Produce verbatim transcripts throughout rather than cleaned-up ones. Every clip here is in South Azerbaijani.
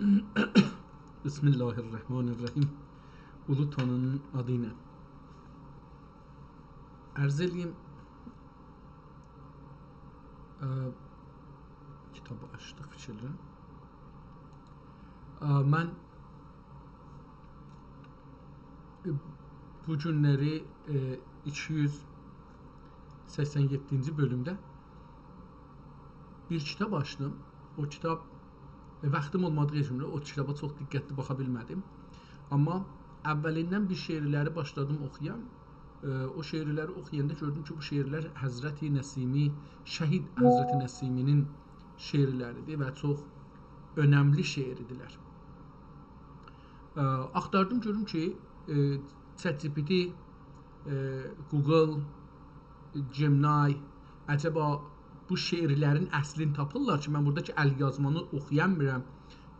بسم الله الرحمن الرحیم. اولو تانری‌نین آدی ایله. عرض ائله‌ییم، ا، کیتابی آچدیق، فیکیر ائدیرم. ا، من، ا، بو گونلری، ا، ایکی یوز سکسن یئددینجی بؤلومده بیر کیتاب آچدیم. او کیتاب، ا، واختیم اولمادیغی اوچون او کیتابا چوخ دقتلی باخا بیلمه‌دیم. آمما اوّلیندن بیر شعرلری باشلادیم اوخویام. ا، او شعرلری اوخویاندا گؤردوم کی، بو شعرلر حضرت نسیمی، شهید حضرت نسیمی‌نین شعرلریدیر و چوخ اؤنملی شعردیرلر. ا، آختاردیم گؤروم کی، ا، ChatGPT، ا، Google، Gemini، عجبا بو شعرلرین اصلینی تاپیرلار کی، من بورادا کی، الیازمانی اوخویامیرام،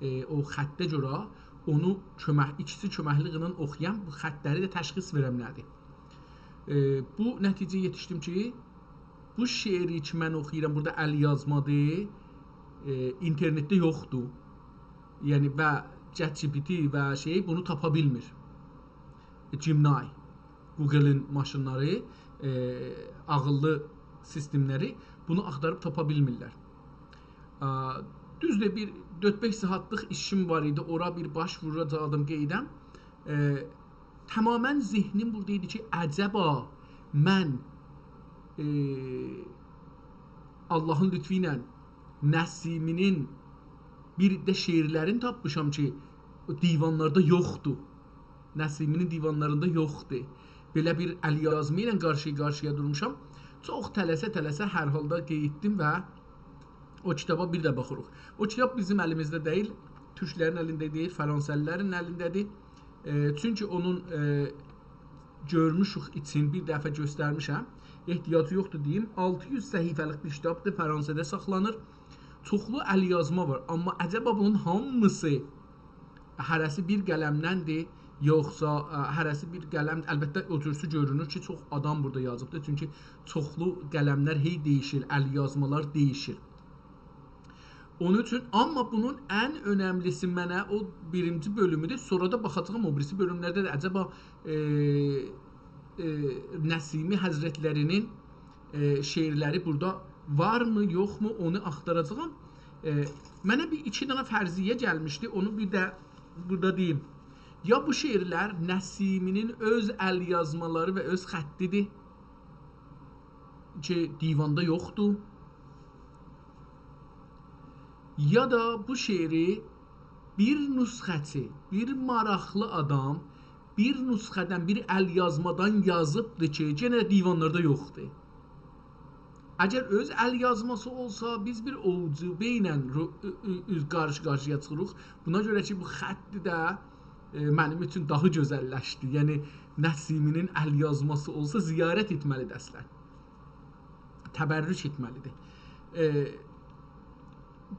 ا، او خطه گؤره، اونو کؤمک، ایکیسی کؤمکلیگی ایله اوخویام، بو خطلری ده تشخیص وئرم نه‌دیر. ا، بو نتیجه‌یه یئتیشدیم کی، بو شعری کی، من اوخویورام، بورادا الیازمادیر، ا، اینترنتده یوخدور. یعنی، و ChatGPT و شئی بونو تاپا بیلمیر. Gemini، Google-ین ماشینلاری، ا، عاغیللی سیستملری بونو آختاریب تاپا بیلمیرلر. ا، دوزدور، بیر دؤرد-بئش ساعاتلیق ایشیم وار ایدی، اورا بیر باش ووراجاقدیم، قئییدم. ا، تماماً ذهنیم بورادا ایدی کی، عجبا من، ا، آللاهین لطفو ایله نسیمی‌نین بیر ده شعرلرینی تاپمیشام کی، او دیوانلاردا یوخدور. نسیمی‌نین دیوانلاریندا یوخدور. بئله بیر الیازما ایله قارشی-قارشییا دورموشام. چوخ تلسه-تلسه هر حالدا قئییتدیم و او کیتابا بیر ده باخیریق. او کیتاب بیزیم الیمیزده دئییل، تورکلرین الینده دئییل، فرانسه‌لی‌لرین الینده‌دیر. ا، چونکی اونون، ا، گؤرموشوک ایچین بیر دفعه گؤسترمیشم. احتیاجی یوخدور دئییم. آلتی یوز صفحه‌لیک بیر کیتابدیر، فرانسه‌ده ساخلانیر. چوخلو الیازما وار. آمما عجبا بونون هامیسی هره‌سی بیر قلمدندیر، یوخسا، ا، هره‌سی بیر قلم، البته، او جورسو گؤرونور کی، چوخ آدام بورادا یازیبدیر. چونکی چوخلو قلملر هئی دییشیر، الیازمالار دییشیر. اونون اوچون، آمما بونون ان اؤنملیسی منه او بیرینجی بؤلومودور. سونرا دا باخاجاغام او بیریسی بؤلوملرده ده عجبا، ائ، ائ، نسیمی حضرتلری‌نین، ائ، شعرلری بورادا وارمی، یوخمو، اونو آختاراجاغام. ائ، منه بیر ایکی دنه فرضیه گلمیشدی، اونو بیر ده بورادا دئییم. یا بو شعرلر نسیمی‌نین اؤز الیازمالاری و اؤز خطیدیر کی، دیواندا یوخدور. یا دا بو شعری بیر نسخه‌چی، بیر ماراقلی آدام بیر نسخه‌دن، بیر الیازمادان یازیبدیر کی، یئنه دیوانلاردا یوخدور. اگر اؤز الیازماسی اولسا، بیز بیر اعجوبه ایله رو-، اؤ-، اؤ-، اؤز قارشی-قارشییا چیخیریق. بونا گؤره کی، بو خطی ده، ائ، منیم اوچون داها گؤزللشدی. یعنی، نسیمی‌نین الیازماسی اولسا، زیارت ائتمه‌لیدیر اصلاً. تبرک ائتمه‌لیدیر. ائ،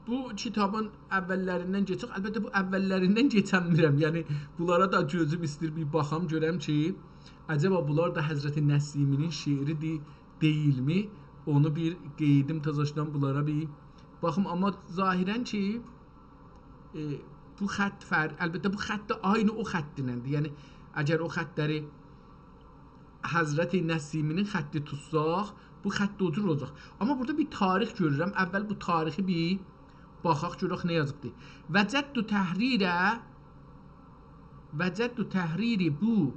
بو کیتابین اوّللریندن کئچک. البته، بو اوّللریندن کئچنمیرم. یعنی، بونلارا دا گؤزوم ایسته‌ییر بیر باخام، گؤرم کی، عجبا بونلار دا حضرت نسیمی‌نین شعریدیر، دئییلمی؟ اونو بیر قئییدیم تازاشدان، بونلارا بیر باخیم. آمما ظاهراً کی، ائ، بو خط فر-، البته، بو خط ده عینی او خطینندیر. یعنی، اگر او خطلری حضرت نسیمی‌نین خطی توتساق، بو خط ده او جور اولاجاق. آمما بورادا بیر تاریخ گؤرورم. اوّل بو تاریخی بیر باخاق، گؤرک نه یازیبدی. وجدت تحریر، وجدت تحریر بو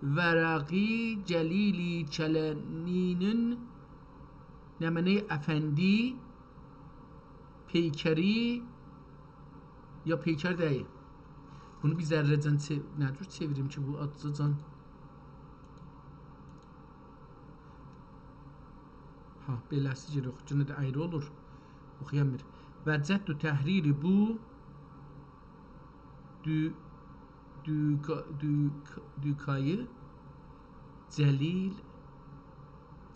ورقی جلیل چلبی‌نین، نمنه افندی، پیکری، یا پیکر دئییل. بونو بیر ذره‌جن چئو-، نه جور چئویریم کی، بو آزجاجان؟ ها، بئله‌سی گیریر، یوخ، یئنه ده اَیری اولور. اوخویامیرام. وجدت تحریر بو دو-، دوکا-، دوکا-، دوکایی جلیل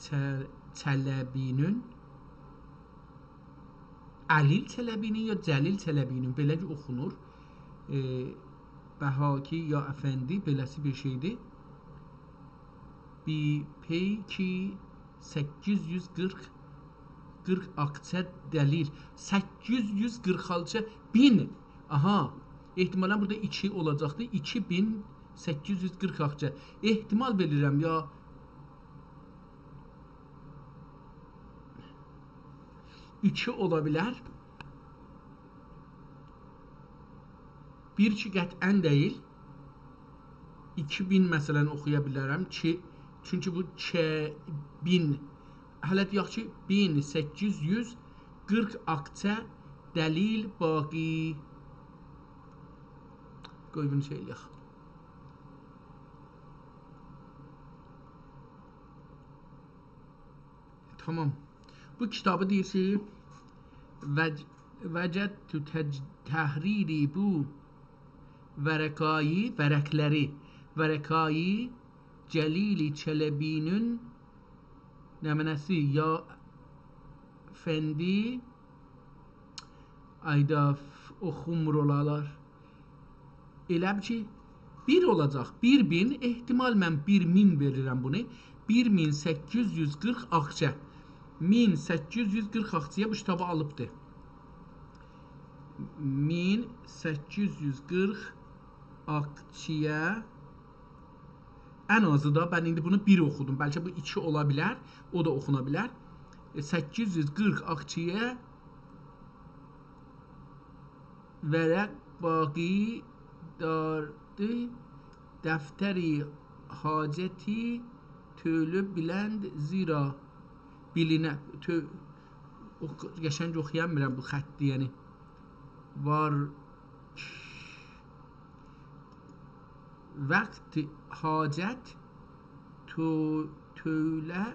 چه-، چلبی‌نین، علیل چلبی‌نین یا جلیل چلبی‌نین، بئله کی اوخونور. ائ، بهاکی یا افندی، بئله‌سی بیر شئیدیر. بی پیکی سککیز یوز قیرخ، قیرخ آلچه دلیل. سککیز یوز قیرخ آلچه، مین آها، احتمالاً بورادا ایکی اولاجاقدی. ایکی مین سککیز یوز قیرخ آخچه. احتمال وئریرم یا ایکی اولا بیلر. بیر کی قطعاً دئییل. ایکی مین مثلاً اوخویا بیلرم کی، چونکی بو ایکی مین، هله دئیک کی، مین سککیز یوز قیرخ آخچه دلیل باقی. قوی بونو شئی ائله‌یک. تامام. بو کیتابی دئییر کی، وج-، وجدت تج-، تحریری بو ورقایی، ورقلری، ورقایی جلیل چلبی‌نین نمنه‌سی یا فندی آیدا ف-، اوخومور اولالار. ائله بیل کی، بیر اولاجاق. بیر مین، احتمال من بیر مین وئریرم بونو. بیر مین سککیز یوز قیرخ آخچه. مین سککیز یوز قیرخ آخچه‌یه بو کیتابی آلیبدی. مین سککیز یوز قیرخ آخچه‌یه ان آزی دا، من ایندی بونو بیر اوخودوم. بلکه بو ایکی اولا بیلر، او دا اوخونا بیلر. ائ، سککیز یوز قیرخ آخچه‌یه ورق باقی داردی، دفتری حاجتی تؤولو بیلند زیرا بیلینه، تؤ-، او ق-، قشنگ اوخویامیرام بو خطی، یعنی. وار وقت حاجت تو-، تؤوله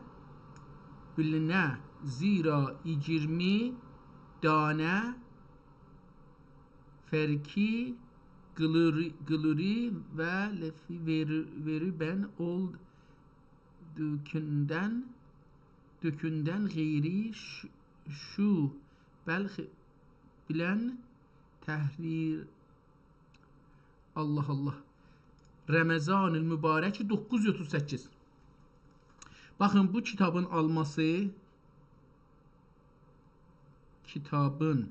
بیلینه، زیرا ایگیرمی دانه فرقی قیلوری، قیلوری و لفی وئری-، وئری بن اول دؤکوندن، دؤکوندن غیری ش-، شو بلخ بیلن تحریر. الله الله. رمضان المبارک، دوققوز یوز اوتوز سککیز. باخین، بو کیتابین آلماسی، کیتابین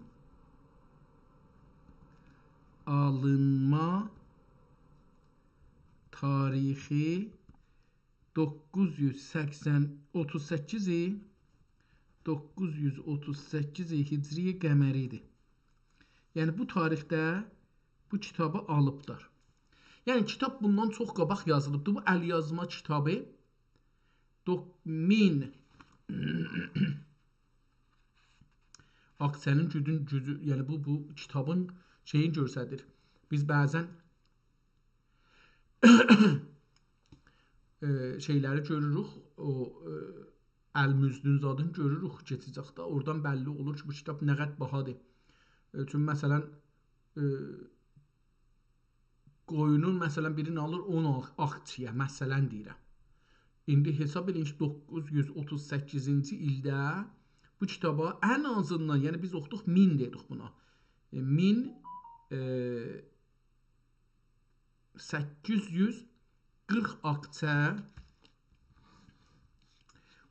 آلینما تاریخی دوققوز یوز سکسن، اوتوز سککیز ایل، دوققوز یوز اوتوز سککیز ایل هجری قمری ایدی. یعنی، بو تاریخده بو کیتابی آلیبلار. یعنی، کیتاب بوندان چوخ قاباق یازیلیبدی. بو ال‌یازما کیتابی دوق-، مین آخ، سنین گوجون، گوجو، یعنی بو، بو کیتابین شئیین گؤستریر. بیز بعضاً، ائ، شئیلری گؤروروک، او، ائ، المزدون زادین گؤروروک کئچه‌جکده. اورادان بللی اولور کی، بو کیتاب نه قدر باهادیر. ائ، چونکی، مثلاً، ائ، قویونون، مثلاً، بیرینی آلیر اون آخ-، آخچه‌یه، مثلاً دئییرم. ایندی حساب ائله‌یین کی، دوققوز یوز اوتوز سککیزینجی ایلده بو کیتابا ان آزیندان، یعنی بیز اوخودوق مین دئدیک بونا. ائ، مین، ائ، سککیز یوز قیرخ آخچه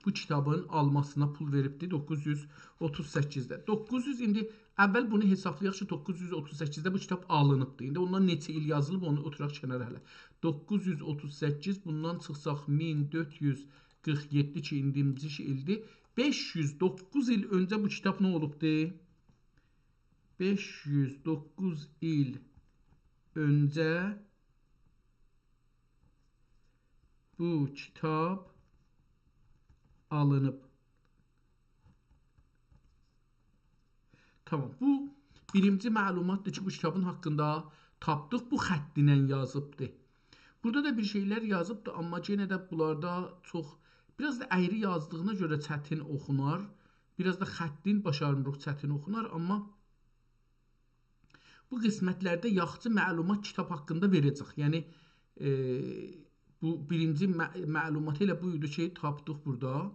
بو کیتابین آلماسینا پول وئریبدی دوققوز یوز اوتوز سککیزده. دوققوز یوز، ایندی اول بونو حسابلایاق کی، دوققوز یوز اوتوز سککیزده بو کیتاب آلینیبدی. ایندی اوندان نئچه ایل یازیلیب، اونو اوتوراق کنارا هله. دوققوز یوز اوتوز سککیز، بوندان چیخساق مین دؤرد یوز قیرخ یئددی کی، ایندیمجی ایلدیر. بئش یوز دوققوز ایل اؤنجه بو کیتاب نه اولوبدی؟ بئش یوز دوققوز ایل اؤنجه بو کیتاب آلینیب. تامام، بو بیرینجی معلوماتدیر کی، بو کیتابین حاقیندا تاپدیق، بو خطینن یازیبدی. بورادا دا بیر شئیلر یازیبدی، آمما یئنه ده بونلاردا چوخ، بیر آز دا اَیری یازدیغینا گؤره چتین اوخونار، بیر آز دا خطین باشارمیریق، چتین اوخونار، آمما بو قسمتلرده یاخشی معلومات کیتاب حاقیندا وئره‌جک. یعنی، ائ، بو بیرینجی مع-، معلوماتی ائله بو ایدی کی، تاپدیق بورادا.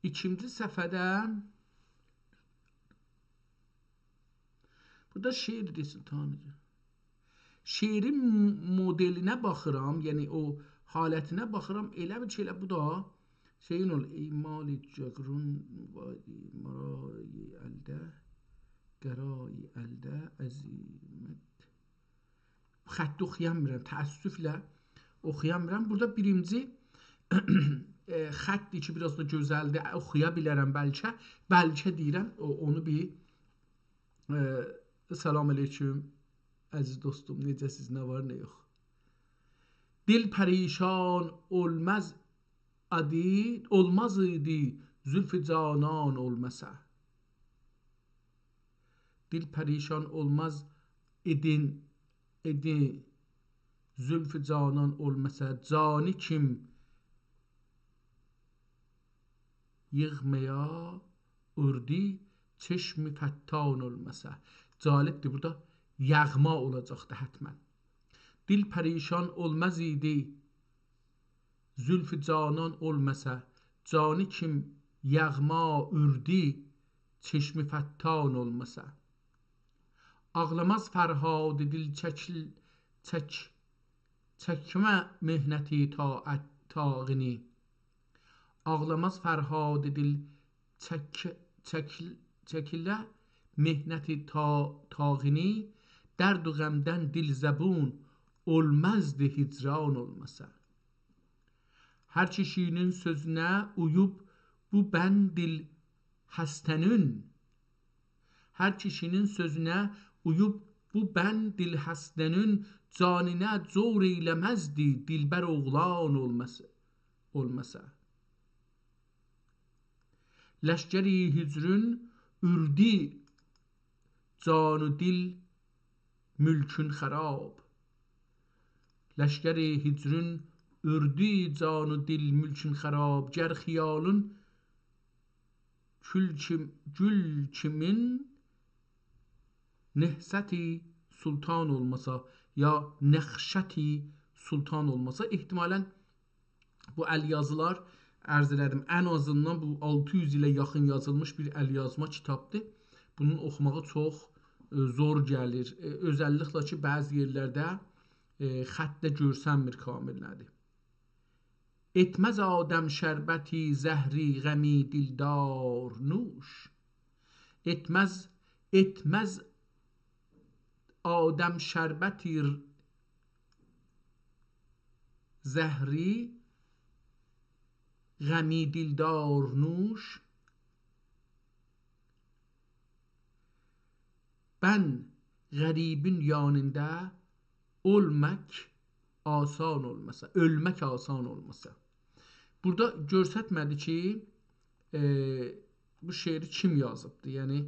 ایکینجی صفحه‌ده بورادا شعر دئسین، تانیجی. شعرین م-، مدلینه باخیرام، یعنی او حالتینه باخیرام، ائله بیل کی، ائله بو دا شئیین اول، ای مالی جگرون، وادی مرای الده، قراری الده عزیمت. خطی اوخویامیرام، تأسفله اوخویامیرام. بورادا بیرینجی، ائ، خطدیر کی، بیر آز دا گؤزلدیر، اوخویا بیلرم بلکه. بلکه دئییرم، او، اونو بیر، ائ، سلام علیکم، عزیز دوستوم، نئجه‌سیز، نه وار، نه یوخ؟ دل پریشان اولماز ادی، اولماز ایدی، زلف جانان اولماسا. دل پریشان اولماز ایدین، ایدی، زلف جانان اولماسا. جانی کیم یغمایا اوردی، چشم فتان اولماسا. جالبدیر، بورادا یغما اولاجاقدی حتماً. دل پریشان اولماز ایدی، زلف جانان اولماسا، جانی کیم یغما اوردی، چشم فتان اولماسا. آغلاماز فرهاد دل چکیل، چک، چکمه محنتی طاعت، طاغینی. آغلاماز فرهاد دل چک، چکیل، چکیله محنتی طا، طاغینی، درد و غمدن دل زبون اولمازدی هجران اولماسا. هر کیشی‌نین سؤزونه اویوب بو بن دل هسته‌نین، هر کیشی‌نین سؤزونه اویوب بو بن دل هسته‌نین، جانینه جور ائیله‌مزدی دلبر اوغلان اولماسا، اولماسا. لشکر هجرون اوردو جان و دل ملکون خراب. لشکر هجرون اوردو جان و دل ملکون خراب. گر خیالین گول کیم، گول کیمین نهضتی سلطان اولماسا، یا نقشتی سلطان اولماسا، احتمالاً بو الیازیلار، عرض ائله‌دیم، ان آزیندان بو آلتی یوز ایله یاخین یازیلمیش بیر الیازما کیتابدیر. بونون اوخوماغی چوخ، ائ، زور گلیر. ائ، اؤزللیکله کی، بعضی یئرلرده، ائ، خطده گؤرسنمیر کامل نه‌دیر. ائتمز آدم شربتی زهری غمی دلدار نوش. ائتمز، ائتمز آدم شربتی زهری غمی دلدار نوش. بن غریبین یانیندا اولماق آسان اولماسا، اؤلمک آسان اولماسا. بورادا گؤرستمه‌دی کی، ائ، بو شعری کیم یازیبدی. یعنی،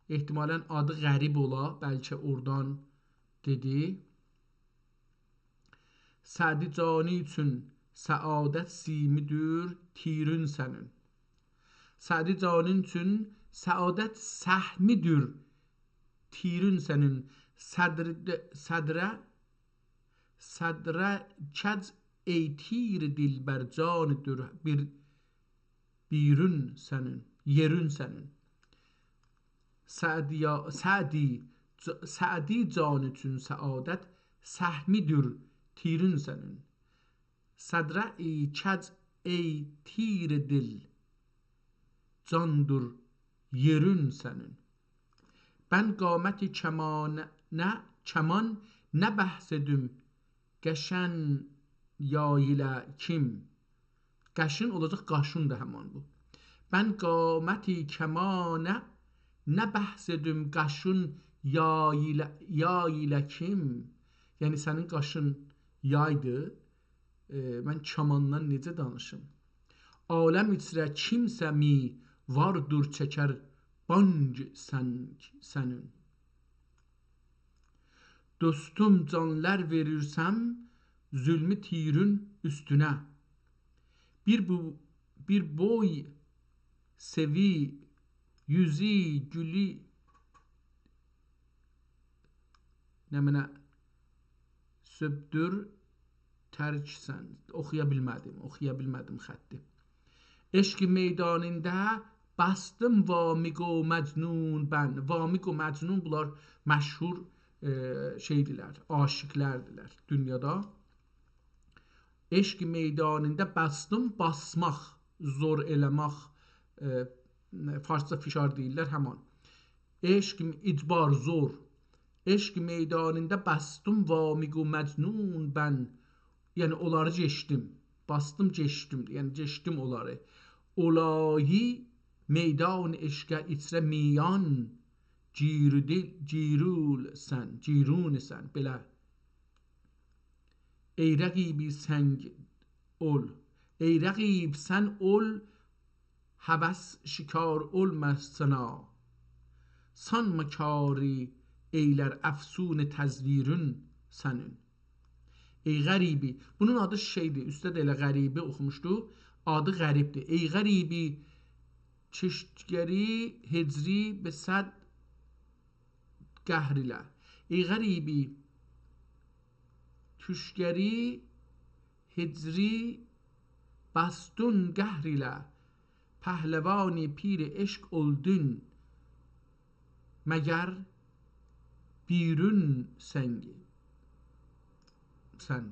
احتمالاً آدی غریب اولا، بلکه اورادان دئدی. سعدی جانی اوچون سعادت سیمی‌دیر تیرین سنین. سعدی جانین اوچون سعادت سهمی‌دیر تیرین سنین. صدر، صدره، صدره کج ای تیر دلبر جانی‌دیر بیر بیرون سنین، یئرون سنین. سعدی یا، سعدی، ج، سعدی جان اوچون سعادت سهمی‌دیر تیرون سنین. صدره ای کج ای تیر دل، جاندیر یئرون سنین. بن قامتی کمانه، کمان نه بحث ائدیم، قشن یای ایله کیم. قشن اولاجاق، قاشون دا همان بو. بن قامتی کمانه نه بحث ائدیم، قاشون یای ایله، یای ایله کیم. یعنی سنین قاشین یایدی، ائ، من کاماندان نئجه دانیشیم؟ عالم ایچره کیمسه می واردیر چکر بانگ سنگ سنین. دوستوم، جانلار وئریرسم ظلمی تیرین اوستونه. بیر بو، بیر بوی سئوی، یوزو، گولو، نمنه سؤبدور ترک سن. اوخویا بیلمه‌دیم، اوخویا بیلمه‌دیم خطی. عشق میدانیندا باسدیم وامیق و مجنون بن. وامیق و مجنون، بونلار مشهور، ائ، شئیدیرلر، عاشیقلردیرلر دونیادا. عشق میدانیندا باسدیم، باسماق، زور ائله‌مک، ائ، فارسجا فشار دئییرلر همان. عشق اجبار زور. عشق میدانیندا بسدیم وامق و مجنون بن. یعنی اونلاری کئچدیم. بسدیم، کئچدیم. یعنی کئچدیم اونلاری. اولایی میدان عشقه ایچره میان، گیرودیل، گیرول سن، گیرون سن، بئله. ای رقیبی سنگ اول، ای رقیب سن اول، هوس شکار اولماسینا. سانما کاری ائیلر افسون تزویرون سنین. ای غریبی. بونون آدی شئیدیر، اوسته ده ائله غریبی اوخوموشدو. آدی غریبدیر. ای غریبی، کشتگری هجری به صد قهر ایله. ای غریبی، کشتگری هجری بسدون قهر ایله، پهلوانی پیر عشق اولدون، مگر بیرون سنگی سن.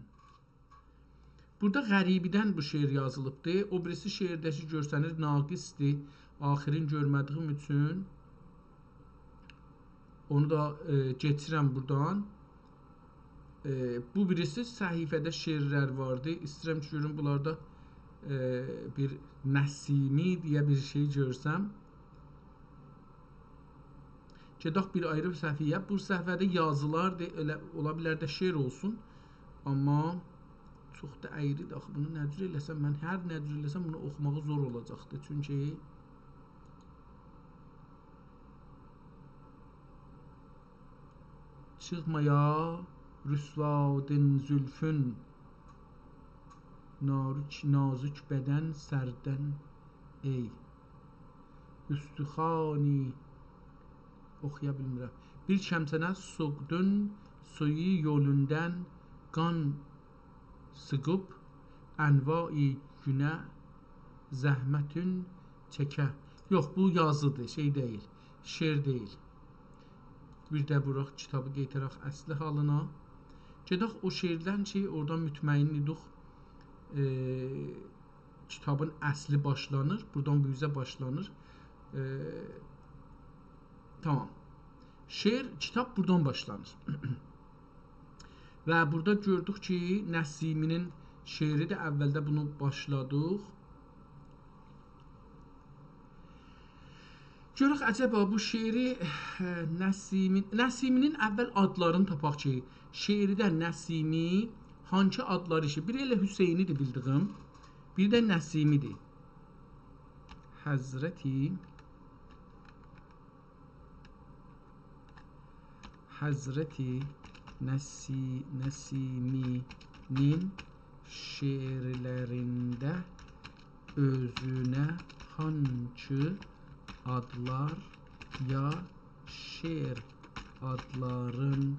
بورادا غریبی‌دن بو شعر یازیلیبدی. او بیریسی شعر ده کی گؤرسنیر ناقصدیر. آخرین گؤرمه‌دیییم اوچون اونو دا، ائ، کئچیرم بورادان. ائ، بو بیریسی صفحه‌ده شعرلر واردی. ایسته‌ییرم کی گؤروم بونلاردا، ائ، بیر نسیمی دئیه بیر شئی گؤرسم. گئدک بیر آیری بیر صفحه‌یه. بو صفحه‌ده یازیلاردی، ائله اولا بیلر ده شعر اولسون. آمما چوخ دا اَیریدیر. آخی بونو نه جور ائله‌سم، من هر نه جور ائله‌سم بونو اوخوماغی زور اولاجاقدیر. چونکی چیخمایا رسوادین زولفون، ناروک-، نازوک بدن سردن، ای اوستوخانی، اوخویا بیلمیرم. بیر کمچنه سوقدون سویو یولوندان، قان سیغیب انواعی گونه زحمتون چکه. یوخ، بو یازیدیر، شئی دئییل، شعر دئییل. بیر ده ووراق کیتابی قئیترک اصلی حالینا. گئدک او شعردن کی اورادا مطمئن ایدیک، ائ، کیتابین اصلی باشلانیر، بورادان بو اوزه باشلانیر. ائ، تامام. شعر، کیتاب بورادان باشلانیر. و بورادا گؤردوک کی نسیمی‌نین شعری ده، اولده بونو باشلادیق. گؤرک عجبا بو شعری، ائ، نسیمی، نسیمی‌نین اول آدلارینی تاپاق کی، شعرده نسیمی هانسی آدلاری کی، بیری ائله حسینی‌دیر بیلدیییم، بیری ده نسیمی‌دیر. حضرتی حضرت نسی-، نسیمی‌نین شعرلرینده اؤزونه هانسی آدلار یا شعر آدلارین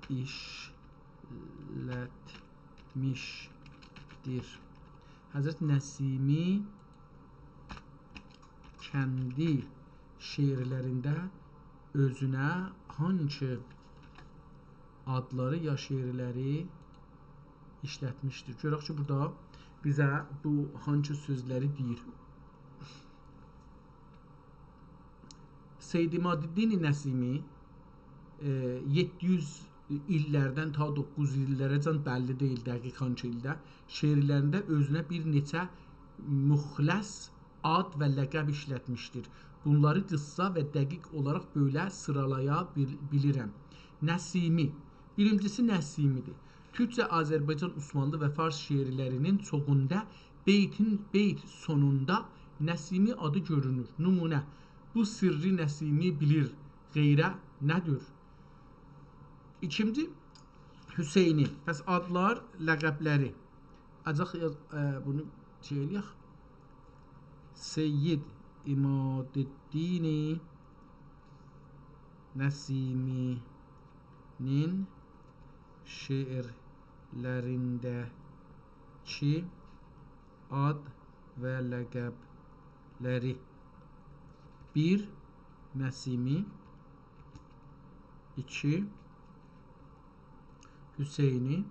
ایشلتمیشدیر؟ حضرت نسیمی کندی شعرلرینده اؤزونه هانسی آدلاری یا شعرلری ایشلتمیشدیر؟ گؤرک کی بورادا بیزه بو هانسی سؤزلری دئییر. سید عمادالدین نسیمی، ائ، یئددی یوز ایللردن تا دوققوز یوز ایللره‌جن، بللی دئییل دقیق هانسی ایلده، شعرلرینده اؤزونه بیر نئچه مخلص آد و لقب ایشلتمیشدیر. بونلاری قیسسا و دقیق اولاراق بئله سیرالایا بیل-، بیلیرم. نسیمی. بیرینجیسی نسیمی‌دیر. تورکجه، آذربایجان، عثمانلی و فارس شعرلرینین چوخوندا بیتین، بیت سونوندا نسیمی آدی گؤرونور. نمونه: «بو سرّی نسیمی بیلیر، غیره نه‌دیر؟» ایکینجی، حسینی. پس آدلار، لقبلری. آجاق یاز-، ائ، بونو شئی ائله‌یک. سید عمادالدین نسیمی‌نین شعرلرینده‌کی آد و لقبلری. بیر، نسیمی. ایکی، حسینی.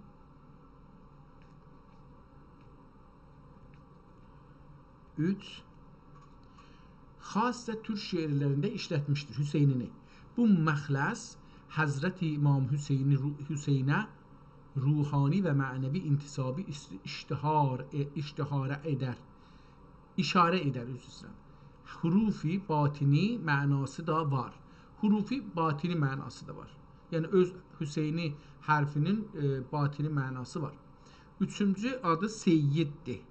اوچ، خاصه تورک شعرلرینده ایشلتمیشدیر حسینی‌نی. بو مخلص حضرت امام حسینی رو-، حسینه روحانی و معنوی انتسابی است-، اشتهار، ائ، اشتهاره ائدر. اشاره ائدر، عذر ایسته‌ییرم. حروف باطنی معناسی دا وار. حروف باطنی معناسی دا وار. یعنی اؤز حسینی حرفی‌نین، ائ، باطنی معناسی وار. اوچونجو آدی سیددیر.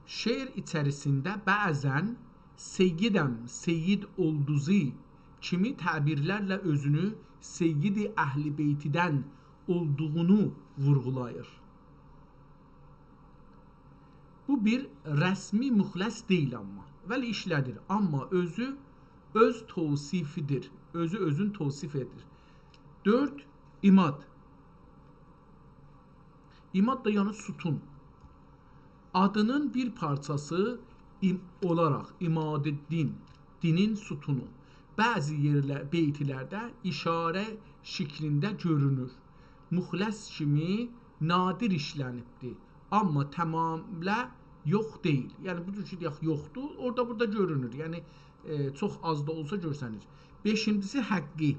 شعر ایچریسینده بعضاً «سیدم، سید اولدوزی» کیمی تعبیرلرله اؤزونو سید اهل بیتدن اولدوغونو وورغولاییر. بو بیر رسمی مخلص دئییل آمما، ولی ایشله‌دیر. آمما اؤزو اؤز توصیفی‌دیر. اؤزو اؤزون توصیف ائدیر. دؤرد، عماد. عماد دا یعنی ستون. آدینین بیر پارچاسی ام-، اولاراق عمادالدین، دینین ستونو، بعضی یئرلر، بیتلرده اشاره شکلینده گؤرونور. مخلص کیمی نادر ایشلنیبدیر، آمما تمامله یوخ دئییل. یعنی بو جور کی، دئیک، یوخدور، اورادا بورادا گؤرونور. یعنی، ائ، چوخ آز دا اولسا گؤرسنیر. بئشینجیسی حقی.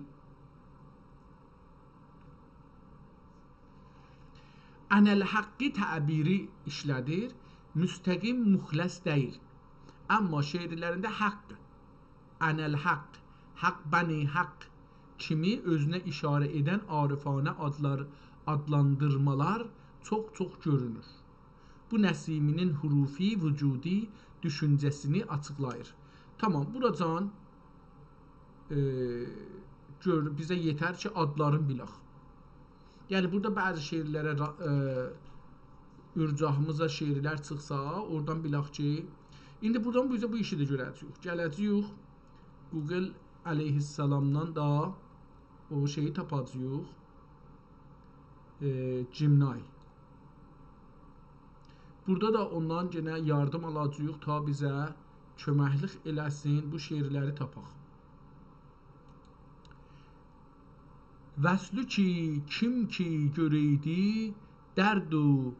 اناالحق تعبیری ایشله‌دیر. مستقیم مخلص دئییل. آمما شعرلرینده حق، اناالحق، حق، بنی‌حق کیمی اؤزونه اشاره ائدن عارفانه آدلار، آدلاندیرمالار چوخ-چوخ گؤرونور. بو نسیمی‌نین حروفی وجودی دوشونجه‌سینی آچیقلاییر. تامام، بوراجان، ائ، گؤر-، بیزه یئتر کی، آدلارین بیلک. یعنی، بورادا بعضی شعرلره را-، ائ، اورجاهیمیزا شعرلر چیخسا، اورادان بیلک کی، ایندی بورادان بو، بو ایشی ده گؤره‌جه‌ییک. گله‌جه‌ییک، گوگل علیه‌السلامدان دا او شئیی تاپاجاغیق. ائ، Gemini. بورادا دا اوندان یئنه یاردیم آلاجاغیق، تا بیزه کؤمکلیک ائله‌سین، بو شعرلری تاپاق. وصلو کی، کیم کی گؤریدی، درد و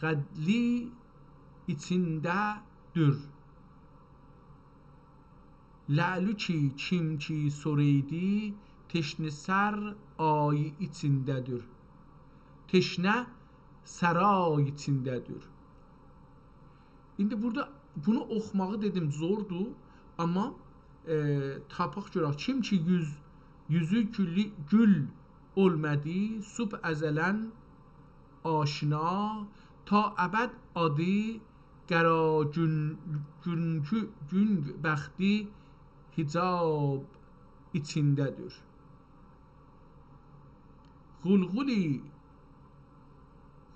غدلی ایچینده دور. لعلو کی، کیم کی سوریدی، تشنه سر آیی ایچینده دور. تشنه سرای ایچینده دور. ایندی بورادا بونو اوخوماغی دئدیم زوردور، آمما، ائ، تاپاق گؤرک. کیم کی یوز، یوزو گولو-، گول اولمادی، صبح ازلاً آشنا، تا ابد آدی قرا گون، گونکو، گون بختی حجاب ایچینده دور. غلغلی،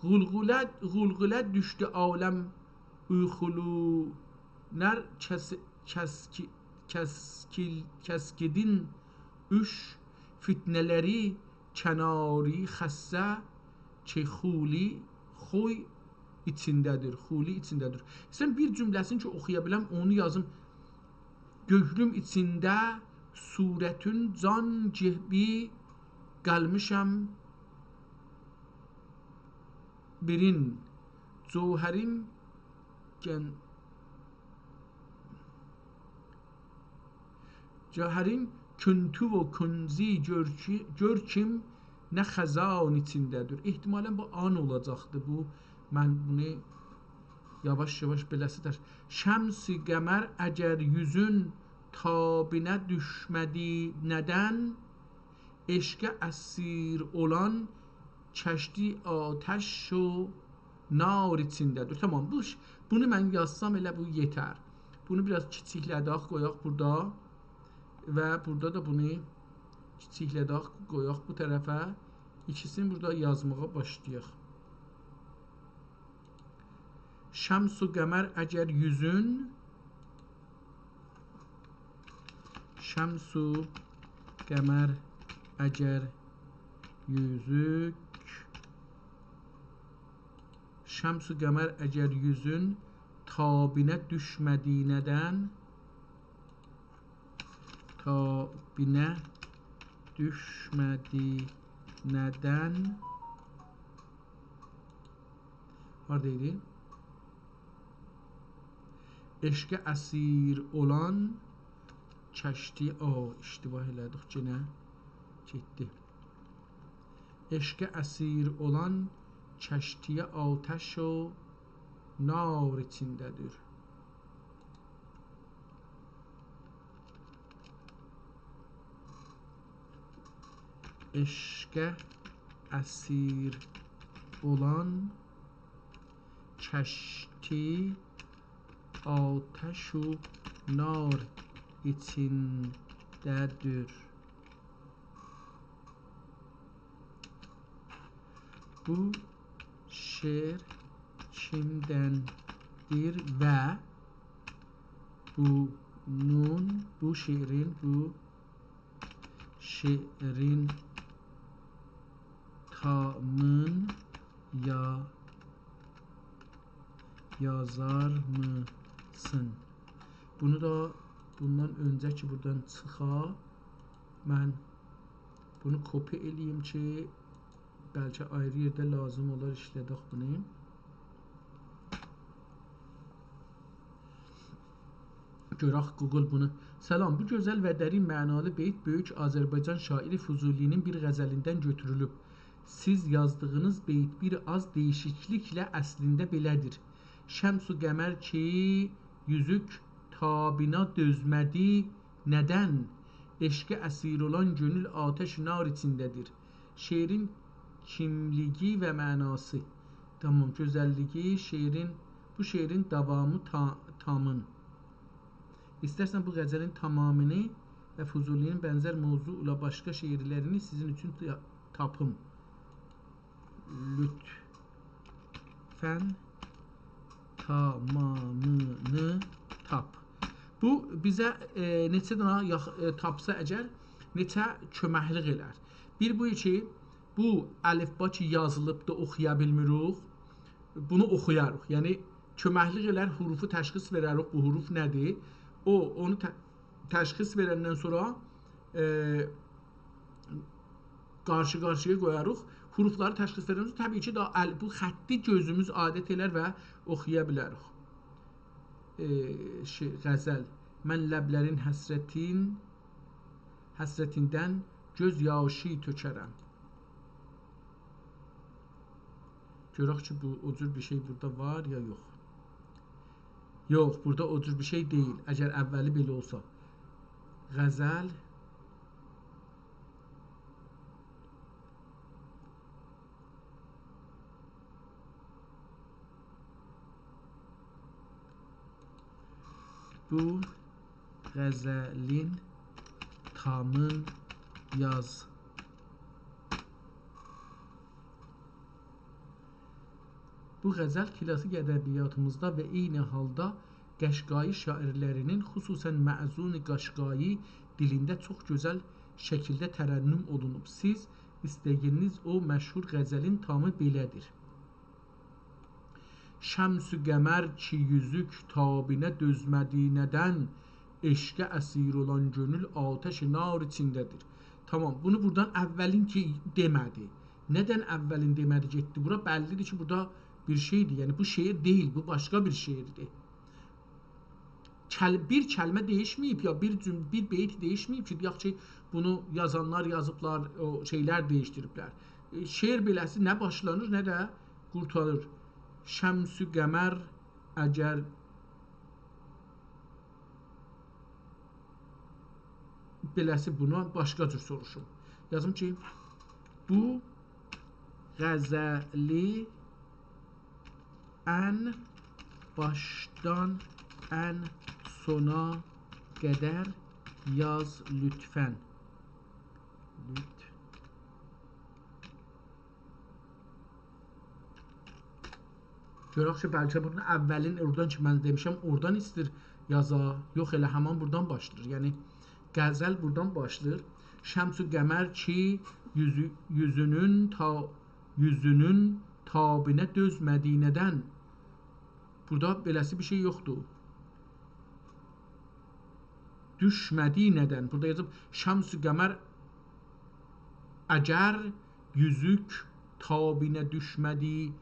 غلغله، غلغله دوشدو عالم اویقولو، نر کس-، کسکی-، کسکیل-، کسکیدین اوش فتنه‌لری کناری خسته کی خولی خوی ایچینده‌دیر، خولی ایچینده‌دیر. ایسته‌ییرم بیر جمله‌سینی کی اوخویا بیلم، اونو یازیم. گؤکلوم ایچینده صورتون جان کیمی قالمیشام بیرین، جوهرین گن-، جوهرین کنتو و کنزی گؤر کی-، گؤر کیم نه خزان ایچینده‌دیر. احتمالاً بو آن اولاجاقدی. بو، من بونو یاواش-یاواش بئله‌سی تر. شمس قمر اگر یوزون تابینه دوشمه‌دی ندن، عشقه اسیر اولان کشتی آتش و نار ایچینده‌دیر. تامام، بو ش-، بونو من یازسام ائله بو یئتر. بونو بیر آز کیچیکله‌دک، قویاق بورادا و بورادا دا بونو کیچیکله‌دک، قویاق بو طرفه. ایکیسینی بورادا یازماغا باشلایاق. شمس و قمر اگر یوزون، شمس و قمر اگر یوزوک، شمس و قمر اگر یوزون تابینه دوشمه‌دی ندن، تابینه دوشمه‌دی ندن. هاردا ایدی؟ عشقه اسیر اولان کشتی، او، اشتباه ائله‌دیک، یئنه گئتدی. عشقه اسیر اولان کشتی آتش و نار ایچینده‌دیر. عشقه اسیر اولان کشتی آتش و نار ایچینده‌دیر. بو شعر کیمدندیر و بونون، بو شعرین، بو شعرین تامین یا یازارمیسین؟ بونو دا بوندان اؤنجه کی بورادان چیخا، من بونو کپی ائله‌ییم کی بلکه آیری یئرده لازیم اولار ایشله‌دک بونو. گؤرک گوگل بونو. سلام، بو گؤزل و درین معنالی بیت بؤیوک آذربایجان شاعری فضولی‌نین بیر غزلیندن گؤتورولوب. سیز یازدیغینیز بیت بیر آز دییشیکلیکله اصلینده بئله‌دیر: «شمس و قمر کی یوزوک تابینا دؤزمه‌دی ندن؟ عشقه اسیر اولان گؤنول آتش نار ایچینده‌دیر.» شعرین کیملیگی و معناسی. تامام، گؤزللیگی، شعرین، بو شعرین داوامی تا-، تامین. ایسترسن بو غزلین تامامینی و فضولی‌نین بنزر موضوعلا باشقا شعرلرینی سیزین اوچون تا-، تاپیم. لطفاً تامامینی تاپ. بو بیزه، ائ، نئچه دنه یاخ-، ائ، تاپسا اگر، نئچه کؤمکلیک ائلر. بیر بو کی، بو الفبا کی یازیلیبدی، اوخویا بیلمیریک. بونو اوخویاریق. یعنی کؤمکلیک ائلر، حروفو تشخیص وئرریک، بو حروف نه‌دیر؟ او، اونو ت-، تشخیص وئرندن سونرا، ائ، قارشی-قارشییا قویاریق. حروفلاری تشخیص وئرندن سونرا طبیعی کی، دا ال-، بو خطی گؤزوموز عادت ائلر و اوخویا بیلریک. ائ، شئی، غزل. من لبلرین حسرتین، حسرتیندن گؤز یاشی تؤکرم. گؤرک کی، بو، او جور بیر شئی بورادا وار یا یوخ. یوخ، بورادا او جور بیر شئی دئییل. اگر اولی بئله اولسا. غزل. بو غزلین تامین یاز. بو غزل کلاسیک ادبیاتیمیزدا و عینی حالدا قشقایی شاعرلرینین، خصوصاً مأذون قشقایی دیلینده چوخ گؤزل شکیلده ترنم اولونوب. سیز ایسته‌گینیز او مشهور غزلین تامی بئله‌دیر: «شمس و قمر کی یوزوک تابینا دؤزمه‌دی ندن، عشقه اسیر اولان گؤنول آتش نار ایچینده‌دیر.» تامام، بونو بورادان اولین کی دئمه‌دی. ندن اولین دئمه‌دی، گئتدی بورا؟ بللی‌دیر کی، بورادا بیر شئیدیر. یعنی، بو شعر دئییل، بو باشقا بیر شعردیر. کل-، بیر کلمه دییشمه‌ییب، یا بیر جوم-، بیر بیت دییشمه‌ییب کی، دئیک کی، بونو یازانلار یازیبلار، او شئیلر دییشدیریبلر. ائ، شعر بئله‌سی نه باشلانیر، نه ده قورتاریر. شمس و قمر اگر بئله‌سی، بونا باشقا جور سوروشوم. یازیم کی، بو غزلی ان باشدان ان سونا قدر یاز لطفاً. لطف. گؤرک کی، بلکه بونون اولین اورادان کی، من دئمیشم، اورادان ایستیر یازا. یوخ، ائله همان بورادان باشلاییر. یعنی، غزل بورادان باشلاییر. شمس و قمر کی، یوزو-، یوزونون تا-، یوزونون تابینا دؤزمه‌دی ندن. بورادا بئله‌سی بیر شئی یوخدور. دوشمه‌دی ندن. بورادا یازیب، شمس و قمر اگر یوزوک تابینا دوشمه‌دی،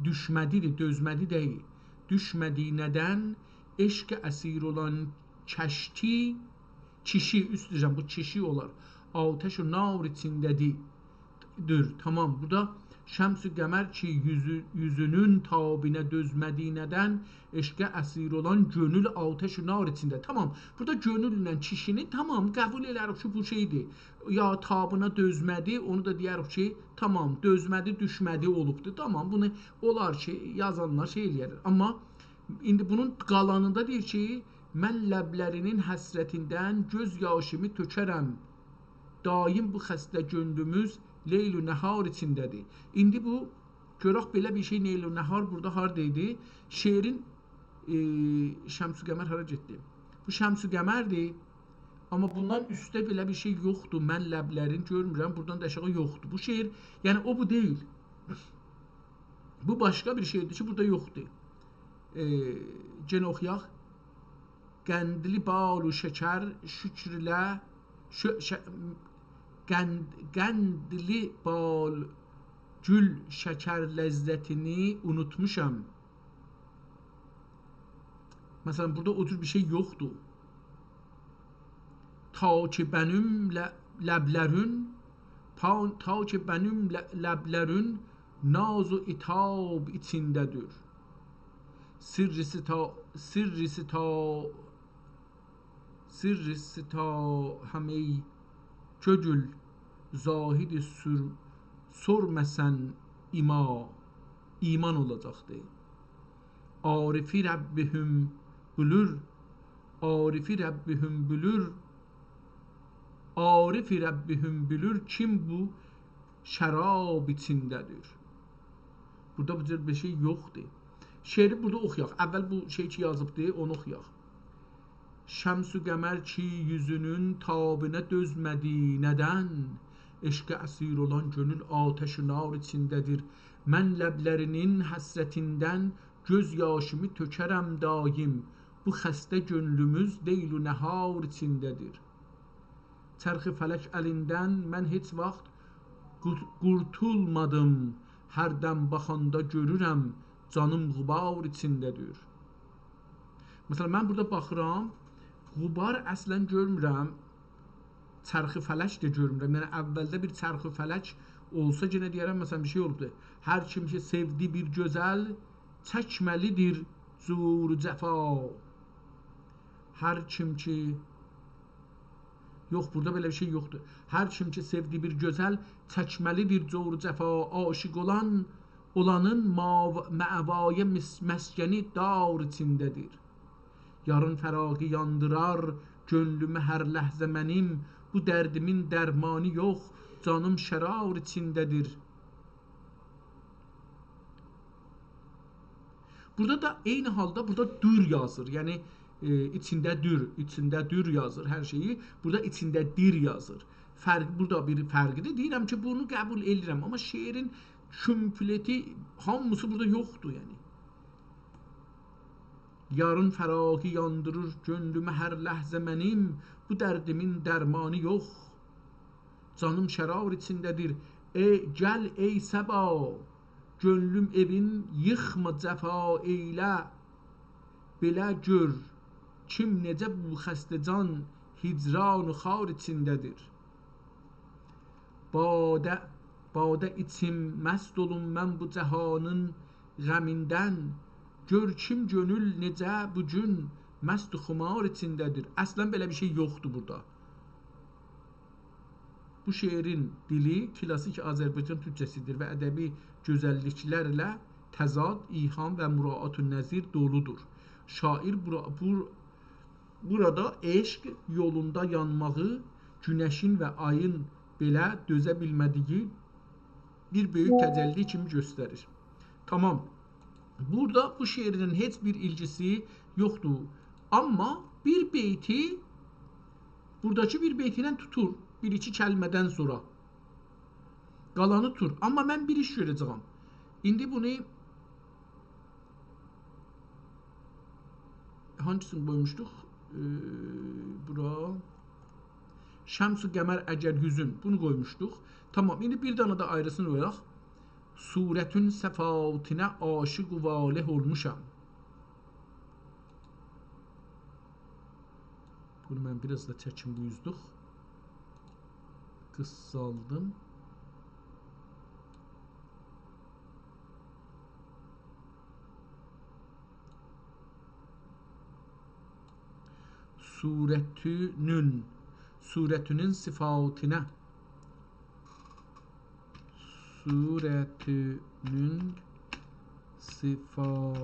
دوشمه‌دی‌دیر، دؤزمه‌دی دئییل. دوشمه‌دی ندن، عشقه اسیر اولان کشتی، کیشی، عذر ایسته‌ییرم، بو کیشی اولار. آتش و نار ایچینده‌دیر. دور، تامام. بورادا شمس و قمر کی، یوزو-، یوزونون تابینه دؤزمه‌دی ندن، عشقه اسیر اولان گؤنول آتش و نار ایچینده. تامام. بورادا گؤنولله کیشینی، تامام، قبول ائله‌ریک کی، بو شئیدیر. یا تابینا دؤزمه‌دی، اونو دا دئیه‌ریک کی، تامام، دؤزمه‌دی، دوشمه‌دی اولوبدور. تامام، بونو اولار کی، یازانلار شئی ائله‌یه‌لر. آمما ایندی بونون قالانیندا دئییر کی، «من لبلرینین حسرتیندن گؤز یاشیمی تؤکرم. دایم بو خسته گؤنلوموز لیل و نهار ایچینده‌دیر.» ایندی بو، گؤرک بئله بیر شئی، لیل و نهار بورادا هاردا ایدی؟ شعرین، ائ، شمس و قمر هارا گئتدی؟ بو شمس و قمردیر. آمما بوندان اوسته بئله بیر شئی یوخدور. «من لبلرین»، گؤرمورم، بورادان دا آشاغی یوخدور. بو شعر، یعنی او بو دئییل. بو باشقا بیر شعردیر کی، بورادا یوخدور. ائ، یئنه اوخویاق. «قندلی بال و شکر شکر ایله، شؤ-، شه-، قند-، قندلی بال، گول، شکر لذتینی اونوتموشام.» مثلا، بورادا او جور بیر شئی یوخدور. «تا که بنیم ل-، لبلرون، پا-، تا که بنیم ل-، لبلرون ناز و عتاب ایچینده‌دیر. سر ستا-، سر ستا-، سر ستا هم ای کؤنول زاهدی سور-، سورمه‌سن ایما.» ایمان اولاجاقدی. «عارفی ربهم بیلور، عارفی ربهم بیلور، عارفی ربهم بیلور، کیم بو شراب ایچینده‌دیر.» بورادا بو جور بیر شئی یوخدور. شعری بورادا اوخویاق. اول بو شئی کی یازیبدی، اونو اوخویاق. «شمس و قمر کی، یوزونون تابینه دؤزمه‌دی ندن، عشقه اسیر اولان گؤنول آتش و نار ایچینده‌دیر. من لبلرینین حسرتیندن گؤز یاشیمی تؤکرم دایم، بو خسته گؤنلوموز لیل و نهار ایچینده‌دیر. چرخ فلک الیندن من هئچ واخت قور-، قورتولمادیم، هر دم باخاندا گؤرورم، جانیم غبار ایچینده‌دیر.» مثلا، من بورادا باخیرام، غبار اصلا گؤرمورم، چرخ فلک ده گؤرمورم. یعنی، اولده بیر چرخ فلک اولسا، یئنه دئیه‌رم، مثلا، بیر شئی اولوبدور. «هر کیم کی سئودی بیر گؤزل، چکمه‌لیدیر جور جفا.» هر کیم کی، یوخ، بورادا بئله بیر شئی یوخدور. «هر کیم کی سئودی بیر گؤزل، چکمه‌لیدیر جور جفا. عاشق اولان، اولانین ماو-، مأوای مس-، مسکنی دار ایچینده‌دیر. یارین فراقی یاندیرار گؤنلومو هر لحظه منیم، بو دردیمین درمانی یوخ، جانیم شرار ایچینده‌دیر.» بورادا دا عینی حالدا بورادا «دور» یازیر. یعنی، ائ، «ایچینده دور»، «ایچینده دور» یازیر هر شئیی. بورادا «ایچینده دیر» یازیر. فرق، بورادا بیر فرقیدیر. دئییرم کی، بونو قبول ائله‌ییرم. آمما شعرین کومپلئتی، هامیسی بورادا یوخدور، یعنی. «یارین فراقی یاندیریر گؤنلومو هر لحظه منیم، بو دردیمین درمانی یوخ، جانیم شرار ایچینده‌دیر. ای، گل ای صبا، گؤنلوم ائوین ییخما، جفا ائیله، بئله گؤر کیم نئجه بو خسته جان هجران و خار ایچینده‌دیر. باده، باده ایچیم، مست اولوم من بو جهانین غمیندن، گؤر کیم گؤنول نئجه بو گون مست خمار ایچینده‌دیر.» اصلا بئله بیر شئی یوخدور بورادا. بو شعرین دیلی کلاسیک آذربایجان تورکجه‌سیدیر و ادبی گؤزللیکلرله تضاد، ایهام و مراعات النظیر دولودور. شاعر بورا-، بور-، بورادا عشق یولوندا یانماغی، گونشین و آیین بئله دؤزه بیلمه‌دیگی بیر بؤیوک تجلی کیمی گؤستریر. تامام. بورادا بو شعرینن هئچ بیر ایلگیسی یوخدور. آمما بیر بیتی، بوراداکی بیر بیتی ایله توتور. بیر-ایکی کلمه‌دن سونرا. قالانی توتور. آمما من بیر ایش گؤره‌جه‌یم. ایندی بونو هانگیسینی قویموشدوق؟ ائ، بورا. «شمس و قمر اگر یوزون»، بونو قویموشدوق. تامام، ایندی بیر دنه ده آیریسینی قویاق. «صورتون صفاتینه عاشق و واله اولموشام.» بونو من بیر آز دا چکیم بو اوزدوخ. قیسالدیم. صورتونون، صورتونون صفاتینه. صورتونون صفاتینه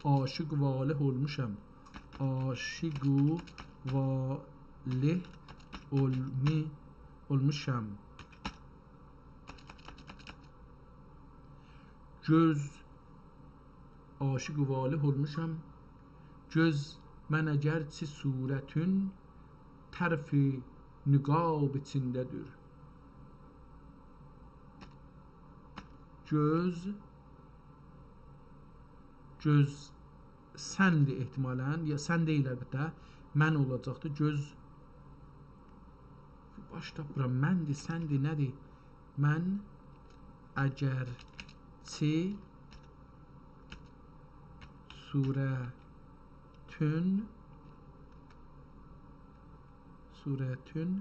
عاشق و واله اولموشام. عاشق و واله اولمی-، اولموشام. گؤز، عاشق و واله اولموشام. گؤز منه گرچی صورتون طرف نقاب ایچینده‌دیر. گؤز، گؤز سندیر احتمالاً، یا سن دئییل البته، من اولاجاقدی. گؤز، باش تاپمیرام، مندیر، سندیر، نه‌دیر؟ من اگرچی صورتون، صورتون،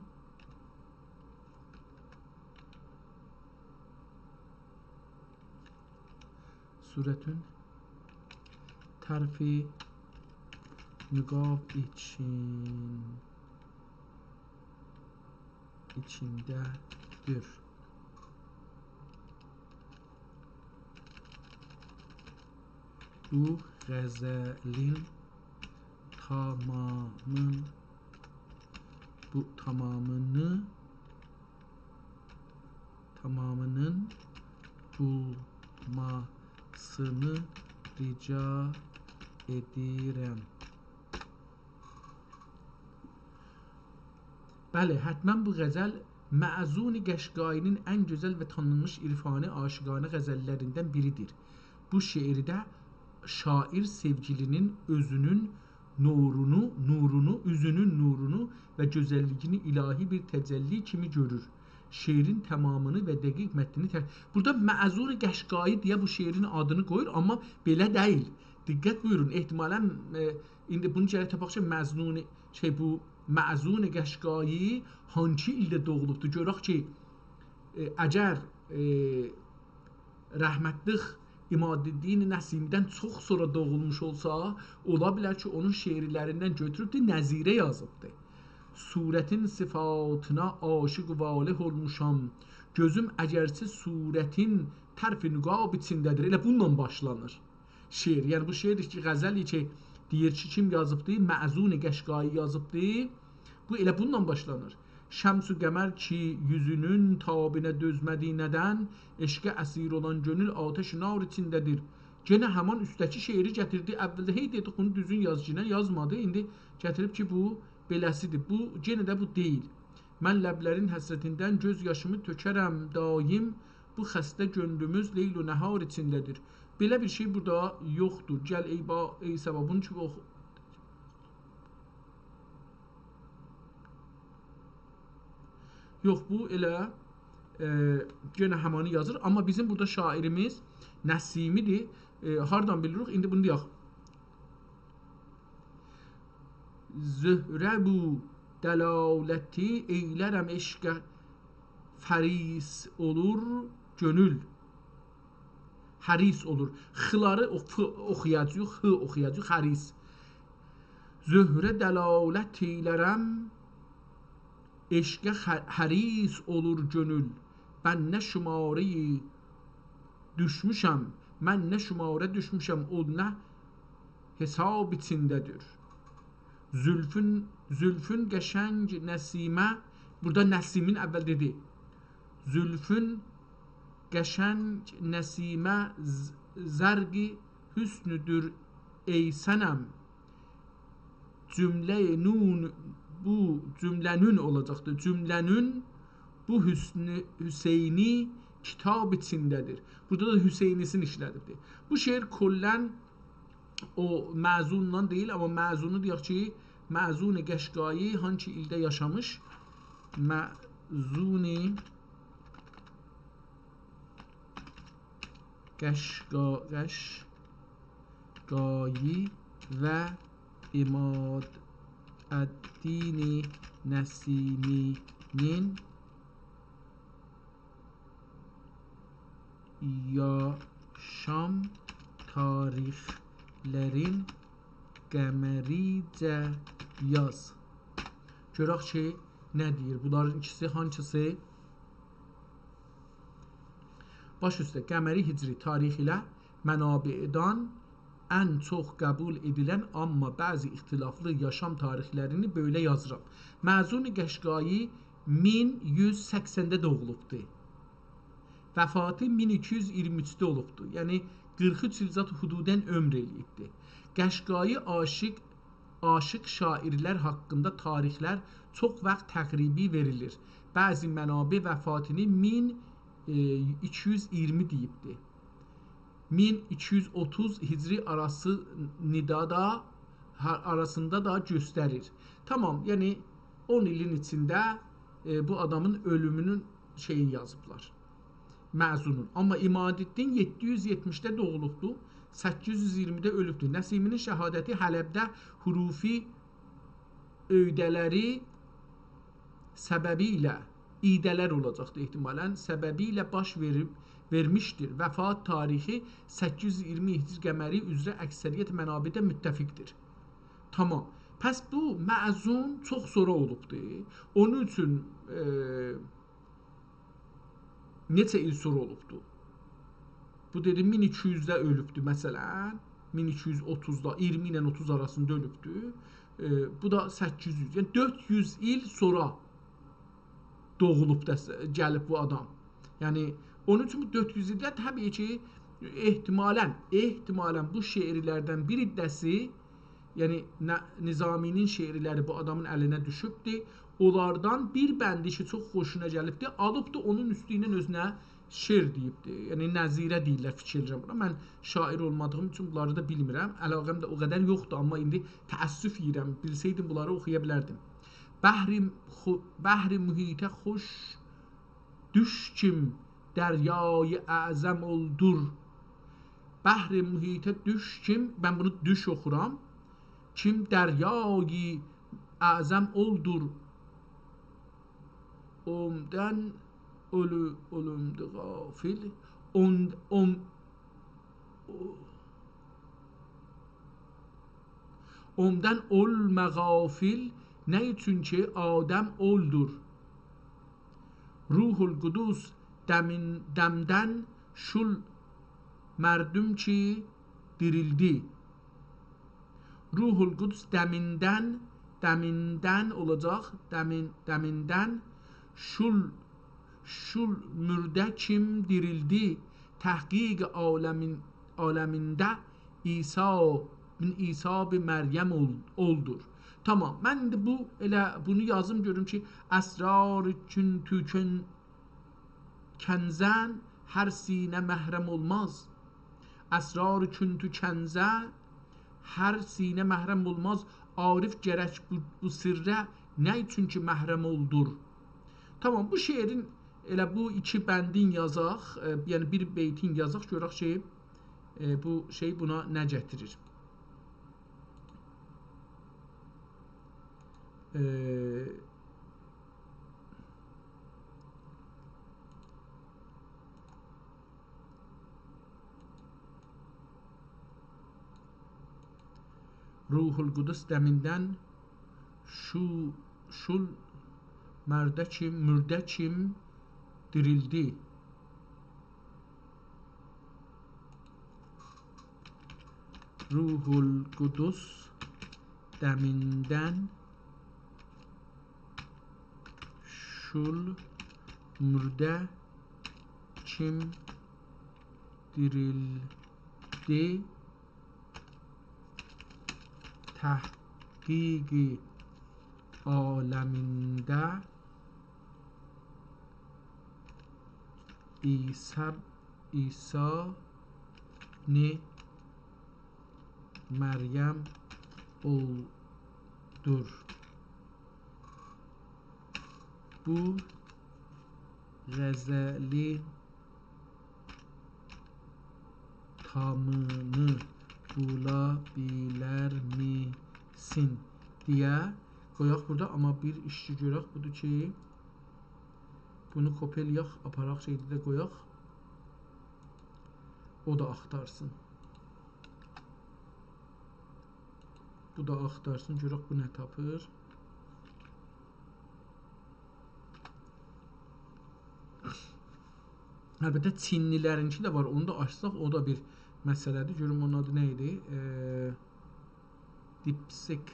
صورتون طرف نقاب ایچین، ایچینده‌دیر. بو غزلین تمامین، بو تمامینی، تمامینین بولماسینی رجا ائدیرم. بلی، حتماً بو غزل مأذون قشقایی‌نین ان گؤزل و تانینمیش عرفانی عاشقانه غزللریندن بیریدیر. بو شعرده شاعر سئوگیلی‌نین اؤزونون نورونو، نورونو، اوزونون نورونو و گؤزللیگینی الهی بیر تجلی کیمی گؤرور. شعرین تمامینی و دقیق متنینی تر-، بورادا مأذون قشقایی دئیه بو شعرین آدینی قویور، آمما بئله دئییل. دقت بویورون، احتمالاً، ائ، ایندی بونو گرک تاپاق کی، مظنون، شئی، بو مأذون قشقایی هانسی ایلده دوغولوبدور؟ گؤرک کی، ائ، اگر، ائ، رحمتلیک عمادالدین نسیمی‌دن چوخ سونرا دوغولموش اولسا، اولا بیلر کی، اونون شعرلریندن گؤتوروبدور، نظیره یازیبدیر. صورتین صفاتینا عاشق و واله اولموشام. گؤزوم اگرچی صورتین طرف نقاب ایچینده‌دیر. ائله بونونلا باشلانیر شعر. یعنی بو شعر کی، غزل کی، دئییر کی، کیم یازیبدی؟ مأذون قشقایی یازیبدی. بو ائله بونونلا باشلانیر. شمس و قمر کی، یوزونون تابینه دؤزمه‌دی ندن، عشقه اسیر اولان گؤنول آتش نار ایچینده‌دیر. یئنه همان اوستده‌کی شعری گتیردی. اولده هئی دئدیک، بونو دوزگون یازگینن یازمادی. ایندی گتیریب کی، بو بئله‌سیدیر. بو، یئنه ده بو دئییل. من لبلرین حسرتیندن گؤز یاشیمی تؤکرم دایم، بو خسته گؤنلوموز لیل و نهار ایچینده‌دیر. بئله بیر شئی بورادا یوخدور. گل ای با-، ای صبا، بونون کیمی اوخو-، یوخ، بو ائله، ائ، یئنه همانی یازیر. آمما بیزیم بورادا شاعریمیز نسیمی‌دیر. ائ، هاردان بیلیریک؟ ایندی بونو دئیک. زهره بو دلالتی ائیلرم عشقه، فریس اولور گؤنول. حریص اولور. خلاری اوخ-، اوخویاجاغیق، خ اوخویاجاغیق، حریص. زهره دلالت ائیلرم، عشقه خ-، حریص اولور گؤنول. من نه شماره‌ی دوشموشم، من نه شماره دوشموشم، او نه حساب ایچینده‌دیر. زولفون، زولفون قشنگ نسیمه، بورادا نسیمین اول دئدی. زولفون قشنگ نسیمه ز-، زرق حسنودور ای صنم. جمله‌ی نون، بو جمله‌نون اولاجاقدیر. جمله‌نون بو حسن حسینی کتاب ایچینده‌دیر. بورادا دا حسینی‌سینی ایشله‌دیبدیر. بو شعر کلاً او مأذوندان دئییل، آمما مأذونو دئیک کی، مأذون قشقایی هانسی ایلده یاشامیش؟ مأذون قشقا-، قشقایی و عمادالدین نسیمی‌نین یاشام تاریخلرین قمریجه یاز. گؤرک کی، نه دئییر؟ بونلارین ایکیسی هانسیسی؟ باش اوسته، قمری هجری تاریخ ایله منابعدن ان چوخ قبول ائدیلن، آمما بعضی اختلافلی یاشام تاریخلرینی بئله یازیرام. مأذون قشقایی مین یوز سکسنده دوغولوبدور. وفاتی مین ایکی یوز اییرمی اوچده اولوبدور. یعنی قیرخ اوچ ایل زاد حدوداً عؤمور ائله‌ییبدیر. قشقایی عاشق، عاشق شاعرلر حاقیندا تاریخلر چوخ واخت تقریبی وئریلیر. بعضی منابع وفاتینی مین ایکی یوز اییرمی دئییبدیر. مین ایکی یوز اوتوز هجری آراسیندا دا، ها-، آراسیندا دا گؤستریر. تامام، یعنی اون ایلین ایچینده، ائ، بو آدامین اؤلومونون شئیینی یازیبلار. مأذونون. آمما عمادالدین یئددی یوز یئتمیشده دوغولوبدور، سککیز یوز اییرمیده اؤلوبدور. نسیمی‌نین شهادتی حلبده حروفی اؤیده‌لری سببیله، ایده‌لر اولاجاقدیر احتمالاً، سببیله باش وئریب، وئرمیشدیر. وفات تاریخی سککیز یوز اییرمی هجری قمری اوزره اکثریت منابعده متفقدیر. تامام. پس بو مأذون چوخ سونرا اولوبدور. اونون اوچون، ائ، نئچه ایل سونرا اولوبدو؟ بو دئدی، مین ایکی یوزده اؤلوبدو، مثلاً. مین ایکی یوز اوتوزدا، اییرمی ایله اوتوز آراسیندا اؤلوبدو. ائ، بو دا سککیز یوز. یعنی، دؤرد یوز ایل سونرا دوغولوب دا، گلیب بو آدام. یعنی، اونون اوچون بو دؤرد یوز ایلده طبیعی کی، احتمالاً، احتمالاً بو شعرلردن بیر حیصه‌سی، یعنی، نه-، نظامی‌نین شعرلری بو آدامین الینه دوشوبدو. اونلاردان بیر بندی کی، چوخ خوشونا گلیبدی، آلیبدی، اونون اوستو ایله اؤزونه شعر دئییبدی. یعنی، نظیره دئییرلر، فیکیر ائدیرم بونا. من شاعر اولمادیغیم اوچون بونلاری دا بیلمیرم. علاقه‌م ده او قدر یوخدور، آمما ایندی تأسف یئییرم. بیلسئیدیم، بونلاری اوخویا بیلردیم. بحر خو-، بحر محیطه خوش دوش کیم، دریای اعظم اولدور. بحر محیطه دوش کیم، من بونو دوش اوخورام. کیم دریای اعظم اولدور. اوندان اولو-، اولوندو غافل. اون-، اون-، او-، اوندان اولما غافل، نه اوچون کی، آدم اولدور. روح‌القدس دمین-، دمدن شول مردم کی دیریلدی. روح‌القدس دمیندن، دمیندن اولاجاق، دمین-، دمیندن شول، شول مرده کیم دیریلدی. تحقیق عالمین، عالمینده عیسی، عیسی به مریم اول-، اولدور. تامام، من ایندی بو، ائله بونو یازیم، گؤروم کی، اسرار چون تو کن-، کنزن هر سینه محرم اولماز. اسرار چون تو کنزه هر سینه محرم اولماز. عارف گرک بو، بو سرّه نه اوچون کی محرم اولدور. تامام، بو شعرین ائله بو ایکی بندین یازاق، ائ، یعنی بیر بیتین یازاق، گؤرک کی، ائ، بو شئی بونا نه گتیریر. ائ، روح‌القدس دمیندن شو-، شول مرده کیم، مرده کیم دیریلدی. روح‌القدس دمیندن شول مرده کیم دیریلدی. تحقیق عالمینده عیسی، عیسی نی مریم اولدور. بو غزلین تامینی بولا بیلرمی سین دئیه قویاق بورادا، آمما بیر ایشچی گؤرک بودور کی، بونو کپی ائله‌یک، آپاراق شئیده ده قویاق. او دا آختارسین. بو دا آختارسین، گؤرک بو نه تاپیر. البته، چینلی‌لرینکی ده وار، اونو دا آچساق، او دا بیر مسئله‌دیر. گؤروم اونون آدی نه ایدی؟ ائ، DeepSeek.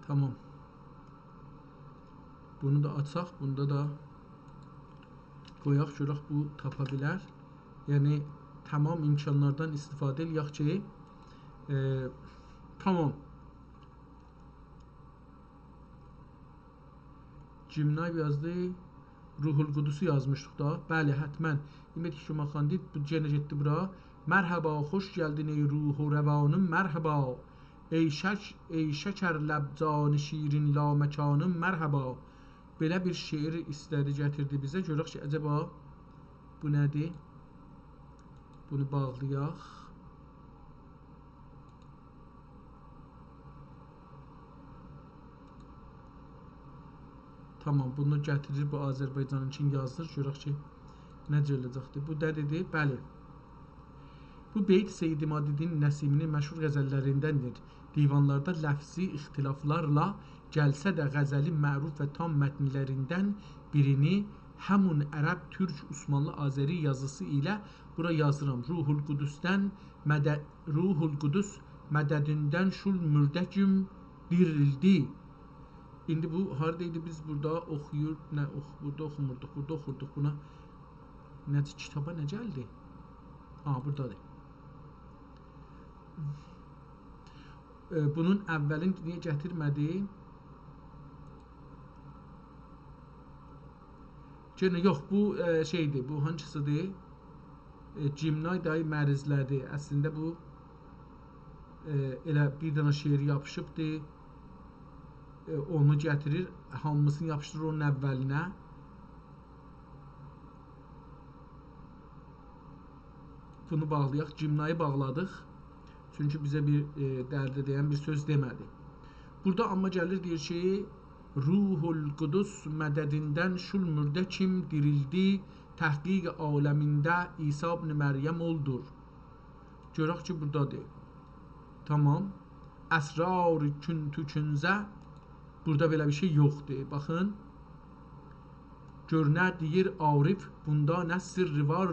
تامام. بونو دا آچاق، بوندا دا قویاق، گؤرک بو تاپا بیلر. یعنی، تامام امکانلاردان استفاده ائله‌یک کی، ائ، تامام. جیمنای یازدی، روح‌القدسی یازمیشدیق دا. بلی، حتماً. ایمید کی، شما خواندید، بو یئنه گئتدی بورا. مرحبا، خوش گلدین ای روح و روانیم، مرحبا. ای شک-، ای شکرلب جان شیرین لامکانیم، مرحبا. بئله بیر شعر ایسته‌دی، گتیردی بیزه. گؤرک کی، عجبا بو نه‌دیر؟ بونو باغلایاق. تامام، بونو گتیریر، بو آذربایجانینکینی یازیر. گؤرک کی، نئجه اولاجاقدیر. بو دا دئدی، بلی. بو بیت سید عمادالدین نسیمی‌نین مشهور غزل‌لریندندیر. دیوانلاردا لفظی اختلافلارلا گلسه ده، غزلین معروف و تام متن‌لریندن بیرینی همون عرب، تورک، عثمانلی، آذری یازیسی ایله بورا یازیرام. روح‌القدسدن مده-، روح‌القدس مددیندن شول مرده‌کیم دیریلدی. ایندی بو هاردایدی؟ بیز بورادا اوخویور، نه اوخ-، بورادا اوخوموردوق، بورادا اوخوردوق. بونا نئجه، کیتابا نه گلدی؟ آ، بورادادیر. ائ، بونون اولین نییه گتیرمه‌دی؟ یئنه یوخ، بو، ائ، شئیدیر، بو هانسیدیر؟ ائ، جیمنای دای مریضله‌دیر. اصلینده بو، ائ، ائله بیر دنه شعر یاپیشیبدی. ائ، اونو گتیریر، هامیسینی یاپیشدیریر اونون اولینه. بونو باغلایاق، جیمنایی باغلادیق. چونکی بیزه بیر، ائ، درده دَیَن بیر سؤز دئمه‌دی. بورادا آمما گلیر، دئییر کی، روح‌القدس مددیندن شول مرده کیم دیریلدی، تحقیق عالمینده عیسی ابن مریم اولدور. گؤرک کی، بورادادیر. تامام. اسرار کن تو کنزه، بورادا بئله بیر شئی یوخدور. باخین. گؤر نه دئییر عارف، بوندا نه سرّی وار،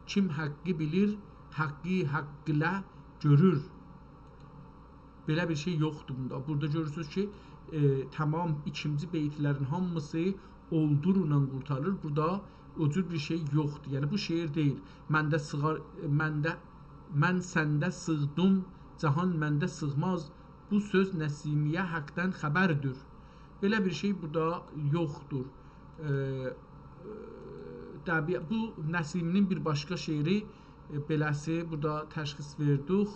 کیم حقی بیلیر، حقی حق ایله گؤرور. بئله بیر شئی یوخدور بوندا. بورادا گؤرورسونوز کی، ائ، تامام ایکینجی بیت‌لرین هامیسی اولدور ایله قورتاریر. بورادا او جور بیر شئی یوخدور. یعنی، بو شعر دئییل. «منده سیغار، منده، من سنده سیغدیم، جهان منده سیغماز. بو سؤز نسیمی‌یه حقدن خبردیر.» بئله بیر شئی بورادا یوخدور. ائ، ائ، طبیع-، بو نسیمی‌نین بیر باشقا شعری، ائ، بئله‌سی بورادا تشخیص وئردیک.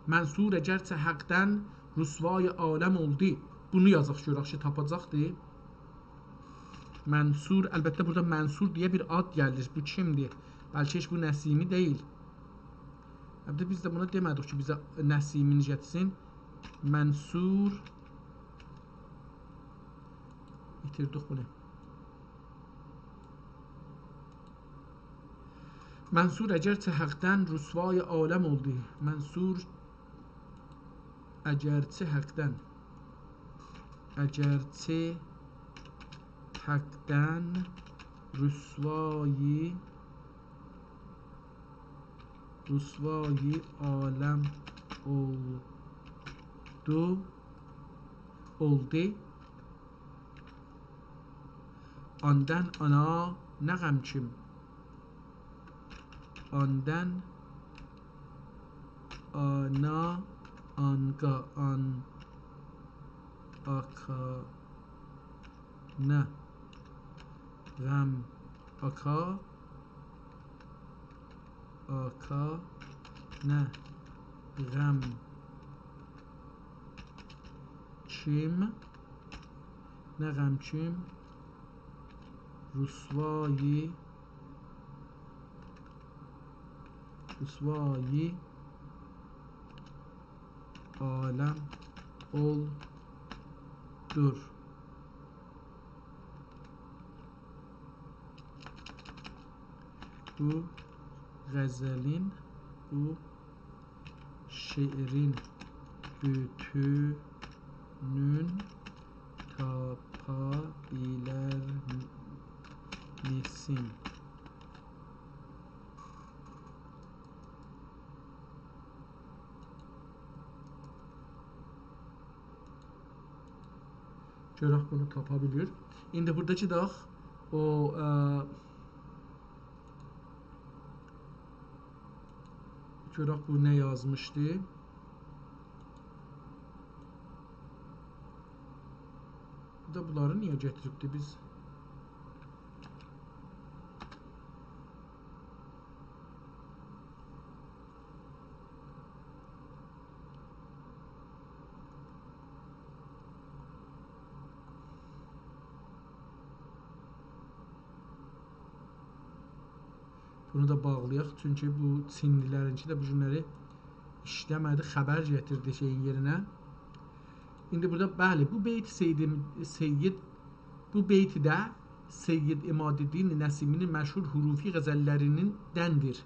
«منصور اگرچه حقدن رسوای عالم اولدی.» بونو یازاق، گؤرک کی، تاپاجاقدیر. منصور، البته، بورادا منصور دئیه بیر آد گلیر. بو کیمدیر؟ بلکه هئچ بو نسیمی دئییل. البته، بیز ده بونا دئمه‌دیک کی، بیزه نسیمینی گتیرسین. منصور، ایتیردیک بونو. منصور اگرچه حقدن رسوای عالم اولدی. منصور اگرچه حقدن، اگرچه حقدن رسوای، رسوای عالم اولدو، اولدو. آندن آنا نه غمکیم. آندن آنا آنقا آن آکا نه غم آکا آکا نه. غم کیم، نه غم کیم، رسوایی، رسوایی عالم اولدور. بو غزلین، بو شعرین بوتونون تاپا بیلرمیسین؟ گؤرک بونو تاپا بیلیر. ایندی بورادا گئدک او، ا، گؤرک بو نه یازمیشدی. بورادا بونلاری نییه گتیریبدی بیز؟ بونو دا باغلایاق، چونکی بو چینلی‌لرینکی ده بو گونلری ایشله‌مه‌دی، خبر گتیردی شئیین یئرینه. ایندی بورادا، بلی، بو بیت سید، سید، بو بیت ده سید عمادالدین نسیمی‌نین مشهور حروفی غزل‌لریندندیر.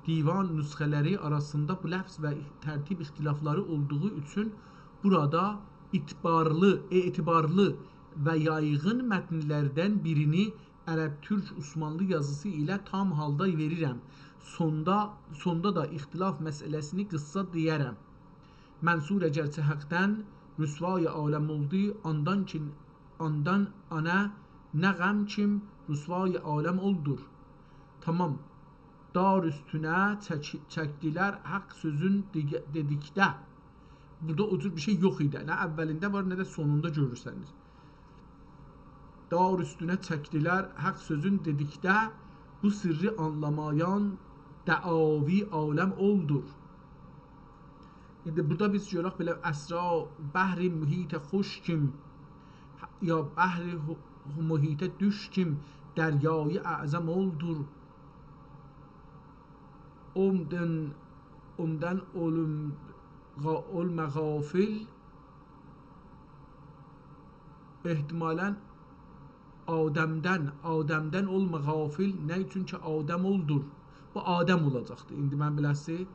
دیوان نسخه‌لری آراسیندا بو لفظ و ترتیب اختلاف‌لاری اولدوغو اوچون بورادا اعتبارلی، اعتبارلی و یایغین متن‌لردن بیرینی عرب، تورک، عثمانلی یازیسی ایله تام حالدا وئریرم. سوندا، سوندا دا اختلاف مسئله‌سینی قیسسا دئیه‌رم. منصور اگرچه حقدن رسوای عالم اولدو، آندان کی، آندان آنا نه غم کیم رسوای عالم اولدور. تامام. دار اوستونه چک-، چکدیلر حق سؤزون دئگه-، دئدیکده. بورادا او جور بیر شئی یوخ ایدی. نه اولینده وار، نه ده سونوندا گؤرورسنیز. دار اوستونه چکدیلر حق سؤزون دئدیکده، بو سرّی آنلامایان دعاوی عالم اولدور. ایندی بورادا بیز گؤرک بئله اسرار بحر محیط خوش کیم، یا بحر هو-، محیط دوش کیم، دریای اعظم اولدور. اومدن، اومدن اولوم، غا-، اولما غافل، احتمالاً آدمدن، آدمدن اولما غافل، نه اوچون کی آدم اولدور. بو آدم اولاجاقدی. ایندی من بیله‌سی،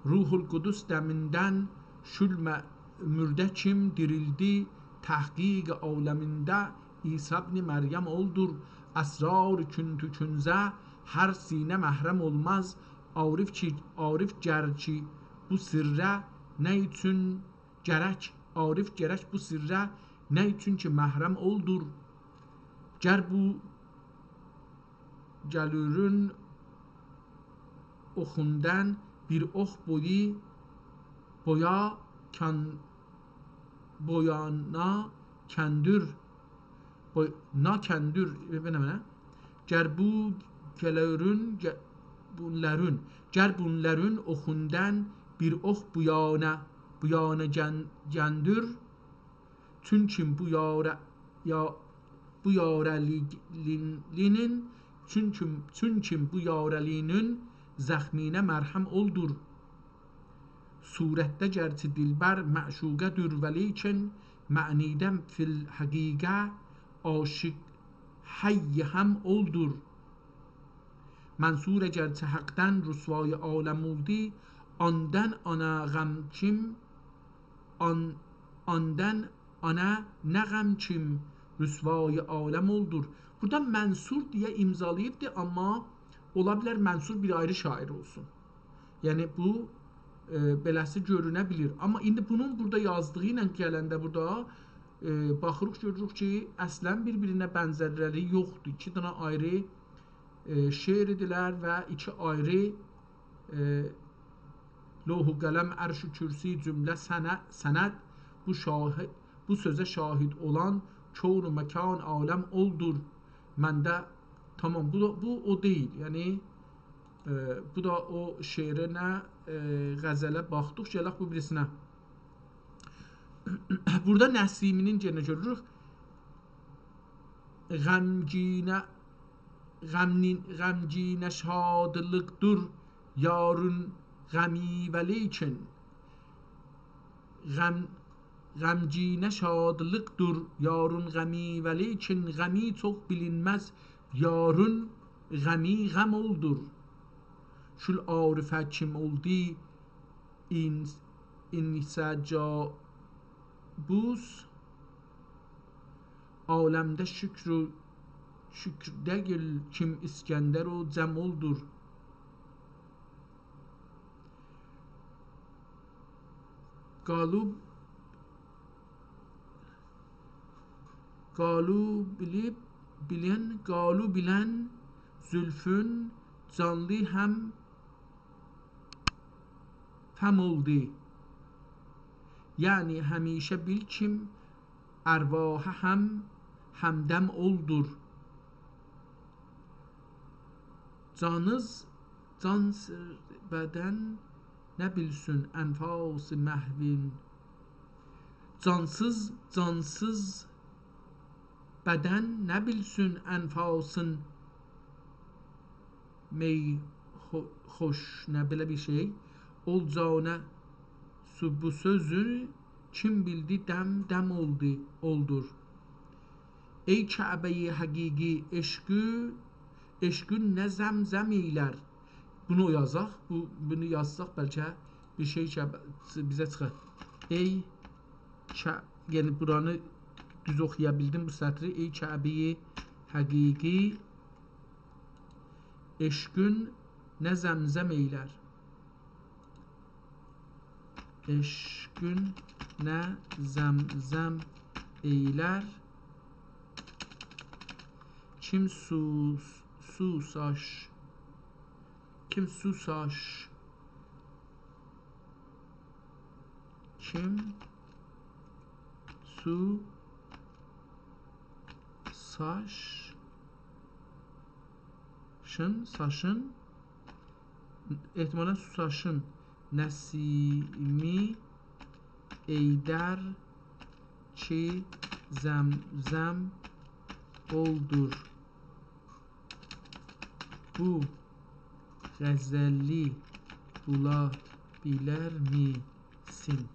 روح‌القدس دمیندن شولمه مورده کیم دیریلدی، تحقیق عالمینده عیسی ابن مریم اولدور. اسرار کنت و کنزه هر سینه محرم اولماز. عارف کی، عارف گر کی بو سرّه نه اوچون گرک، عارف گرک بو سرّه نه اوچون کی محرم اولدور. گر بو گلورون اوخوندان بیر اوخ بویو، بویا کان-، بویانا کندور، بوی-، نا کندور، بئله منه. گر بو گلورون، گ-، بونلارون، گر بونلارون اوخوندان بیر اوخ بویانا، بویانا گن-، گندور، چونکیم بو یاره، یا، بو یاره‌لی‌نین، چونکیم، چونکیم بو یاره‌لی‌نین زخمینه مرهم اولدور. صورتده گرچه دلبر معشوقه‌دور، ولیکن معنیده فی‌الحقیقه عاشق حی هم اولدور. منصور اگرچه حقدن رسوای عالم اولدو، آندان آنا غم کیم، آن-، آندان آنا نه غم کیم رسوای عالم اولدور. بورادا منصور دئیه امضالاییبدی، آمما اولا بیلر منصور بیر آیری شاعیر اولسون. یعنی بو، ائ، بئله‌سی گؤرونه بیلیر. آمما ایندی بونون بورادا یازدیغی ایله گلنده بورادا، ائ، باخیریق، گؤروروک کی، اصلاً بیر-بیرینه بنزرلری یوخدور. ایکی دنه آیری، ائ، شعر ایدیلر و ایکی آیری، ائ، لوح و قلم، عرش و کرسی، جمله سنه-، سند، بو شاهی-، بو سؤزه شاهد اولان کون و مکان عالم اولدور. منده، تامام، بو دا، بو او دئییل. یعنی، ائ، بو دا او شعرینه ائ، غزله باخدیق، گلک بو بیریسینه. بورادا نسیمی‌نین یئنه گؤروروک. غمگینه، غمنین-، غمگینه شادلیقدور یارون غمی ولیکن. غم، غمگینه شادلیقدور یارون غمی ولیکن، غمی چوخ بیلینمز یارون غمی غم اولدور. شول عارفه کیم اولدو این-، اینسه جا بوز، عالمده شکر و، شکر دئییل کیم اسکندر و جم اولدور. قالو، قالو بیلیب، بیلن، قالو بیلن زولفون جانلی هم فم اولدو. یعنی همیشه بیل کیم ارواحه هم همدم اولدور. جانیز، جانسیز بدن نه بیلسون انفاس محوین. جانسیز، جانسیز بدن نه بیلسون انفاسین می خو-، خوش، نه بئله بیر شئی. اول جانه سو-، بو سؤزو کیم بیلدی دم دم اولدو، اولدور. ای کعبه‌ی حقیقی عشقو، عشقون نه زمزم ائیلر. بونو یازاق، بو، بونو یازساق بلکه بیر شئی کی، بیزه چیخار. ای ک-، یعنی بورانی دوز اوخویا بیلدیم بو سطری. ای کعبه‌ی حقیقی عشقون نه زمزم ائیلر. عشقون نه زمزم ائیلر. کیم سو-، سوساش، کیم سوساش، کیم سو-، ساش-، شین، ساشین، احتمالاً سوساشین نسیمی ائیدر کی زمزم اولدور. بو غزلی بولا بیلرمیسین؟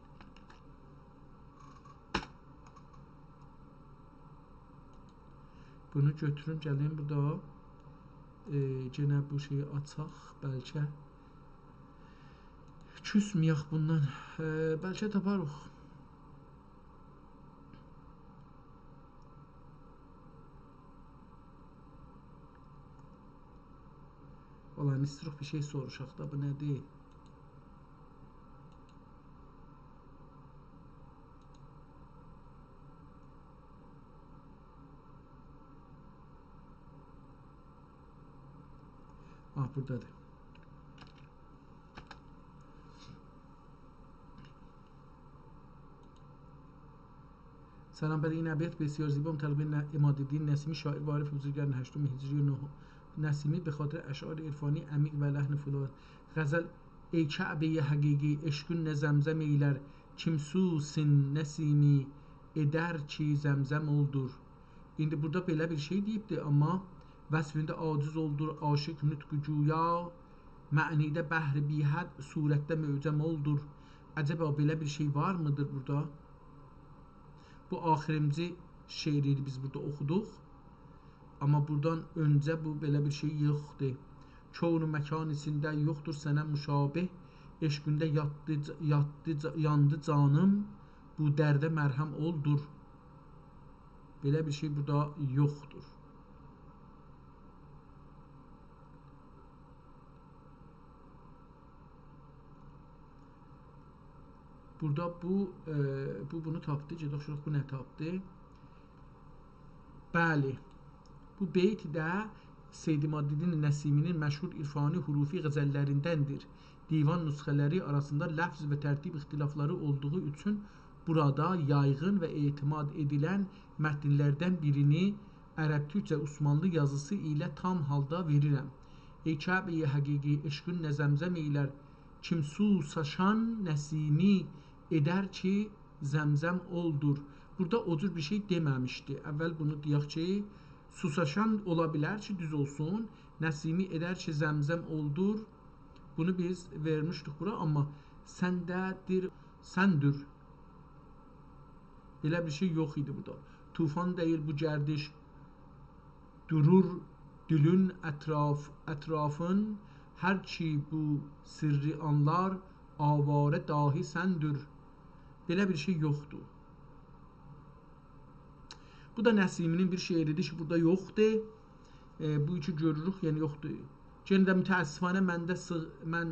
بونو گؤتوروم، گلیم بورادا، ائ، یئنه بو شئیی آچاق، بلکه کوسمه‌یک بوندان، ائ، بلکه تاپاریق. والله، ایستیروق بیر شئی سوروشاق دا، بو نه‌دیر؟ آه، بورادادیر. سلام، بله، این ابیات بسیار زیبا، متعلق به ن-، عمادالدین نسیمی، شاعر و عارف بزرگ قرن هشتم هجری نو-، نسیمی به خاطر اشعار عرفانی عمیق و لحن فولاد غزل. ای کعبه‌ی حقیقی، عشقون نه زمزم ائیلر، کیم سوسین نسیمی ائدر کی زمزم اولدور. ایندی بورادا بئله بیر شئی دئییبدی، آمما وصفینده عاجز اولدور، عاشق نطق گویا، معنیده بحر بی‌حد، صورتده معجم اولدور. عجبا بئله بیر شئی وارمیدیر بورادا؟ بو آخیرینجی شعری بیز بورادا اوخودوق. آمما بورادان اؤنجه بو بئله بیر شئی یوخدور. کون و مکان ایچینده یوخدور سنه مشابه. عشقونده یاتدی، یاتدی، یاندی جانیم، بو درده مرهم اولدور. بئله بیر شئی بورادا یوخدور. بورادا بو، ائ، بو بونو تاپدی. گئدک گؤرک بو نه تاپدی. بلی. بو بیت ده سید عمادالدین نسیمی‌نین مشهور عرفانی حروفی غزل‌لریندندیر. دیوان نسخه‌لری آراسیندا لفظ و ترتیب اختلاف‌لاری اولدوغو اوچون بورادا یایغین و اعتماد ائدیلن متن‌لردن بیرینی عرب-تورکجه عثمانلی یازیسی ایله تام حالدا وئریرم. ای کعبه‌ی حقیقی، عشقون نه زمزم ائیلر، کیم سوساشان نسیمی ائدر کی زمزم اولدور. بورادا او جور بیر شئی دئمه‌میشدی. اول بونو دئیک کی، سوساشان اولا بیلر کی، دوز اولسون. نسیمی ائدر کی زمزم اولدور. بونو بیز وئرمیشدیک بورا، آمما سنده‌دیر، سندور. بئله بیر شئی یوخ ایدی بورادا. طوفان دئییل بو گردش، دورور دیلین اطراف، اطرافین، هر کی بو سرّی آنلار، آواره داهی سندور. بئله بیر شئی یوخدور. بو دا نسیمی‌نین بیر شعری‌دیر کی، بورادا یوخدور. ائ، بو کی گؤروروک، یعنی یوخدور. یئنه ده متأسفانه منده سیغ-، من،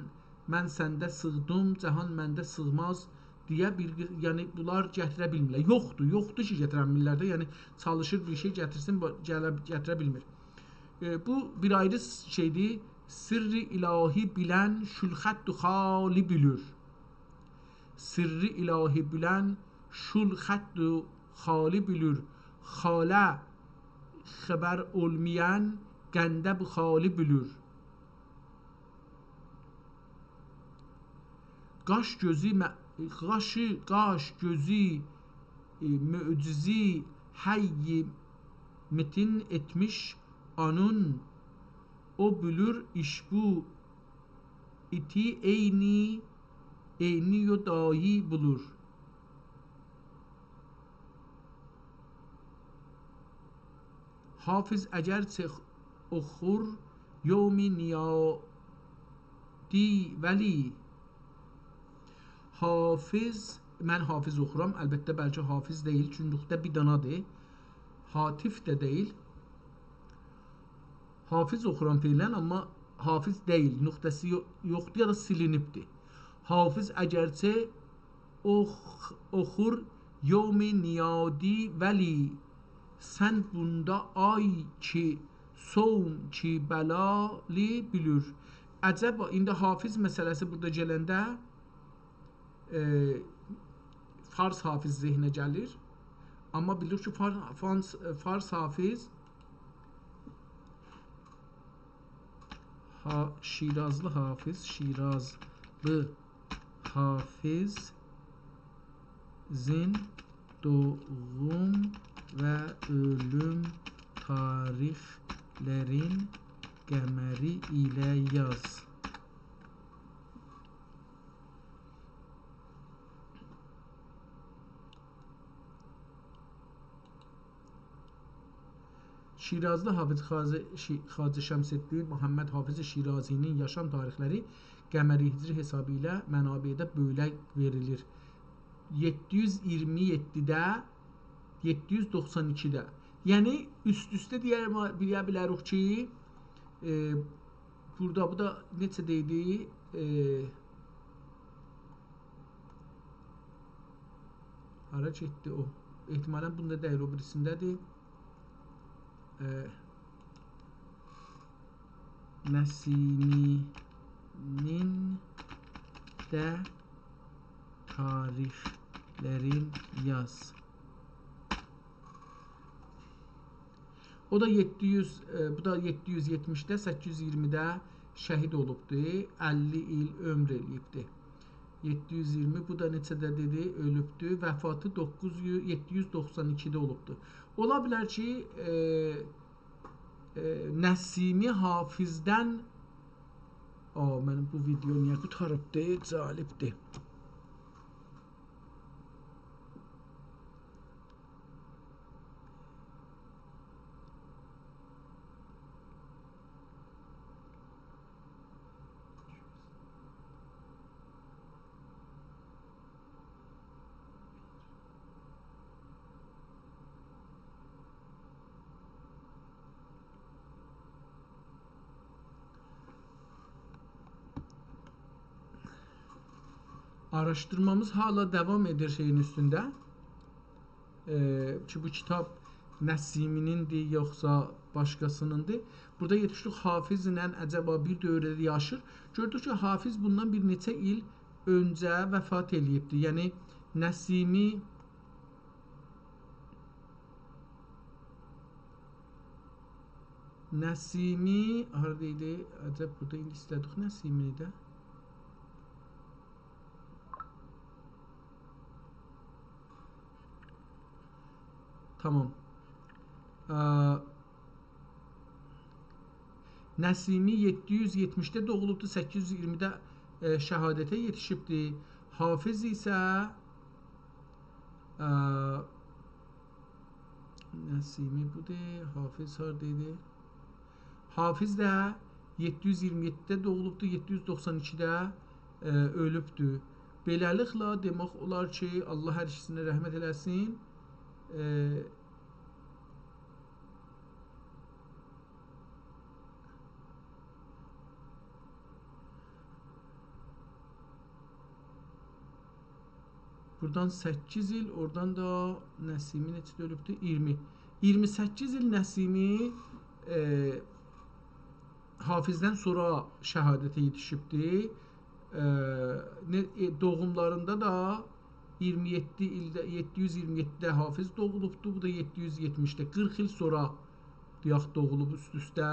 من سنده سیغدیم، جهان منده سیغماز دئیه بیر، یعنی بونلار گتیره بیلمیرلر. یوخدور، یوخدور کی گتیره بیلمیرلر ده، یعنی چالیشیر بیر شئی گتیرسین، بو-، گله، گتیره بیلمیر. ائ، بو بیر آیری شئی‌دیر. سرّ الهی بیلن شول خط خالی بیلیر. سرّ الهی بیلن شول خط خالی بیلیر. خاله خبر اولمایان قنده بو خالی بیلیر. قاش گؤزو م-، قاشی، قاش گؤزو، ائ، معجزی حی متین ائتمیش آنین، او بیلیر ایش بو ایتی عینی، عینی و دایی بولور. حافظ اگرچه اوخور یوم نیادی ولی. حافظ، من حافظ اوخورام. البته، بلکه حافظ دئییل، چونکی نقطه بیر دانادیر. هاتف ده دئییل. حافظ اوخورام فعلاً، آمما حافظ دئییل. نقطه‌سی یو-، یوخدور یا دا سیلینیبدیر. حافظ اگرچه اوخ-، اوخور یوم نیادی ولی، سن بوندا آی کی صوم کی بلالی بیلیر. عجبا، ایندی حافظ مسئله‌سی بورادا گلنده، ائ، فارس حافظ ذهنه گلیر. آمما بیلیریک کی، فار-، فانس-، فارس حافظ ها-، شیرازلی حافظ، شیرازلی حافظین دوغوم و اؤلوم تاریخلرین قمری ایله یاز. شیرازلی حافظ خاجه، شی-، خاجه شمس‌الدین محمد حافظ شیرازی‌نین یاشام تاریخلری قمری هجری حسابی ایله منابعده بئله وئریلیر. یئددی یوز ایگیرمی یئددیده، یئددی یوز دوخسان ایکیده. یعنی، اوست-اوسته دئیه، دئیه بیلریک کی، ائ، بورادا، بو دا نئچه‌ده ایدی؟ ائ، هارا گئتدی او؟ احتمالاً بوندا دئییل، او بیریسینده‌دیر. ائ، نسیمی‌نین ده تاریخلرین یاز. او دا یئددی یوز، ائ، بو دا یئددی یوز یئتمیشده، سککیز یوز ایگیرمیده شهید اولوبدو. اللی ایل عؤمور ائله‌ییبدی. یئددی یوز ایگیرمی، بو دا نئچه‌ده دئدی، اؤلوبدو. وفاتی دوققوز یوز، یئددی یوز دوخسان ایکیده اولوبدو. اولا بیلر کی، ائ، ائ، نسیمی حافظدن، آ، منیم بو ویدئو نییه قوتاریبدی؟ جالبدیر. آراشدیرمامیز هالا داوام ائدیر شئیین اوستونده. ائ، کی، بو کیتاب نسیمی‌نیندیر، یوخسا باشقاسی‌نیندیر؟ بورادا یئتمیشلیک حافظ ایله عجبا بیر دؤوره‌ده یاشیر. گؤردوک کی، حافظ بوندان بیر نئچه ایل اؤنجه وفات ائله‌ییبدیر. یعنی، نسیمی، نسیمی، هاردا ایدی؟ عجب، بورادا ایندی ایسته‌دیک نسیمی‌نی ده. تامام. ا، نسیمی یئددی یوز یئتمیشده دوغولوبدو، سککیز یوز ایگیرمیده، ائ، شهادته یئتیشیبدی. حافظ ایسه، ا، نسیمی بودور، حافظ هاردایدی؟ حافظ ده یئددی یوز ایگیرمی یئددیده دوغولوبدو، یئددی یوز دوخسان ایکیده، ائ، اؤلوبدو. بئله‌لیکله دئمک اولار کی، الله هر ایکیسینه رحمت ائله‌سین. ائ، بورادان سککیز ایل، اورادان دا نسیمی نئچه‌ده اؤلوبدو؟ ایگیرمی. ایگیرمی سککیز ایل نسیمی، ائ، حافظدن سونرا شهادته یئتیشیبدی. ائ، نه، ائ، دوغوملاریندا دا ایگیرمی یئددی ایلده، یئددی یوز ایگیرمی یئددیده حافظ دوغولوبدو، بو دا یئددی یوز یئتمیشده، قیرخ ایل سونرا، دئیک، دوغولوب اوست-اوسته.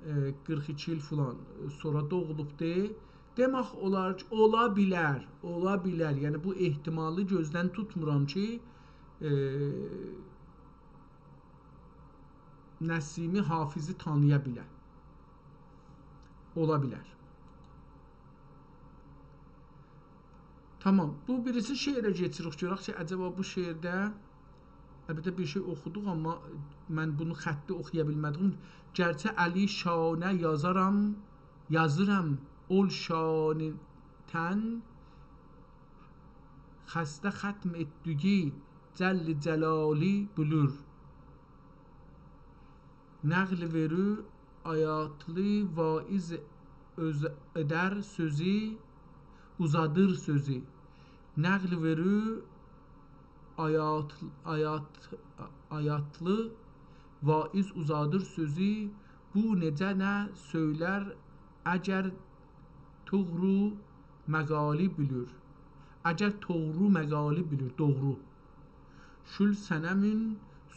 ائ، قیرخ ایکی ایل فلان، ائ، سونرا دوغولوبدو. دئمک اولار کی، اولا بیلر، اولا بیلر. یعنی، بو احتمالی گؤزدن توتمورام کی، ائ، نسیمی حافظی تانییا بیله. اولا بیلر. تامام، بو بیریسی شعره کئچیریک، گؤرک کی، عجبا بو شعرده، البته بیر شئی اوخودوق، آمما من بونو خطی اوخویا بیلمه‌دیم. گرچه علی شانه یازارام، یازیرام، اول شانه تن، خسته ختم ائتدیگی جل جلالی بیلور. نقل وئرو آیاتلی واعظ اؤز-، ائدر سؤزو، اوزادیر سؤزو. نقل وئرو آیات-، آیات-، آیاتلی واعظ اوزادیر سؤزو. بو نئجه نه سؤیلر، اگر توغرو مقالی بیلور. اگر توغرو مقالی بیلور، دوغرو. شول صنمین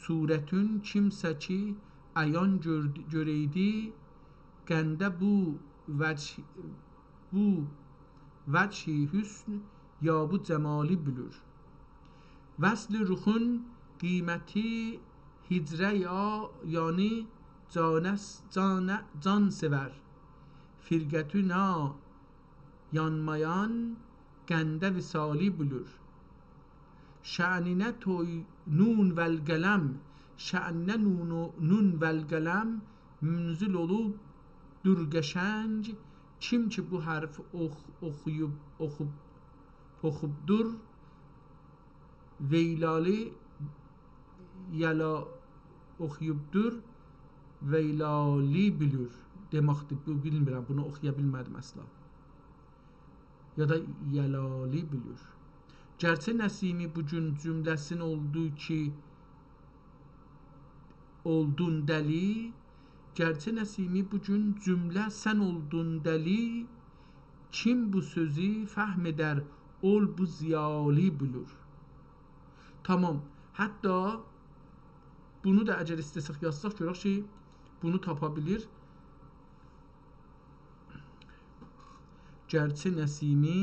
صورتون کیمسه کی عیان گؤردو-، گؤرئیدی، قنده بو وجه، بو وجه حسن یا بو جمالی بیلور. وصل رخون قیمتی هجره یا، یعنی جانس-، جانه-، جان سئور. فرقتونا یانمایان قنده وصالی بیلور. شأنینه توی نون والقلم، شأنینه نون و، نون والقلم منزل اولوبدور قشنگ. کیم کی بو حرفی اوخ-، اوخویوب، اوخوب، اوخوبدور، ویلالی، یلا، اوخویوبدور، ویلالی بیلور. دئمکدیر، بو بیلمیرم، بونو اوخویا بیلمه‌دیم اصلا. یا دا یلالی بیلور. گرچه نسیمی بو گون جمله‌سین اولدو کی، اولدون دلی، گرچه نسیمی بو گون جمله سن اولدون دلی، کیم بو سؤزو فهم ائدر، اول بو ضیالی بیلور. تامام. حتی بونو دا اگر ایسته‌سک یازساق، گؤرک کی، بونو تاپا بیلیر. گرچه نسیمی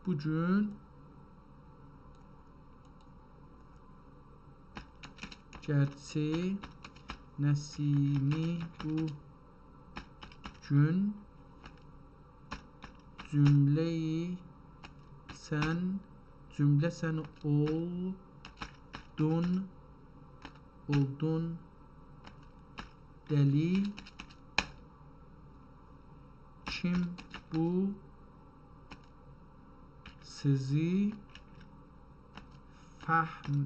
بو گون، گرچه نسیمی بو گون جمله‌ی سن، جمله سن اولدون، اولدون دلی، کیم بو سؤزو فهم،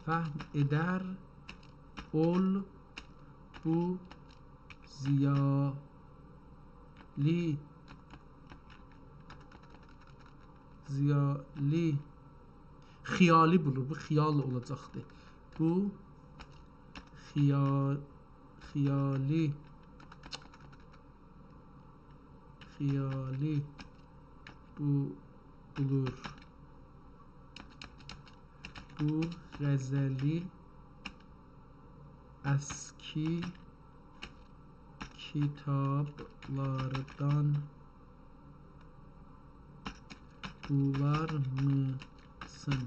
فهم ائدر، اول بو ضیالی، ضیالی، خیالی بیلور، بو خیال اولاجاقدی. بو خیا-، خیالی، خیالی بو-، بیلور. بو غزلی اسکی کیتابلاردان بولاریمیسین؟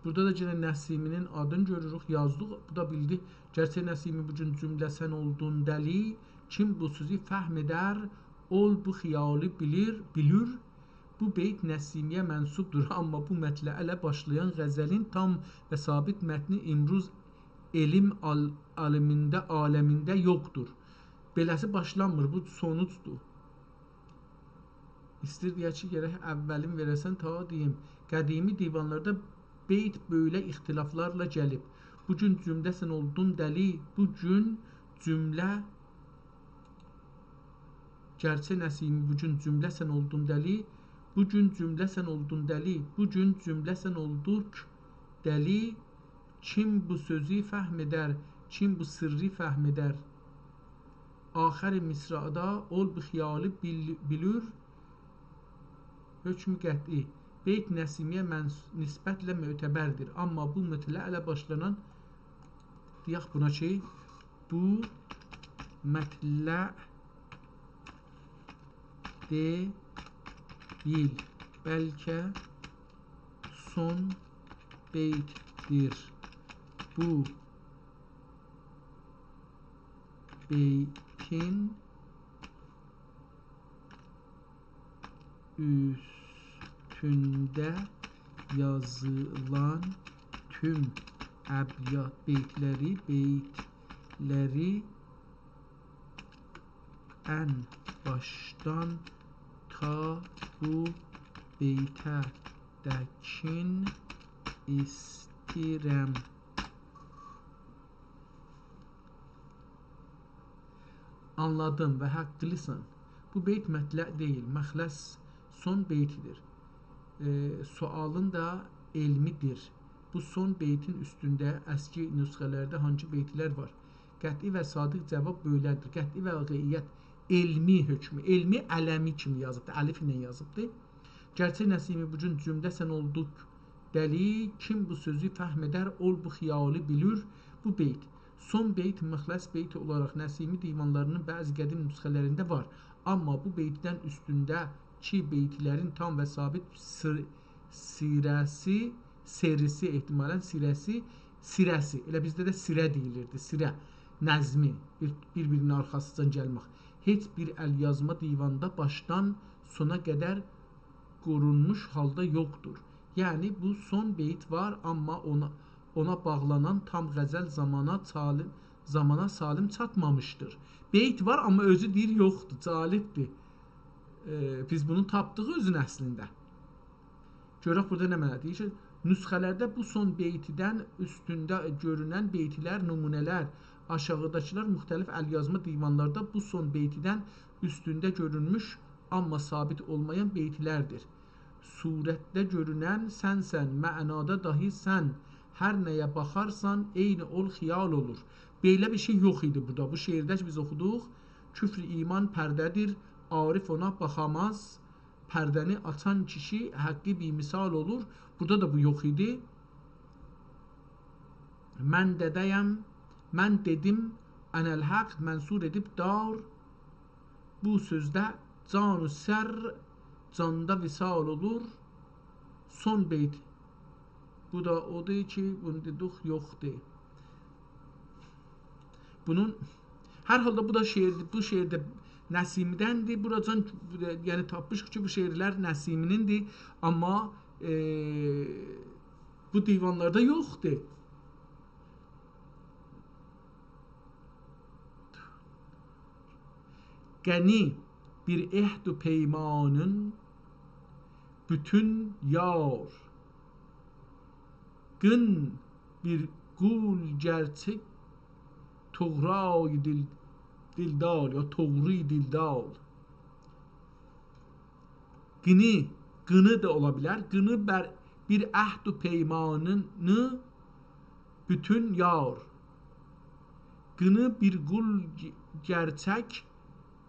بورادا دا یئنه نسیمی‌نین آدینی گؤروروک، یازدیق. بو دا بیلدی. گرچه نسیمی بو گون جمله سن اولدون دلی، کیم بو سؤزو فهم ائدر، اول بو خیالی بیلیر، بیلور. بو بیت نسیمی‌یه منسوبدور، آمما بو مطلعله باشلایان غزلین تام و ثابت متنی امروز علم عال-، عالمینده، عالمینده یوخدور. بئله‌سی باشلانمیر، بو سونوجدور. ایستیر دئیه کی، گرک اولین وئره‌سن تا دئییم. قدیمی دیوانلاردا بیت بؤیله اختلافلارلا گلیب. بو گون جمله سن اولدون دلی، بو گون جمله، گرچه نسیمی بو گون جمله سن اولدون دلی، بو گون جمله سن اولدون دلی، بو گون جمله سن اولدوق دلی، کیم بو سؤزو فهم ائدر، کیم بو سرّی فهم ائدر؟ آخر مصرعدا اول بو خیالی بیل-، بیلور، حکم قطعی. بیت نسیمی‌یه منس-، نسبتله معتبردیر. آمما بو مطلعله باشلانان، دئیک بونا کی، بو مطلع دئییل، بلکه سون بیتدیر. بو بیتین اوستونده یازیلان توم ابیات، بیتلری، بیتلری ان باشدان تا بو بیته دکین ایستیرم. آنلادیم و حاقلیسان. بو بیت مطلع دئییل، مخلص سون بیتی‌دیر. ائ، سؤالین دا علمی‌دیر. بو سون بیتین اوستونده اسکی نسخه‌لرده هانسی بیتلر وار؟ قطعی و صادق جواب بؤیله‌دیر. قطعی و واقعیت، علمی حکمو، علمی علمی کیمی یازیبدی، الف ایله یازیبدی. گرچه نسیمی بو گون جمله سن اولدوق دلی، کیم بو سؤزو فهم ائدر، اول بو خیالی بیلور، بو بیت. سون بیت مخلص بیتی اولاراق نسیمی دیوانلاری‌نین بعضی قدیم نسخه‌لرینده وار. آمما بو بیتدن اوستونده‌کی بیتلرین تام و ثابت سیر-، سیره‌سی، سری‌سی، احتمالاً سیره‌سی، سیره‌سی. ائله بیزده ده سیره دئییلیردی، سیره، نظمی، بیر، بیر-بیرینین آرخاسیجان گلمک. هئچ بیر ال‌یازما دیواندا باشدان سونا قدر قورونموش حالدا یوخدور. یعنی بو سون بیت وار، آمما اونا، اونا باغلانان تام غزل زامانا سالم، زامانا سالم چاتمامیشدیر. بیت وار، آمما اؤزو دئییر یوخدور. جالبدیر. ائ، بیز بونو تاپدیق اؤزون اصلینده. گؤرک بورادا نمنه دئییر کی، نسخه‌لرده بو سون بیتیدن اوستونده گؤرونن بیتلر، نمونه‌لر، آشاغیداکیلار مختلف ال‌یازما دیوانلاردا بو سون بیتیدن اوستونده گؤرونموش، آمما ثابت اولمایان بیتلردیر. صورتده گؤرونن سنسن، معنادا داهی سن، هر نه‌یه باخارسان، عینی اول خیال اولور. بئله بیر شئی یوخ ایدی بورادا. بو شعرده کی بیز اوخودوق، کفر ایمان پرده‌دیر، عارف اونا باخاماز، پرده‌نی آچان کیشی حقی بی‌مثال اولور. بورادا دا بو یوخ ایدی. من دده‌یم، من دئدیم، اناالحق منصور ائدیب دار. بو سؤزده جان و سر جاندا وصال اولور. سون بیت. بو دا اودور کی، بونو دئدیک، یوخدور. بونون، هر حالدا بو دا شعردیر، بو شعر ده نسیمی‌دندیر. بوراجان، یعنی تاپمیشیق کی، بو شعرلر نسیمی‌نیندیر، آمما، ائ، بو دیوانلاردا یوخدور. غنی بیر عهد و پیمانین بوتون یار، قین بیر قول گرچک توغرای دل، دلدار، یا توغری دلدار. قینی، قینی دا اولا بیلر. قینی بر، بیر عهد و پیمانینی بوتون یار. قینی بیر قول گ-، گرچک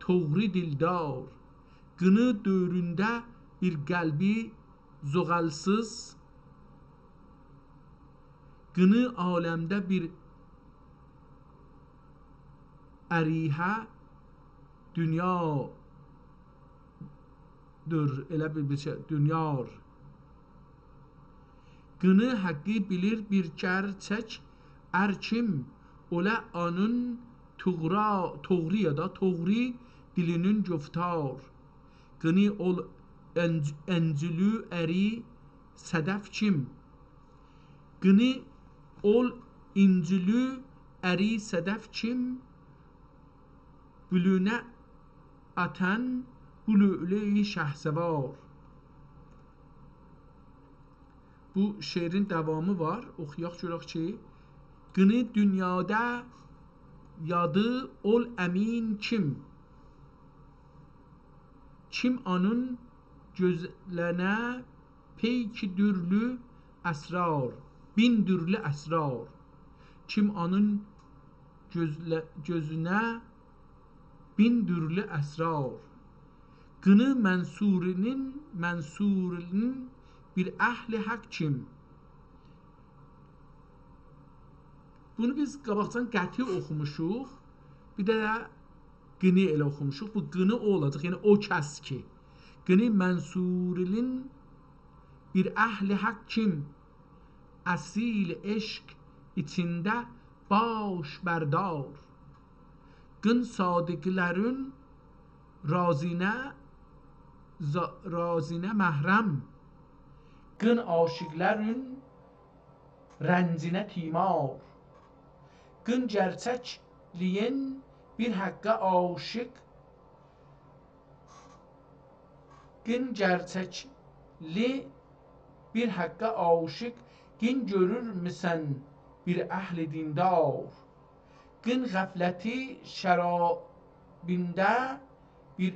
توغری دلدار. قینی دؤورونده بیر قلبی زوغالسیز. قینی عالمده بیر اریهه دونیادیر، ائله بیر، بیر شئی، دونیار. قینی حقی بیلیر بیر گئرچک ار کیم، اولا آنین توغرا-، توغری یا دا توغری دیلینین گفتار. قینی اول انج-، انجیلو اری صدف کیم. قینی اول اینجیلو اری صدف کیم، بولونه آتان بو لؤلؤی شهسوار. بو شعرین داوامی وار. اوخویاق گؤرک کی، قینی دونیادا یادی اول امین کیم، کیم آنین گؤزلنه پیک دورلو اسرار، بین دورلو اسرار. کیم آنین گؤزله-، گؤزونه بین دورلو اسرار. قینی منصوری‌نین، منصوری‌نین بیر اهل حق کیم. بونو بیز قاباقجادان قطعی اوخوموشوق. بیر ده قینی ائله اوخوموشوق. بو قینی او اولاجاق. یعنی او کس کی. قینی منصوری‌نین بیر اهل حق کیم، اصیل عشق ایچینده باش بردار. قین صادق‌لرین رازینه، زا-، رازینه محرم. قین عاشق‌لرین رنجینه تیمار. قین گئرچکلیین بیر حقه عاشق، قین گئرچکلی بیر حقه عاشق، قین گؤرورموسن بیر اهل دیندار؟ قین غفلتی شرابینده بیر،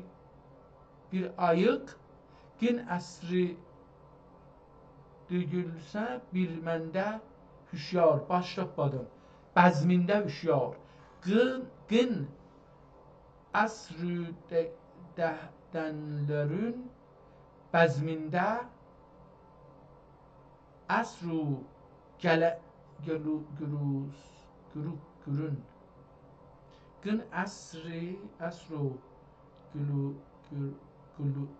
بیر آییق، قین عصری دویولسه بیر منده هوشیار، باش تاپمادیم. بزمینده هوشیار. قین، قین عصرو ده-، دهدن‌لرین بزمینده عصرو گله-، گلو-، گروس-، گرو-، گرون. قین عصری، عصرو گلو-، گر-، گلو-،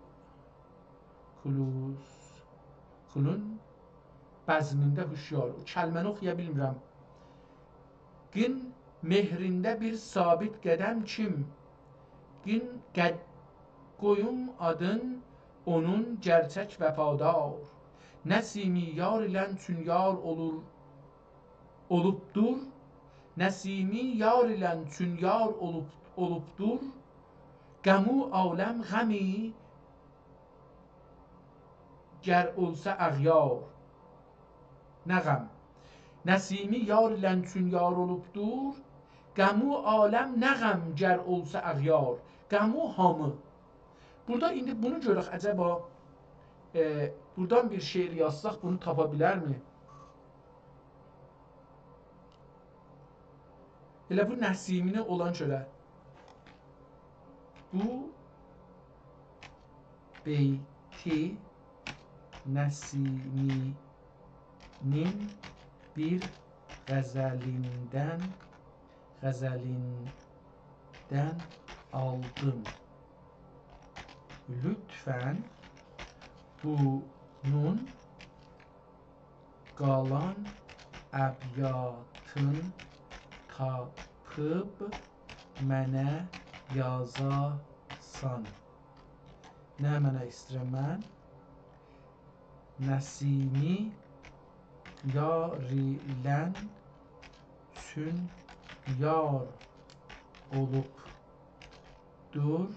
گلوس-، گلون بزمینده هوشیار. او کلمه‌نی اوخویا بیلمیرم. قین مهرینده بیر ثابت قدم کیم، قین قد-، قویوم آدین اونون گئرچک وفادار. نسیمی یار ایله چون یار اولور، اولوبدور، نسیمی یار ایله چون یار اولوب-، اولوبدور، غمو عالم غمی گر اولسا اغیار. نه غم. نسیمی یار ایله چون یار اولوبدور، غمو عالم نه غم گر اولسا اغیار. غمو هامی. بورادا ایندی بونو گؤرک، عجبا، ائ، بورادان بیر شعر یازساق بونو تاپا بیلرمی؟ ائله بو نسیمی‌نی اولان گؤره. بو بیتی نسیمی‌نین بیر غزلیندن، غزلیندن آلدیم. لطفاً بونون قالان ابیاتین تاپیب منه یازاسان. نمنه ایسته‌ییرم من؟ نسیمی یار ایله چون یار اولوبدور،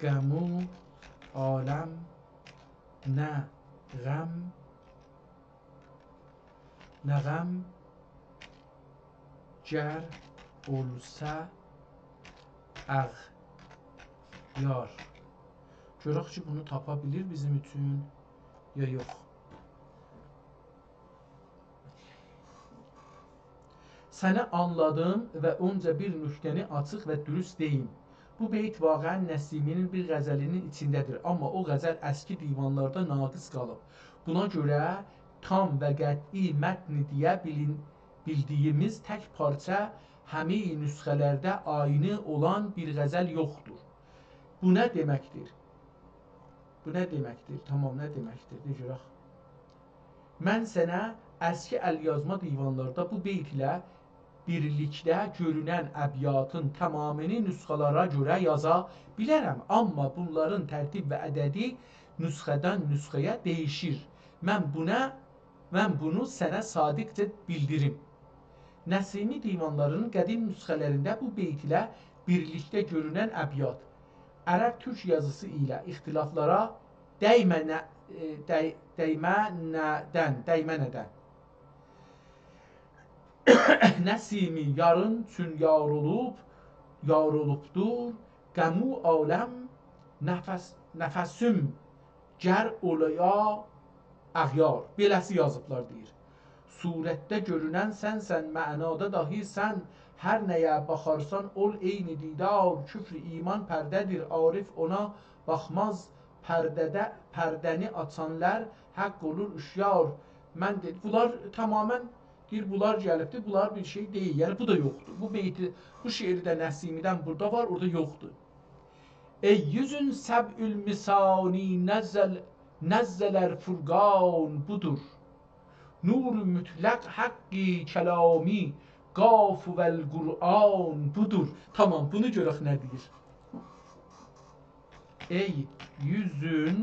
غمو عالم نه غم، نه غم گر اولسا اغیار. گؤرک کی، بونو تاپا بیلیر بیزیم اوچون، یا یوخ. سنی آنلادیم و اؤنجه بیر نکته‌نی آچیق و دوروست دئییم. بو بیت واقعاً نسیمی‌نین بیر غزلی‌نین ایچینده‌دیر، آمما او غزل اسکی دیوانلاردا ناقص قالیب. بونا گؤره تام و قطعی متنی دئیه بیلین-، بیلدیگیمیز تک پارچا همه نسخه‌لرده عینی اولان بیر غزل یوخدور. بو نه دئمکدیر؟ بو نه دئمکدیر؟ تامام، نه دئمکدیر؟ دئ گؤرک. من سنه اسکی ال‌یازما دیوانلاردا بو بیت ایله بیرلیکده گؤرونن ابیاتین تمامینی نسخه‌لره گؤره یازا بیلرم، آمما بونلارین ترتیب و عددی نسخه‌دن نسخه‌یه دییشیر. من بونا، من بونو سنه صادقجه بیلدیریم. نسیمی دیوانلارینین قدیم نسخه‌لرینده بو بیت ایله بیرلیکده گؤرونن ابیات عرب-تورک یازیسی ایله اختلافلارا دیمه‌نه-، ائ، دی-، دیمه‌نه‌دن، دیمه‌نه‌دن. نسیمی یارین چون یار اولوب، یار اولوبدور غم و عالم، نفس، نفسیم گر اولایا اغیار. بئله‌سی یازیبلار، دئییر. صورتده گؤرونن سنسن، معنادا داهی سن. هر نه‌یه باخارسان، اول عینی دیدار، کفر ایمان پرده‌دیر، عارف اونا باخماز، پرده‌ده، پرده‌نی آچانلار حق اولور هوشیار. من دئ-، بونلار تمامیله، دئییر، بونلار گلیبدیر، بونلار بیر شئی دئییل. یعنی، بو دا یوخدور. بو بیتی، بو شعری ده نسیمی‌دن بورادا وار، اورادا یوخدور. ای یوزون سبع المثانی نزل، نزل الفرقان بودور. نور مطلق حق کلامی، قاف و القرآن بودور. تمام، بونو گؤرک نه دئییر. ای یوزون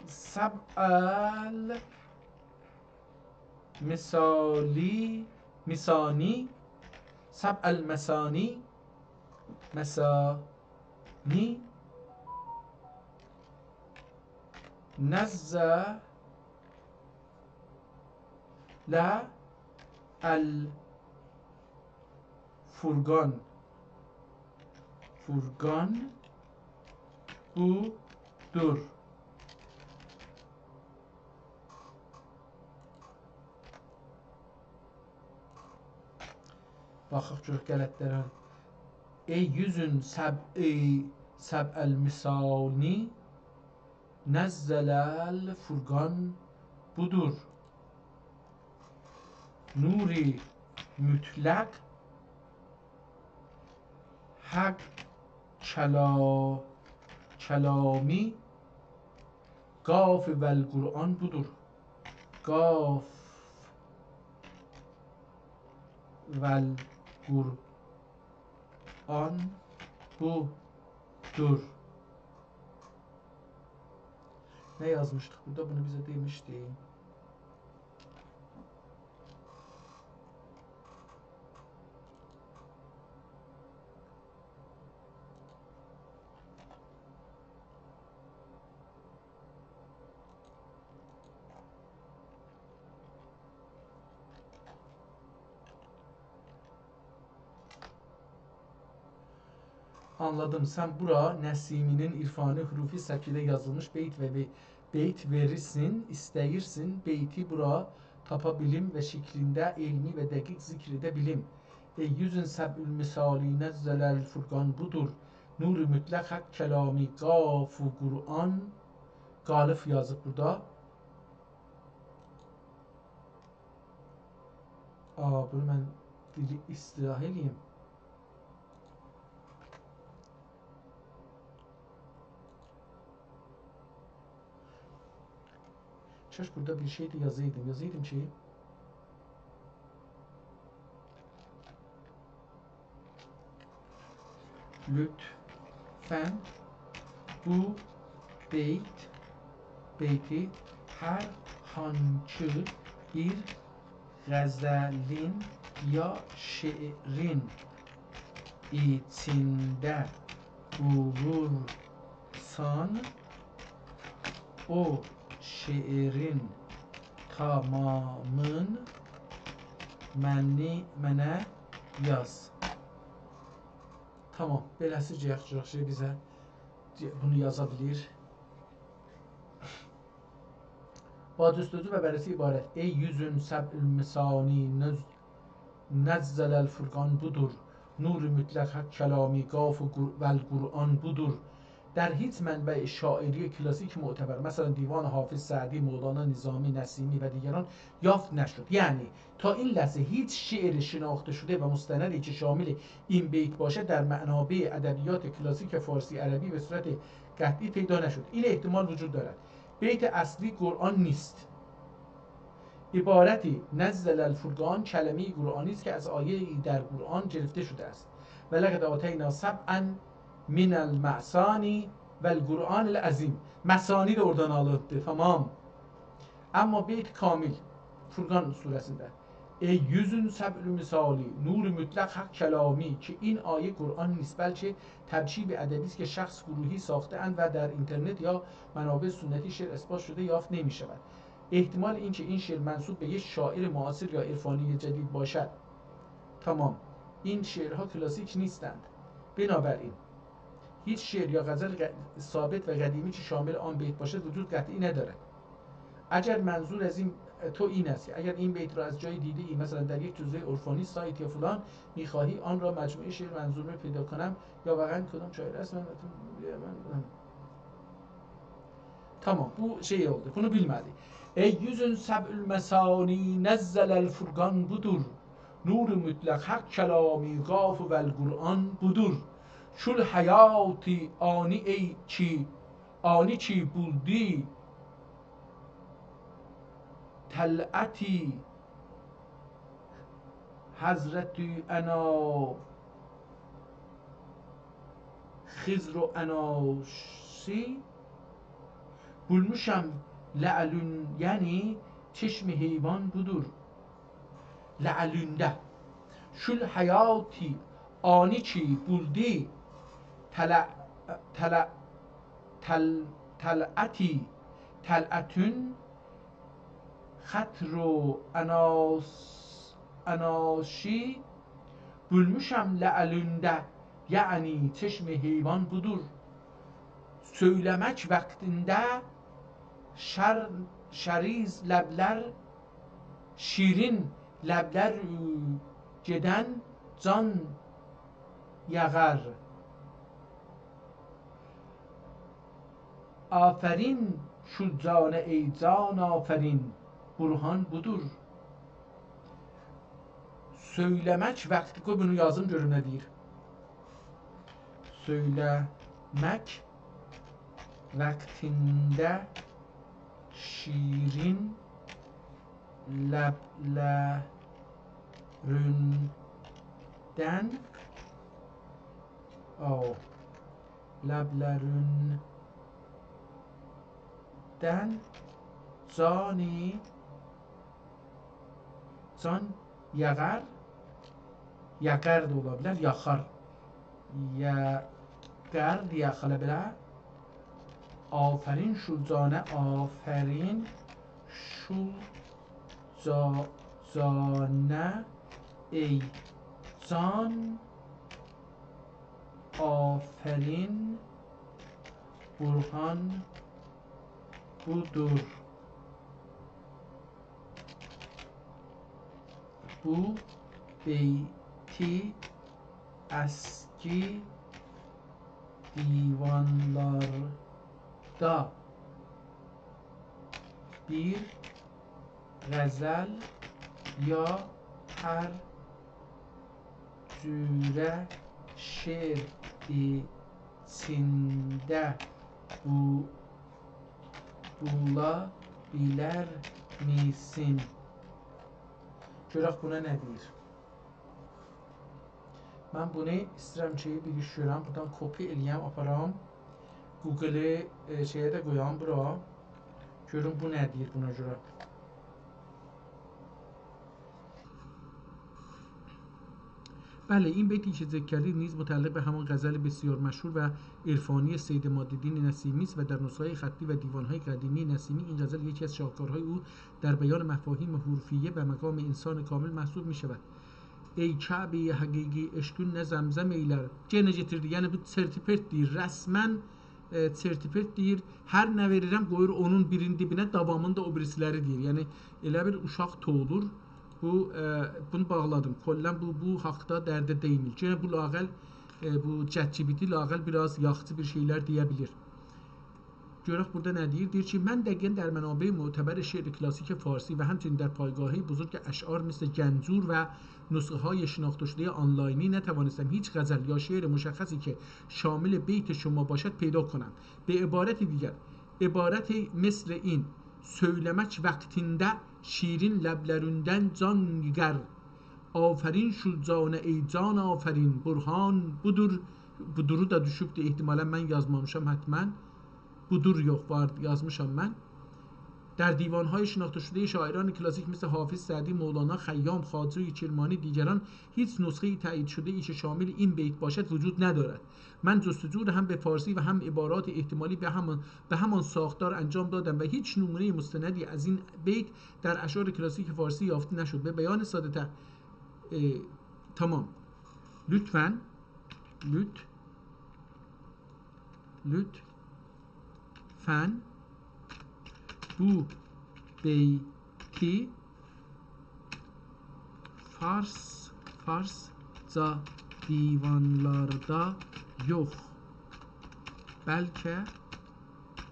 سبع المثالی، مثانی، سبع المثانی، مثانی، نزل الفرقان، فرقان بودور. باخاق گؤرک غلط‌لره. ای یوزون سبع، ای سبع المثانی، نزل الفرقان بودور. نور مطلق حق کلا-، کلامی، قاف و القرآن بودور. قاف و القرآن بودور. نه یازمیشدیق بورادا؟ بونو بیزه دئمیشدی. آنلادیم. سن بورا نسیمی‌نین عرفانی حروفی سبکیده یازیلمیش بیت و، و بیت وئریرسن، ایسته‌ییرسن بیتی بورا تاپا بیلیم و شکلینده علمی و دقیق ذکر ائده بیلیم. ای یوزون سبع المثانی نزل الفرقان بودور. نور مطلق حق کلامی، قاف و قرآن، قالب یازیب بورادا. آ، بونو من دیلی اصلاح ائله‌ییم. کاش بورادا بیر شئی ده یازایدیم. یازایدیم کی، لطفاً بو بیت، بیتی هر هانسی بیر غزلین یا شعرین ایچینده بولورسان، او شعرین تمامین منی، منه یاز. تمام، بئله‌سی یاخشی، یاخشی بیزه بونو یازا بیلیر. باج‌استودو و بررسی عبارت. ای یوزون سبع المثانی نز-، نزل الفرقان بودور. نور مطلق حق کلامی، قاف و قر-، و القرآن بودور. در هیچ منبع شاعری کلاسیک معتبر، مثلاً دیوان حافظ، سعدی، مولانا، نظامی، نسیمی و دیگران، یافت نشد. یعنی تا این لحظه هیچ شعر شناخته شده و مستندی که شامل این بیت باشد در منابع ادبیات کلاسیک فارسی عربی به صورت قطعی پیدا نشد. این احتمال وجود دارد. بیت اصلی قرآن نیست. عبارت «نزل الفرقان» کلمهٔ قرآنی است که از آیه‌ای در قرآن گرفته شده است: «ولقد آتینا سبعاً من المثانی والقرآن العظیم». مثانی ده اورادان آلیندی، تمام. اما بیت کامل، فرقان سوره‌سینده: «ای یوزون سبع المثانی، نور مطلق حق کلامی»، که این آیه قرآن نیست، بلکه تبشیب ادبی است که شخص گروهی ساخته‌اند و در اینترنت یا منابع سنتی شعر اثبات شده یافت نمی‌شود. احتمال اینکه این شعر منسوب به یک شاعر معاصر یا عرفانی جدید باشد. تمام. این شعرها کلاسیک نیستند. بنابراین هیچ شعر یا غزل ق-، ثابت و قدیمی که شامل آن بیت باشد وجود قطعی ندارد. اگر منظور از این، تو این است که اگر این بیت را از جای دیده‌ای، مثلاً در یک جزوهٔ عرفانی، سایت یا فلان، می‌خواهی آن را مجموعهٔ شعر منظور پیدا کنم یا واقعاً کدام شاعر است، من، من، تمام، بو شئی اولدو، بونو بیلمه‌دی. «ای یوزون سبع المثانی، نزل الفرقان بودور. نور مطلق حق کلامی، قاف والقرآن بودور. شول حیاتی آنی ای کی، آنی کی بولدی طلعتی حضرت انا خضر و اناسی، بولموشام لعلون»، یعنی چشم حیوان بودور. لعلونده. «شول حیاتی آنی کی بولدی طلع-، طلع-، طل-، طلعتی، طلعتون خطر و اناس-، اناشی»، بولموشام لعلونده، یعنی چشم حیوان بودور. سؤیله‌مک واختیندا شر-، شریز لبلر، شیرین لبلر، او، گئدن جان یاغار. آفرین شول جانا، ای جان، آفرین، برهان بودور. سؤیله‌مک واختی، قوی بونو یازیم گؤروم نه دئییر. سؤیله‌مک واختیندا شیرین لبلریندن، او، لبلریندن جانی، جان یاغار، یاغار دا اولا بیلر، یاخار. یاغار، یاخار، ائله بئله. آفرین شول جانا، آفرین شول جا-، جانا، ای جان، آفرین، برهان بودور. بو بیتی اسکی دیوانلاردا بیر غزل یا هر جوره شعر ایچینده بو-، بولا بیلرمیسین؟ گؤرک بونا نه دئییر. من بونو ایسته‌ییرم کی، بیر ایش گؤرم، بورادان کپی ائله‌یم، آپارام گوگلی، ائ، شئیه ده قویام بورا. گؤروم بو نه دئییر بونا گؤره. بلی، این بیتی که ذکر کردید نیز متعلق به همان غزل بسیار مشهور و عرفانی سید مادالدین نسیمی است و در نسخه‌های خطی و دیوان‌های قدیمی نسیمی این غزل یکی از شاهکارهای او در بیان مفاهیم حرفیه و مقام انسان کامل محسوب می‌شود. «ای کعبهٔ حقیقی عشقون نه زمزم ائیلر». یئنه گتیردی. یعنی بو چرت‌وپرت دئییر. رسماً، ائ، چرت‌وپرت دئییر. هر نه وئریرم، قویور اونون بیرینین دیبینه، داوامینی دا او بیریسی‌لری دئییر. یعنی ائله بیر اوشاق توولور. بو، ائ، بونو باغلادیم. کلاً بو، بو حاقدا درده دئیمیر. یئنه بو لااقل ائ، بو ChatGPT لااقل بیر آز یاخشی بیر شئیلر دئیه بیلیر. گؤرک بورادا نه دئییر؟ دئییر کی، «من دقیقاً در منابع معتبر شعر کلاسیک فارسی و همچنین در پایگاه‌های بزرگ اشعار مثل گنجور و نسخه‌های شناخته شدهٔ آنلاینی نتوانستم هیچ غزل یا شعر مشخصی که شامل بیت شما باشد پیدا کنم. به عبارت دیگر، عبارت مثل این: سؤیله‌مک واختیندا شیرین لبلریندن جان ییغار. آفرین شجاعانه ای جان آفرین، برهان بودور.» بودورو دا دوشوبدور، احتمالاً من یازمامیشام حتماً. بودور یوخ، وار، یازمیشام من. «در دیوان‌های شناخته شدهٔ شاعران کلاسیک مثل حافظ، سعدی، مولانا، خیام، خواجه کرمانی، دیگران هیچ نسخهٔ تأیید شده‌ای که شامل این بیت باشد وجود ندارد. من جستجو را هم به فارسی و هم عبارات احتمالی به همان، به همان ساختار انجام دادم و هیچ نمونهٔ مستندی از این بیت در اشعار کلاسیک فارسی یافته نشد. به بیان ساده‌تر»، ائ، تمام. لطفاً، لطف، لطفاً بو بیتی فارس، فارسجا دیوانلاردا یوخ، بلکه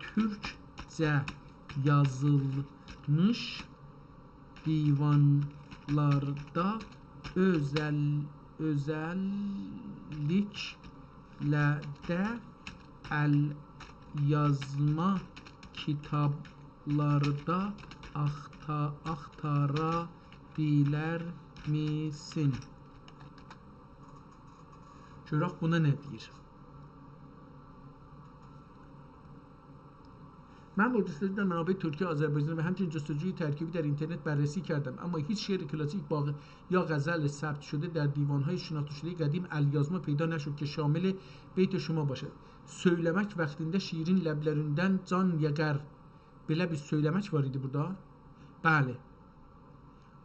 تورکجه یازیلمیش دیوانلاردا اؤزل-، اؤزللیکله ده ال‌یازما کیتابلاردا آختا-، آختارا بیلرمیسین؟ گؤرک بونا نه دئییر. من با جستجو در منابع ترکی آذربایجان و همچنین جستجوی ترکیبی در اینترنت بررسی کردم، اما هیچ شعر کلاسیک باقی یا غزل ثبت شده در دیوان‌های شناخته شدهٔ قدیم الیازما پیدا نشد که شامل بیت شما باشد. سؤیله‌مک واختیندا شیرین لبلریندن جان ییغار. بئله بیر سؤیله‌مک وار ایدی بورادا. بلی.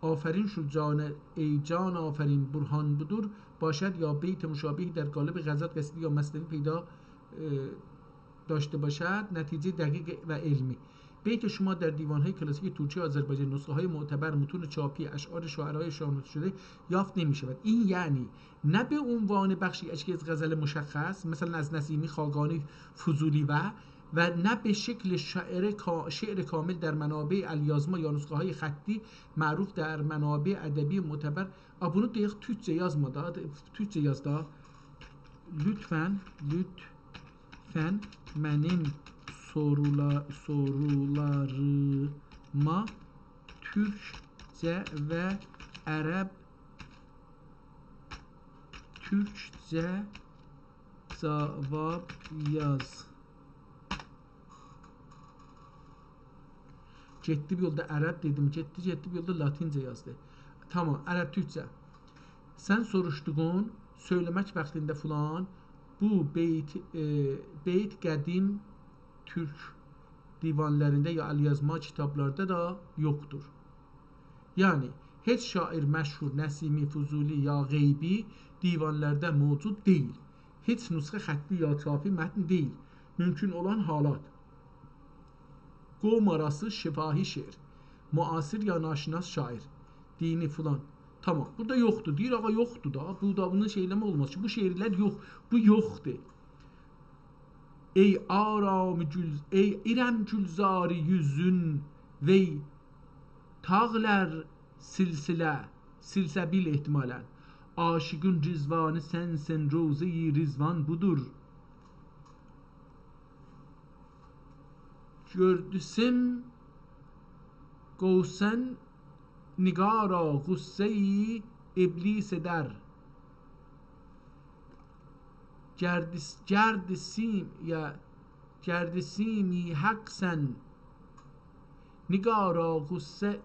آفرین شجاعانه ای جان آفرین، برهان بودور، باشد یا بیت مشابهی در قالب غزل، قصیده یا مثنوی پیدا، ائ، داشته باشد، نتیجه دقیق و علمی. بیت شما در دیوان‌های کلاسیک ترکی آذربایجان، نسخه‌های معتبر، متون چاپی، اشعار شعرای شناخته شده یافت نمی‌شود. این یعنی نه به عنوان بخشی از یک غزل مشخص، مثلاً از نسیمی، خاقانی، فضولی و، و نه به شکل شعر کا-، شعر کامل در منابع الیازما یا نسخه‌های خطی معروف در منابع ادبی معتبر. آ، بونو دئیک، تورکجه یازما دا، تورکجه یاز دا. لطفاً، لطفاً منیم سورولا-، سورولاریما تورکجه و عرب، تورکجه جاواب یاز. گئتدی بیر یولدا عرب دئدیم، گئتدی، گئتدی بیر یولدا لاتینجه یازدی. تامام، عرب تورکجه. سن سوروشدوغون، سؤیله‌مک واختیندا فلان، بو بیت، ائ، بیت قدیم تورک دیوانلاریندا یا الیازما کیتابلاردا دا یوخدور. یعنی، هئچ شاعر مشهور، نسیمی، فضولی یا غیبی دیوانلاردا موجود دئییل. هئچ نسخه خطی یا چاپی متن دئییل. مومکون اولان حالات: قوم آراسی شفاهی شعر، معاصر یا ناشناس شاعر، دینی فلان. تامام، بورادا یوخدور. دئییر، آغا، یوخدور دا. بو دا بونو شئی ائله‌مک اولماز کی، بو شعرلر یوخ، بو یوخدور. ای آرام گل، ای ایرم گلزاری یوزون، وی تاغلار سلسله، سلسبیل احتمالاً. عاشقین رضوانی سنسن، روضه‌ی رضوان بودور. گؤردوسم قوسن نگارا غصه‌ی ابلیس در. گردس-، گردسیم، یا گردسیمی حق سن، نگارا غصه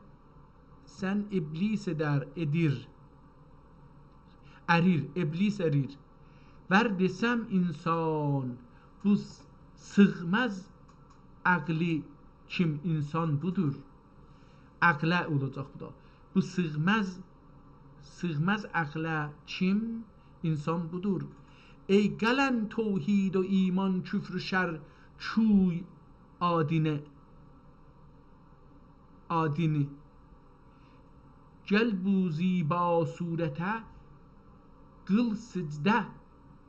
سن ابلیس در ادیر. اریر، ابلیس اریر. ور دئسم انسان، بو س-، سیغماز عقلی کیم انسان بودور. عقله اولاجاق بو دا. بو سیغماز، سیغماز عقله کیم انسان بودور. ای قلن توحید و ایمان کفر و شر کوی آدینه، آدینی. گل بو زیبا صورته قیل سجده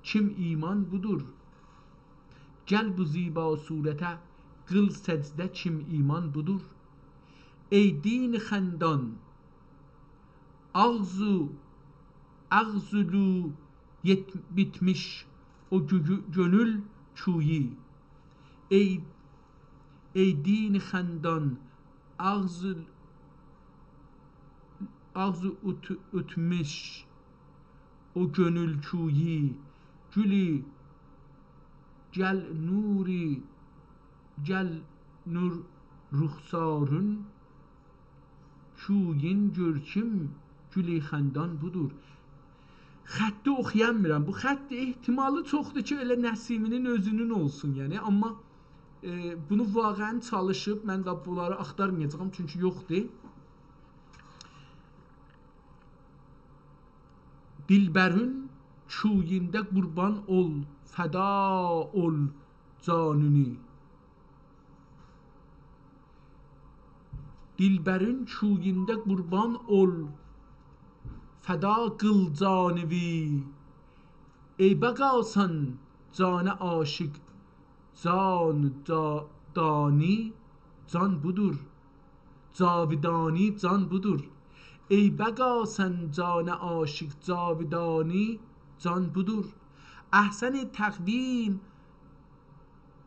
کیم ایمان بودور. گل بو زیبا صورته قیل سجده، کیم ایمان بودور. ای دین خندان، آغزو، آغزولو یئت-، بیتمیش او گو-، گو-، گؤنول کویی. ای، ای دین خندان، آغزو، آغزو اوت-، اوتموش او گؤنول کویی. گولی، گل نوری، گل نور رخسارین، کویین گؤر کیم گولی خندان بودور. خطی اوخویامیرام. بو خط احتمالی چوخدور کی، ائله نسیمی‌نین اؤزونون اولسون، یعنی. آمما، ائ، بونو واقعاً چالیشیب، من ده بونلاری آختارمایاجاغام، چونکی یوخدور. دلبرین کویینده قوربان اول، فدا اول جانینی. دلبرین کویینده قوربان اول، فدا قیل جانیوی. ای باقاسان جانه عاشق، جان جا-، دانی جان بودور. جاویدانی جان بودور. ای باقاسان جانه عاشق، جاویدانی جان بودور. احسن تقویم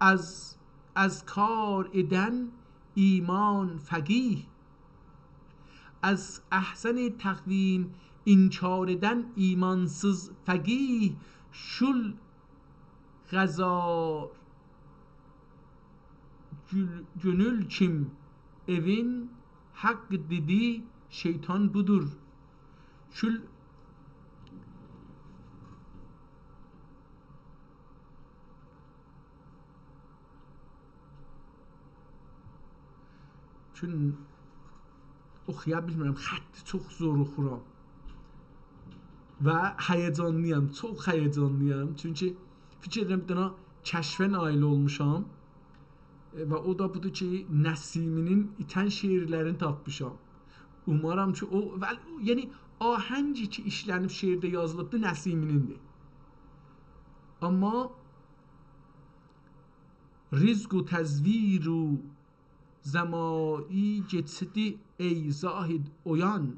از، از کار ائدن ایمان فقیه. از احسن تقویم انکار ائدن ایمانسیز فقیه. شول غذا گول-، گؤنول کیم ائوین، حق دئدی شیطان بودور. شول چون اوخویا بیلمیرم، خطی چوخ زور اوخورام. و هیجانلی‌یام، چوخ هیجانلی‌یام. چونکی فیکیر ائدیرم، بیر دنه کشفه نایل اولموشام. ائ، و او دا بودور کی، نسیمی‌نین ایتن شعرلرینی تاپمیشام. اومارام کی، او، ولی، یعنی، آهنگی کی، ایشلنیب شعرده یازیلیبدیر، نسیمی‌نیندیر. آمما رزق و تزویر و زمانی کئچدی، ای زاهد اویان.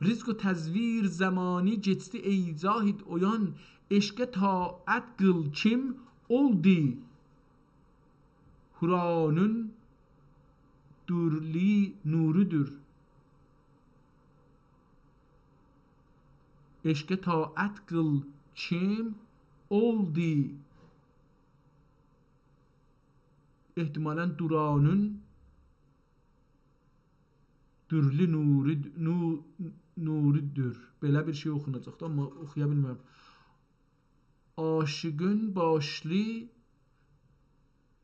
رزق و تزویر زمانی کئچدی، ای زاهد اویان. عشقه طاعت قیل کیم اولدو حورانین درلی نورودور. عشقه طاعت قیل کیم اولدو، احتمالاً حورانین درلی نوری، نو-، نورودور. بئله بیر شئی اوخوناجاقدی، آمما اوخویا بیلمیرم. عاشقین باشلی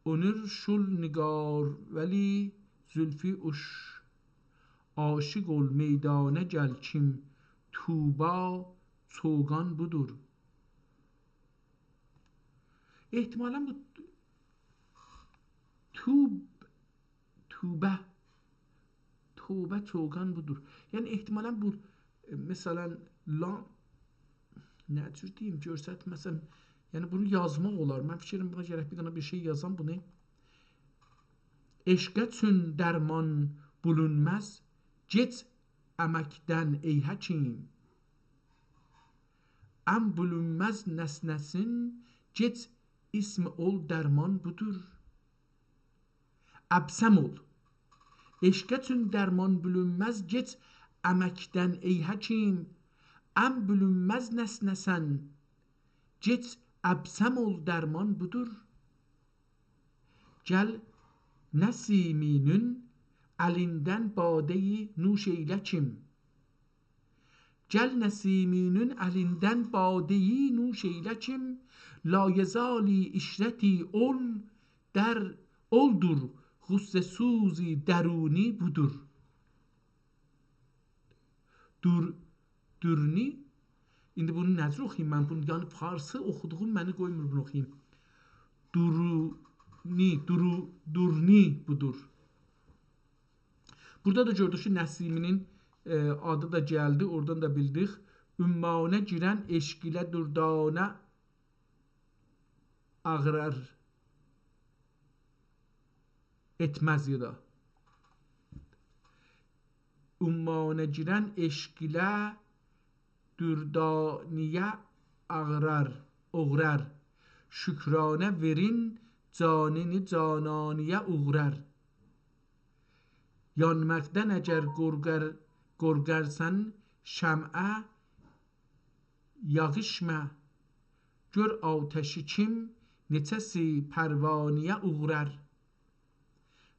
اونور شول نگار، ولی زلفی اوش. عاشق اول میدانه گل کیم طوبی چوگان بودور. احتمالاً بو توب-، توبه، توبه چوگان بودور. یعنی، احتمالاً بو، ائ، مثلاً، لا-، نه جور دئییم، گؤرستمه‌سم، یعنی، بونو یازماق اولار. من فیکر ائدیرم، بونا گرک بیر دنه بیر شئی یازام، بونو. عشقه چون درمان بولونماز، گئچ امکدن، ای حکیم. ام بولونماز نسنه‌سین، گئچ اسم اول درمان بودور. ابسم اول. عشقه چون درمان بولونماز، گئچ امکدن، ای حکیم. ام بولونماز نسنه‌سن، گئچ ابسم اول درمان بودور. گل نسیمی‌نین الیندن باده‌یی نوش ائیله کیم. گل نسیمی‌نین الیندن باده‌یی نوش ائیله کیم، لایزالی عشرتی اول در، اولدور، غصه‌سوزی درونی بودور. دور-، دورنی. ایندی بونو نه جور اوخویوم من؟ بونو، یعنی، فارسی اوخودوغوم منی قویمور بونو اوخویوم. دورونی، دورو-، دورنی بودور. بورادا دا گؤردوک کی، نسیمی‌نین، ائ، آدی دا گلدی، اورادان دا بیلدیک. عمّانه گیرن عشق ایله دردانه آغرار. ائتمز یا دا. عمّانه گیرن عشق ایله دردانه‌یه آغرار، اوغرار. شکرانه وئرین، جانینی جانانه‌یه اوغرار. یانماقدان اگر قورقار، قورقارسان شمعه، یاغیشما، گؤر آتشی کیم، نئچه‌سی پروانه‌یه اوغرار.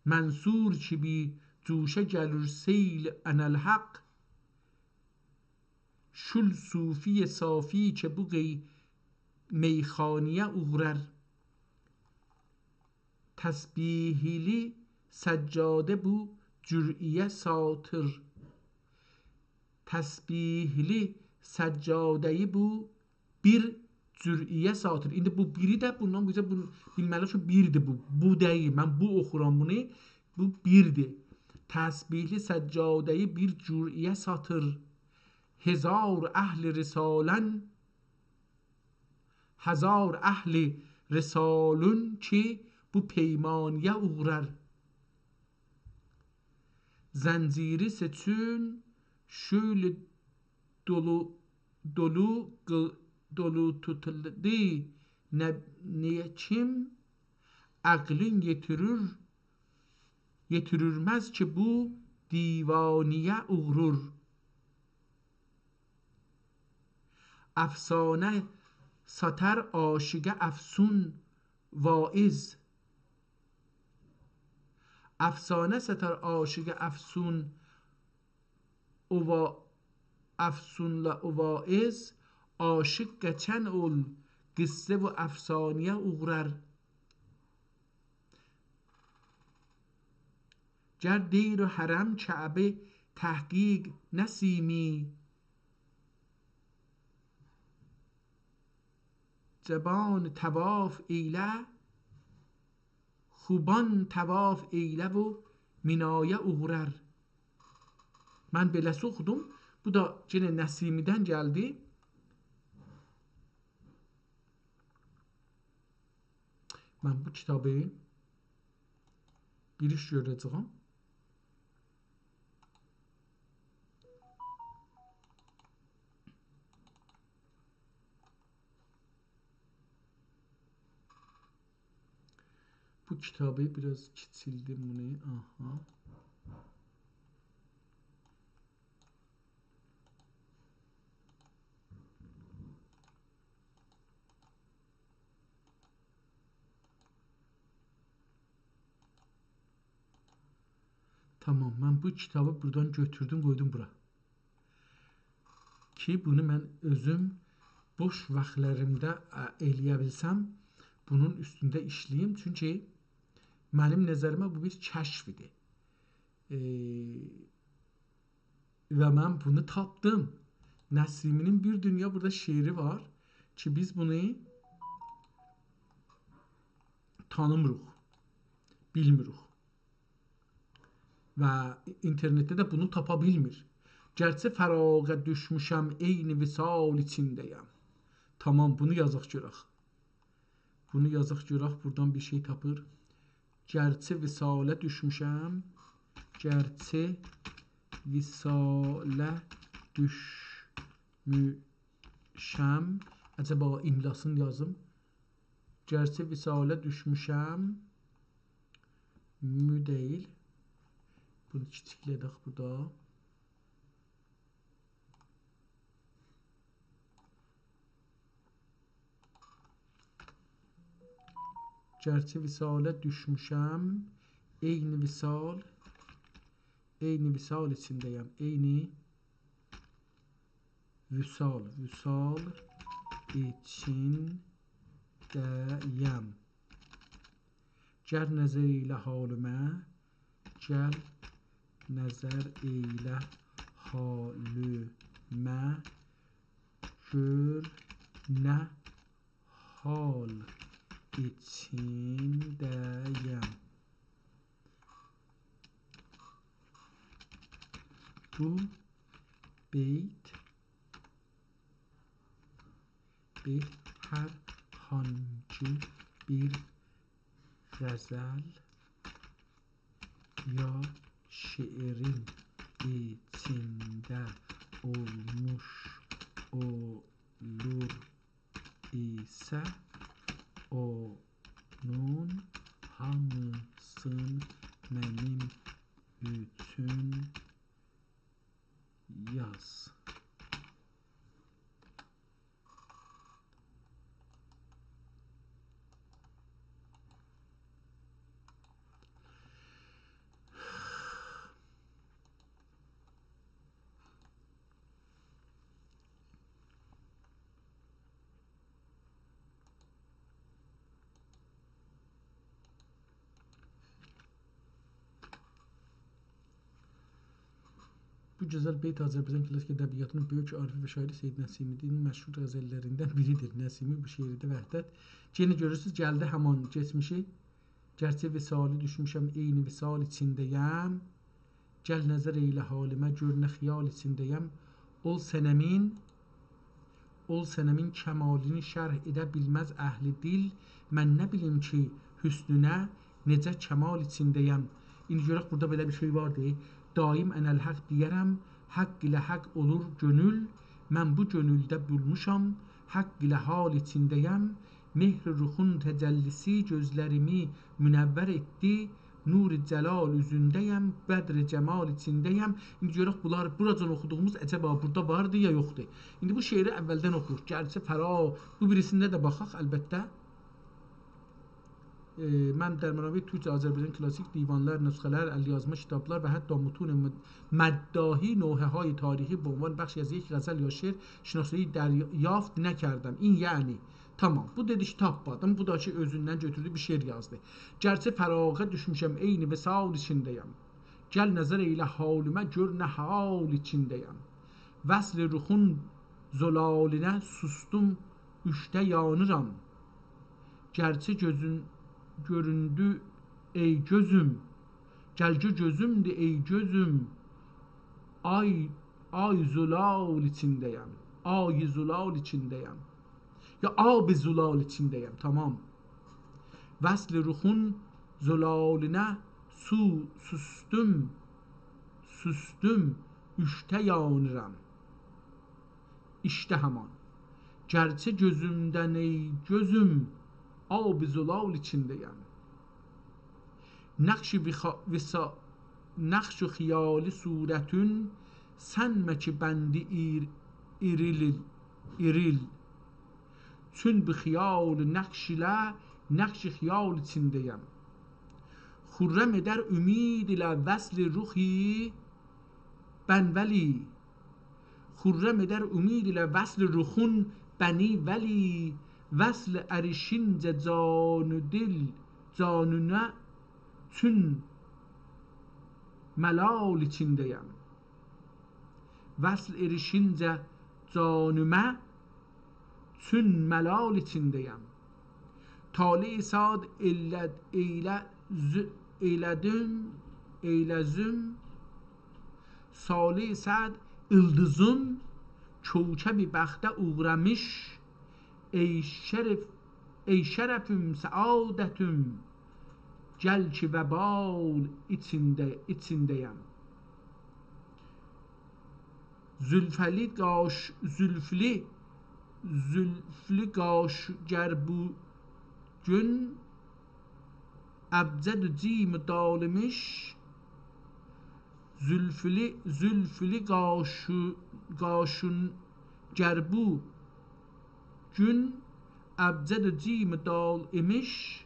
منصور کیمی جوشه گلیر سیل اناالحق، شول صوفی صافی کی بو قی-، میخانه‌یه اوغرار. تسبیحلی سجاده بو جرعه‌یه ساتیر. تسبیحلی سجاده‌یی بو بیر جرعه‌یه ساتیر. ایندی بو بیری ده بوندان بیزه بونو بیلمه‌لی‌ییک کی، بیردیر بو. بو دئییل. من بو اوخورام بونو. بو بیردیر. تسبیحلی سجاده‌یی بیر جرعه‌یه ساتیر. هزار اهل رسالن هزار اهل رسالون کی بو پیمانه‌یه اوغرار. زنجیری سئچین، شؤیله دولو، دولو، قی-، دولو توتولدو، نه، نییه کیم عقلین یئتیریر، یئتیرمز کی بو دیوانه‌یه اوغرور. افسانه ساتار عاشقه افسون واعظ. افسانه ساتار عاشقه افسون، او وا-، افسونلا او واعظ، عاشق قاچان اول قصه و افسانه‌یه اوغرار. گر دئییر حرم کعبه تحقیق نسیمی، جبان طواف ائیله، خوبان طواف ائیله و منایه اوغرار. من بئله‌سی اوخودوم. بو دا یئنه نسیمی‌دن گلدی. من بو کیتابی بیر ایش گؤره‌جه‌یم. بو کیتابی بیر آز کیچیلدیم بونو. آها. تامام، من بو کیتابی بورادان گؤتوردوم، قویدوم بورا. کی بونو من اؤزوم بوش واختلاریمدا، ا، ائلیه بیلسم، بونون اوستونده ایشله‌ییم. چونکی منیم نظریمه بو بیر کشف ایدی. ائ، و من بونو تاپدیم. نسیمی‌نین بیر دونیا بورادا شعری وار کی بیز بونو تانیمیریق، بیلمیریک. و اینترنتده ده بونو تاپا بیلمیر. گرچه فراقه دوشموشم، عین وصال ایچینده‌یم. تامام، بونو یازاق گؤرک. بونو یازاق گؤرک، بورادان بیر شئی تاپیر. گرچه وصاله دوشموشم، گرچه وصاله دوشموشم. عجبا املاسینی یازیم. گرچه وصاله دوشموشم، مو دئییل. بونو کیچیکله‌دک بورادا. گرچه وصاله دوشموشم، عین وصال، عین وصال ایچینده‌یم، عین وصال، وصال ایچینده‌یم. گل نظر ائیله حالیمه، گل نظر ائیله حالیمه، گؤر نه حال ایچینده‌یم. بو بیت حقی هر هانگی بیر غزل یا شعرین ایچینده اولموش اولور ایسه، اونون هامیسین منیم اوچون یاز. بو گؤزل بیت آذربایجان کلاسیک ادبیاتینین بؤیوک عاریفی و شاعری سید نسیمی‌نین مشهور غزل‌لریندن بیریدیر. نسیمی بو شعرده وحدت. یئنه گؤرورسونوز، گلدی همان کئچمیشی. گرچه وصالی دوشموشم، عین وصال ایچینده‌یم. گل نظر ائیله حالیمه، گؤر نه خیال ایچینده‌یم. اول صنمین، اول صنمین کمالینی شرح ائده بیلمز اهل دل. من نه بیلیم کی، حسنونه نئجه کمال ایچینده‌یم. ایندی گؤرک، بورادا بئله بیر شئی واردی. دایم اناالحق دئیه‌رم، حق ایله حق اولور کؤنول. من بو کؤنولده بولموشام، حق ایله حال ایچینده‌یم. مهر رخون تجلی‌سی گؤزلریمی منور ائتدی. نور جلال اوزونده‌یم، بدر جمال ایچینده‌یم. ایندی گؤرک، بونلار بوراجان اوخودوغوموز عجبا بورادا واردی یا یوخدور؟ ایندی بو شعری اولدن اوخویوق. گرچه فرا، بو بیریسینده ده باخاق، البته. ائ، من در منابع تورکجه آذربایجان کلاسیک دیوانلار، نسخه‌لر، ال‌یازما کیتابلار و حتی متون مد-، مداحی نوحه‌های تاریخی به عنوان بخشی از یک غزل یا شعر شناسایی دریافت نکردم. این یعنی، تامام، بو دئدی کی، تاپمادیم، بو دا کی، اؤزوندن گؤتوردو، بیر شعر یازدی. گرچه فراغه دوشموشم، عین وصال ایچینده‌یم. گل نظر ائیله حالیمه، گؤر نه حال ایچینده‌یم. وصل رخون زلالینه سوستوم، اوچده یانیرام. گرچه گؤزون گؤروندو، ای گؤزوم. گل گؤ گؤزومدور، ای گؤزوم. آی، آی زلال ایچینده‌یم. آی زلال ایچینده‌یم. یا آب زلال ایچینده‌یم، تامام. وصل رخون زلالینه سو-، سوستوم، سوستوم، اوچده یانیرام. ایشته همان. گرچه گؤزومدن، ای گؤزوم، آب زلال ایچینده‌یم. نقش وخا-، وصا-، نقش و خیالی صورتون، سنمه کی بندی ایر-، ایریل، ایریل. چون بو خیال و نقش ایله، نقش خیال ایچینده‌یم. خرم ائدر امید ایله وصل رخی بن ولی. خرم ائدر امید ایله وصل رخون بنی ولی. وصل عریشینجه جان و دل، جانونه چون ملال ایچینده‌یم. وصل عریشینجه جانیمه چون ملال ایچینده‌یم. طالع سعد ائیله-، ائیله-، زو-، ائیله‌دیم، ائیله‌زوم. صالع سعد ایلدیزیم کوکب بخته اوغرامیش. ای شرف، ای شرفیم، سعادتیم، گل کی وبال ایچینده، ایچینده‌یم. زلفلی قاش، زلفلی، زلفلی قاش گر بو گون ابجد و جیم دال ایمیش. زلفلی، زلفلی قاشو-، قاشون گر بو گون ابجد و جیم دال ایمیش،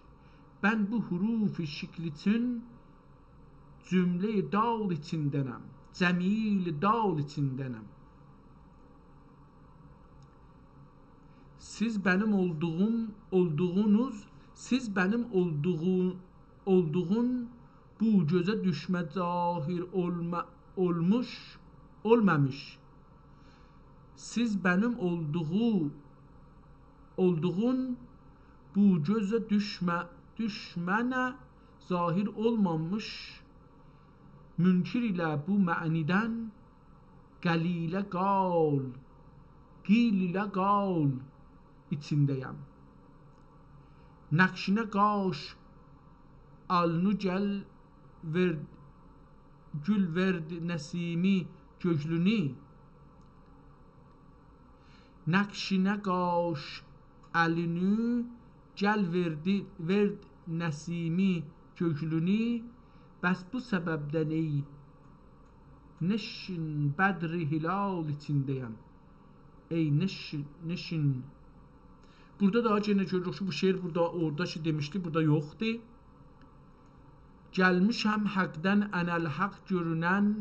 بن بو حروف شکل ایچین جمله‌ی دال ایچینده‌نم، جمیل دال ایچینده‌نم. سیز منیم اولدوغوم، اولدوغونوز، سیز منیم اولدوغو-، اولدوغون بو گؤزه دوشمه ظاهر اولما-، اولموش، اولمامیش. سیز منیم اولدوغو-، اولدوغون بو گؤزه دوشمه، دوشمنه ظاهر اولمامیش، منکر ایله بو معنی‌دن قلیله قال، قیل ایله قال. ایچینده‌یم. نقشینه قاش آلنی گل وئرد، گول وئرد نسیمی گؤگلونو. نقشینه قاش آلنی گل وئردی، وئرد نسیمی گؤگلونو. بس بو سببدن ای نشین بدر هلال ایچینده‌یم. ای نشین، نشین. بورادا دا یئنه گؤروروک کی، بو شعر بورادا، اورادا کی دئمیشدی، بورادا یوخدور. گلمیشم حقدن اناالحق گؤرونه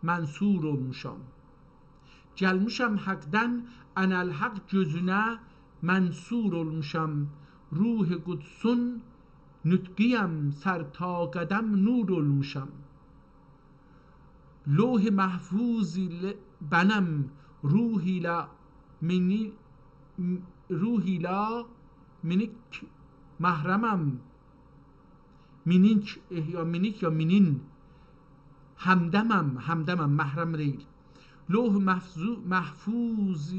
منصور اولموشام. گلمیشم حقدن اناالحق گؤزونه منصور اولموشام. روح قدسون نطقی‌یم، سر تا قدم نور اولموشام. لوح محفوظ ایله بنم، روح ایله مینی، روح ایله مینیک محرمم. مینیک، ائه، یا مینیک یا مینین. همدمم، همدمم، محرم دئییل. لوح محفظو-، محفوظ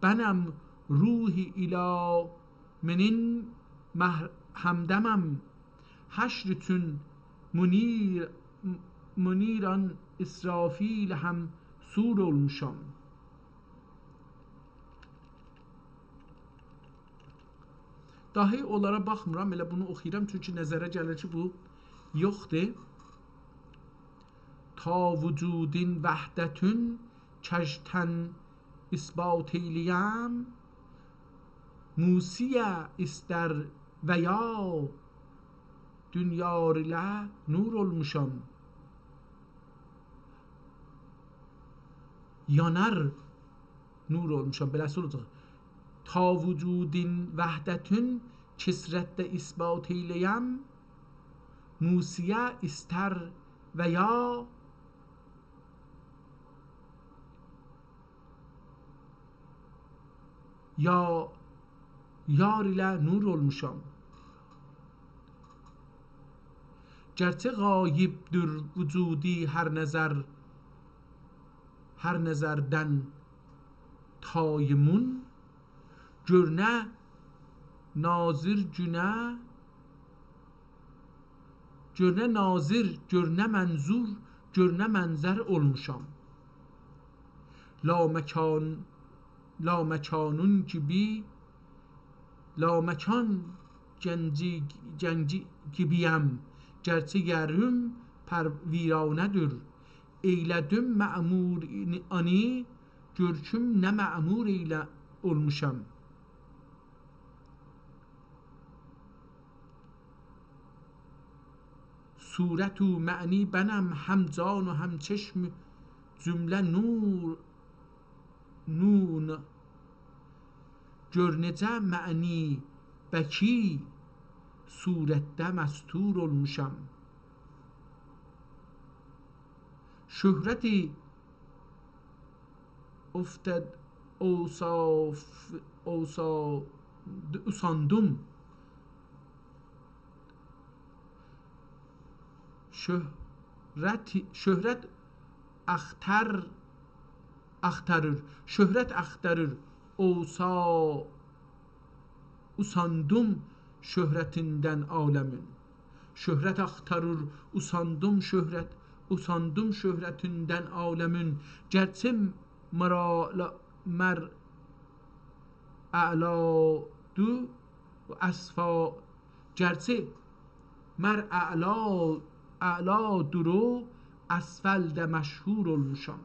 بنم، روح ایله مینین مح-، همدمم. حشر اوچون منیر، منیران اسرافیل همسور اولموشام. داهی اونلارا باخمیرام، ائله بونو اوخویورام، چونکی نظره گلیر کی، بو یوخدور. تا وجودین وحدتون کژتن اثبات ائیله‌یم، موسی‌یه ایستر و یا دون یار ایله نور اولموشام. یانار نور اولموشام، بئله‌سی اولاجاق. تا وجودین وحدتون کثرتده اثبات ائیله‌یم، موسی‌یه ایستر و یا، یا یار ایله نور اولموشام. گرچه غایبدور وجودی هر نظر، هر نظردن تایمون، گؤرنه ناظر گونه، گؤرنه ناظر، گؤرنه منظور، گؤرنه منظر اولموشام. لامکان، لامکانون گیبی، لامکان گنجی، گنجی گیبی‌یم. گرچه یئریم پر ویرانه‌دیر، ائیله‌دیم معمور آنی، گؤرکوم نه معمور ائیله اولموشام. صورت و معنی بنم، هم جان و هم چشم، جمله نور، نون. گؤر نئجه معنی بکی صورتده مستور اولموشام. شهرتی افتد اوصاف، اوصا-، اوساندیم. شهرت، شهرت آختار، آختاریر. شهرت آختاریر. اوصا-، اوساندیم شهرتیندن عالمین. شهرت آختاریر، اوساندیم شهرت، اوساندیم شهرتیندن عالمین. گرچه مرا-، مر اعلادو و اسفا-، گرچه مر اعلا، اعلادور و اسفلده مشهور اولموشام.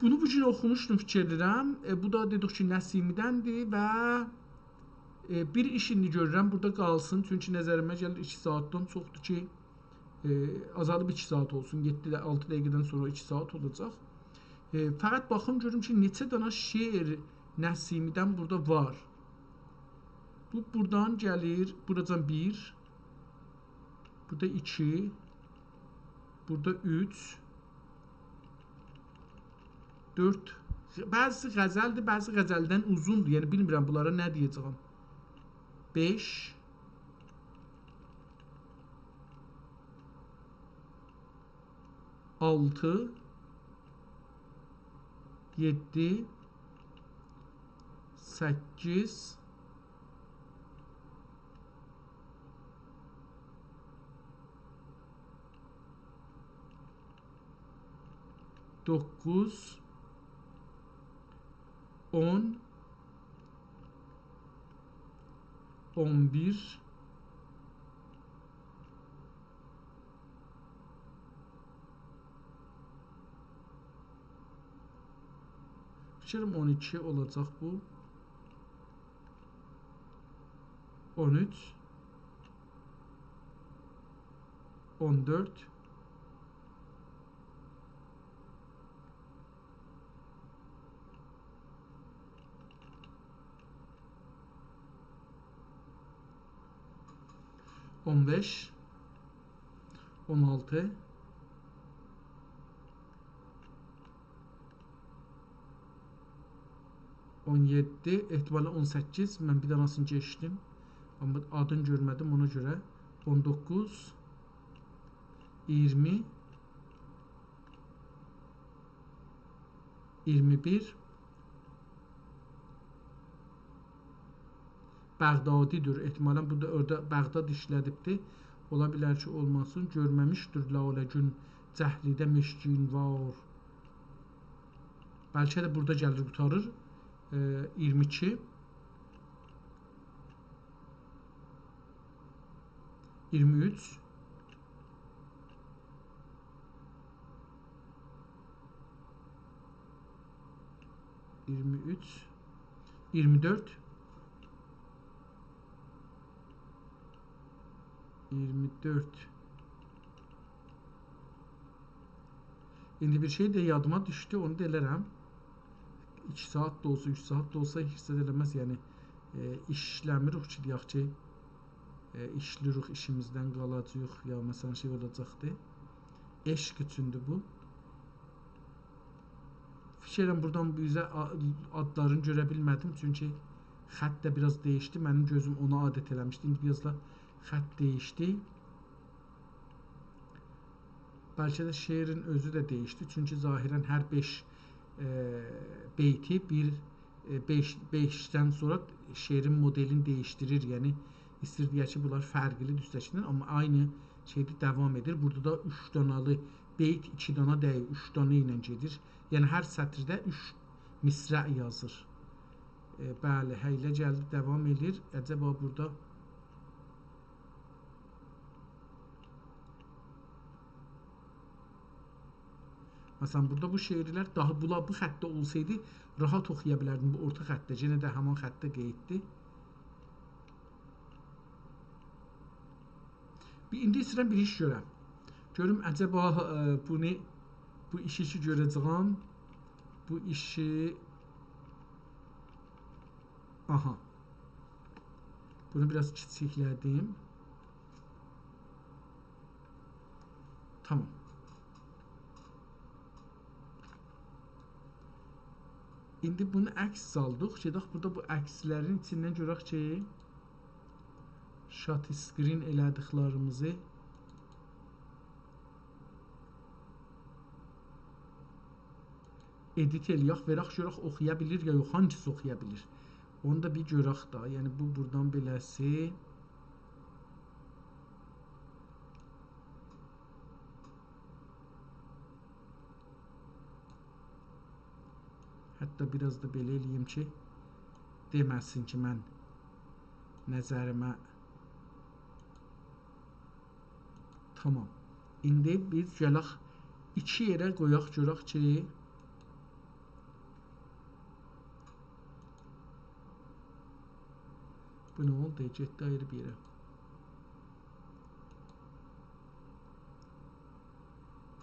بونو بو گون اوخوموشدوم، فیکیر ائدیرم. ائ، بو دا دئدیک کی، نسیمی‌دندیر و، ائ، بیر ایش ایندی گؤرورم، بورادا قالسین. چونکی نظریمه گلیر، ایکی ساعاتدان چوخدور کی، ائ، آزالیب ایکی ساعات اولسون. یئددی ده، آلتی دقیقه‌دن سونرا ایکی ساعات اولاجاق. ائ، فقط باخیم گؤروم کی، نئچه دانا شعر نسیمی‌دن بورادا وار. بو بورادان گلیر، بوراجان بیر، بورادا ایکی، بورادا اوچ، دؤرد. بعضیسی غزلدیر، بعضیسی غزلدن اوزوندور. یعنی، بیلمیرم بونلارا نه دئیه‌جه‌یم. بئش، آلتی، یئددی، سککیز، دوققوز، اون، اون بیر. فیکریم اون ایکی اولاجاق بو. اون اوچ، اون دؤرد، اون بئش، اون آلتی، اون یئددی، احتمالا اون سککیز. من بیر دانه‌سینی کئچدیم. آمما آدینی گؤرمه‌دیم، اونا گؤره. اون دوققوز، اییرمی، اییرمی بیر. بغدادی‌دیر. احتمالا بو دا اورادا بغداد ایشله‌دیبدی. اولا بیلر کی، اولماسین. گؤرمه‌میشدیر لاله گون جهلیده مشکین وار. بلکه ده بورادا گلیر، قوتاریر. ائ، اییرمی ایکی، اییرمی اوچ، اییرمی اوچ، اییرمی دؤرد، اییرمی دؤرد. ایندی بیر شئی ده یادیما دوشدو، اونو دا ائلرم. ایکی ساعات دا اولسا، اوچ ساعات دا اولسا، هئچ زاد ائله‌مز. یعنی، ائ، ایشله‌میریک کی، دئیک کی، ائ، ایشله‌ییریک، ایشیمیزدن قالاجاغیق، یا، مثلا، شئی اولاجاقدی. عشق اوچوندور بو. فیکر ائلیرم، بورادان بو اوزه آ-، آدلارینی گؤره بیلمه‌دیم، چونکی خط ده بیر آز دییشدی. منیم گؤزوم اونا عادت ائله‌میشدی. ایندی بیر آز دا خط دییشدی. بلکه ده شعرین اؤزو ده دییشدی. چونکی ظاهرا هر بئش، ائ، بیتی بیر، ائ، بئش، بئشدن سونرا شعرین مدلینی دییشدیریر. یعنی، ایسته‌ییر دئیه کی، بونلار فرقلی‌دیر اوسته‌کیندن، آمما عینی شئیده داوام ائدیر. بورادا دا اوچ دانالی بیت، ایکی دانا دئییل، اوچ دانا ایله گئدیر. یعنی، هر سطرده اوچ مصرع یازیر. ائ، بلی، هه، ائله گلدی، داوام ائله‌ییر. عجبا بورادا مثلا، بورادا بو شعرلر داها بولا-، بو خطده اولسایدی، راحت اوخویا بیلردیم بو اورتا خطده. یئنه ده همان خطده قئییتدی. بیر، ایندی ایسته‌ییرم بیر ایش گؤرم. گؤروم، عجبا، ائ، بونو، بو ایشی کی گؤره‌جه‌یم، بو ایشی، آها. بونو بیر آز کیچیکله‌دیم. تامام. ایندی بونو عکس سالدیق. گئدک بورادا بو عکسلرین ایچیندن گؤرک کی، shot screen ائله‌دیکلریمیزی ادیت ائله‌یک، وئرک گؤرک اوخویا بیلیر یا یوخ، هانگیسی اوخویا بیلیر. اونو دا بیر گؤرک دا. یعنی بو بورادان بئله‌سی. حتی بیر آز دا بئله ائله‌ییم کی، دئمه‌سین کی، من نظریمه تامام. ایندی بیز گلک ایکی یئره قویاق، گؤرک کی، بو نه اولدو؟ گئتدی آیری بیر یئره.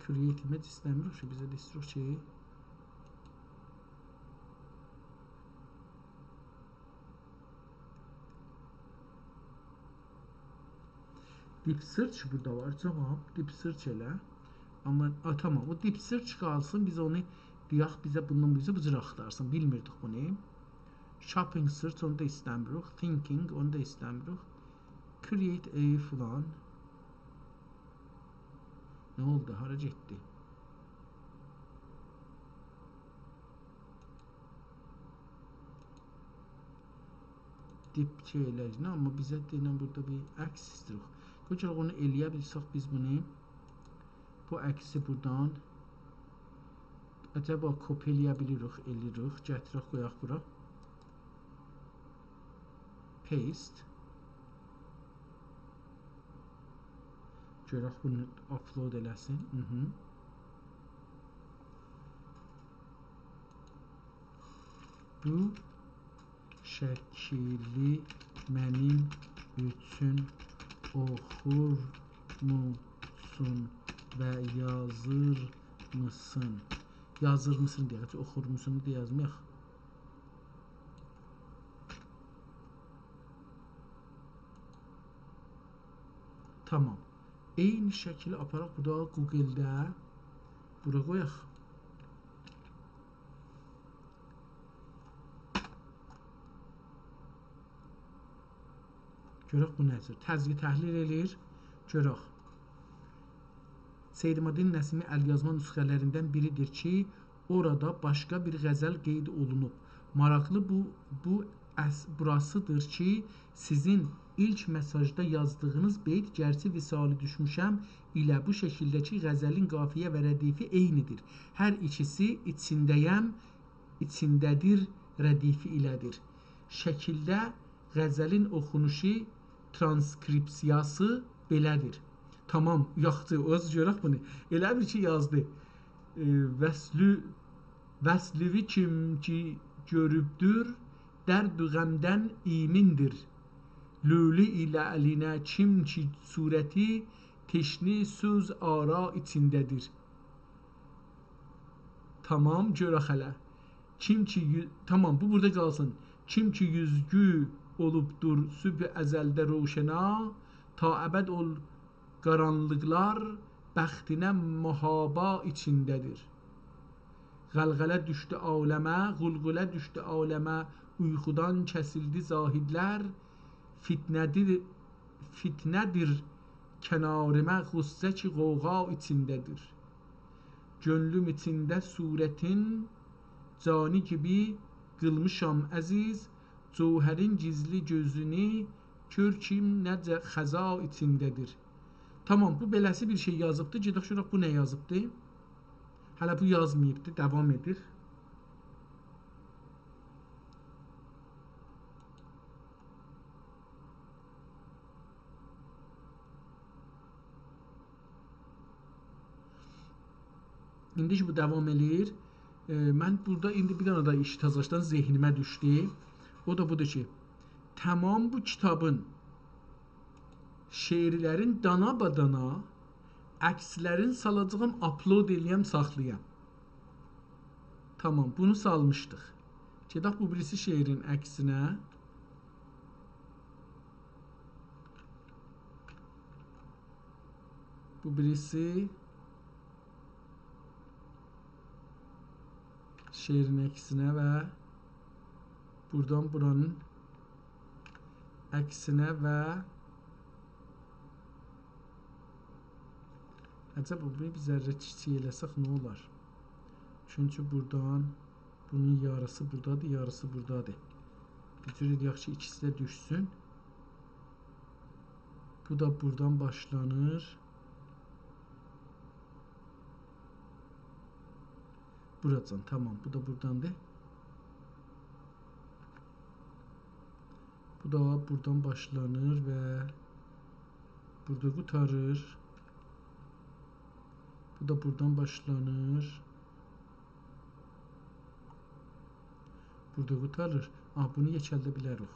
Create image ایسته‌میریک کی، بیزه ده ایسته‌ییریک کی، Deep search بورادا وار، تامام. Deep search ائله. آمما، آ، تامام. او deep search قالسین، بیز اونو دئیک، بیزه بوندان بو اوزه بو جور آختارسین. بیلمیردیک بونو. Shopping search، اونو دا ایسته‌میریک. Thinking، اونو دا ایسته‌میریک. Create a فلان. نه اولدو؟ هارا گئتدی؟ دیپ شئی ائله‌ییر، آمما بیزه دئینن بورادا بیر عکس ایسته‌ییریک. قوی گلک اونو ائله‌یه بیلسک بیز بونو. بو عکسی بورادان عجبا کپی ائله‌یه بیلیریک، ائله‌ییریک. گتیرک، قویاق بورا. Paste. گؤرک بونو upload ائله‌سین. هی هی. بو شکیلی منیم اوچون اوخورموسون و یازیرمیسین؟ یازیرمیسین دئیک، اوخورموسون دا یازمایاق. تامام. عینی شکیلی آپاراق بورادا گوگل‌ده. بورا قویاق. گؤرک بو نه‌دیر؟ تجزیه تحلیل ائله‌ییر. گؤرک. سید عماددین نسیمی الیازما نسخه‌لریندن بیریدیر کی، اورادا باشقا بیر غزل قید اولونوب. ماراقلی بو، بو اس-، بوراسیدیر کی، سیزین ایلک مئساژدا یازدیغینیز بیت «گرچه وصالی دوشموشم» ایله بو شکیلده‌کی غزلین قافیه و ردیفی عینیدیر. هر ایکیسی «ایچینده‌یم، ایچینده‌دیر» ردیفی ایله‌دیر. شکیلده غزلین اوخونوشو، ترانسکریپسیاسی بئله‌دیر. تامام، یاخشی، اؤز گؤرک بونو. ائله بیل کی، یازدی. ائ، وصلو-، وصلوی کیم کی گؤروبدور، درد و غمدن ایمندیر. لؤلؤ ایله الینه کیم کی صورتی، تشنه سوز آرا ایچینده‌دیر. تامام، گؤرک هله. کیم کی یو-، تامام، بو بورادا قالسین. کیم کی اوزگو اولوبدور صبح ازلده روشنا، تا ابد اول قارانلیقلار بختینه محابا ایچینده‌دیر. غلغله دوشدو عالمه، غلغله دوشدو عالمه، اویخودان کسیلدی زاهدلر، فتنه‌دیر، فتنه‌دیر کناریمه غصه کی غوغا ایچینده‌دیر. گؤنلوم ایچینده صورتین جانی کیمی قیلمیشام عزیز، جوهرین گیزلی گؤزونو کؤر کیم نئجه خضا ایچینده‌دیر. تامام، بو بئله‌سی بیر شئی یازیبدی. گئدک گؤرک بو نه یازیبدی. هله بو یازماییبدی، داوام ائدیر. ایندی کی بو داوام ائله‌ییر، ائ، من بورادا ایندی بیر دنه ده ایش تازاشدان ذهنیمه دوشدو. او دا بودور کی، تامام بو کیتابین شعرلرین دانا به دانا عکسلرینی سالاجاغام، upload ائله‌یم، ساخلایام. تامام، بونو سالمیشدیق. گئدک بو بیریسی شعرین عکسینه. بو بیریسی شعرین عکسینه و بورادان بورانین عکسینه و عجب، بونو بیر ذره کیچیک ائله‌سک نه اولار؟ چونکی بورادان بونون یاریسی بورادادیر، یاریسی بورادادیر. بیر جور ائله‌یک کی، ایکیسی ده دوشسون. بو دا بورادان باشلانیر. بورادان، تامام، بو دا بوراداندیر. بو دا بورادان باشلانیر و بورادا قوتاریر. بو دا بورادان باشلانیر. بورادا قوتاریر. آ، بونو یئکلده بیلریک.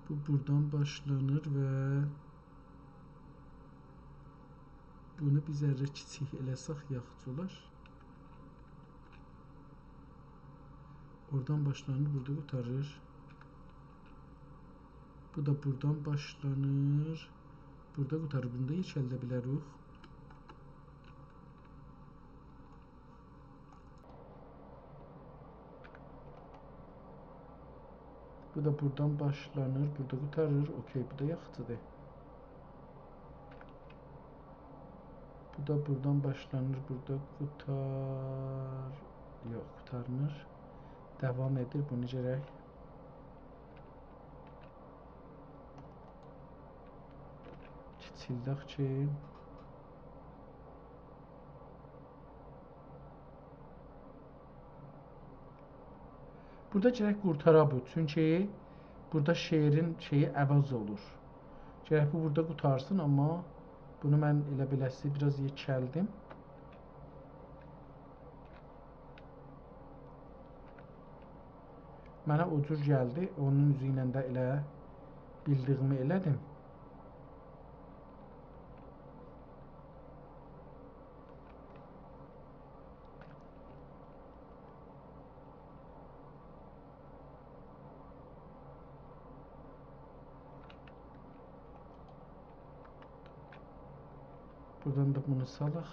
بو بورادان باشلانیر و بونو بیر ذره کیچیک ائله‌سک یاخشی اولار. اورادان باشلانیر، بورادا قوتاریر. بو دا بورادان باشلانیر، بورادا قوتاریر. بونو دا یئکلده بیلریک. بو دا بورادان باشلانیر، بورادا قوتاریر. اوکی، بو دا یاخشیدیر. بو دا بورادان باشلانیر، بورادا قوتار-، یوخ، قوتارمیر. داوام ائدیر، بونو گرک کیچیلدک کی، بورادا گرک قورتارا بو، چونکی بورادا شعرین شئیی عوض اولور. گرک بو بورادا قوتارسین، آمما بونو من ائله بئله‌سی بیر آز یئکلدیم. منه او جور گلدی، اونون اوزو ایله ده ائله بیلدیگیمی ائله‌دیم. بورادان دا بونو سالاق.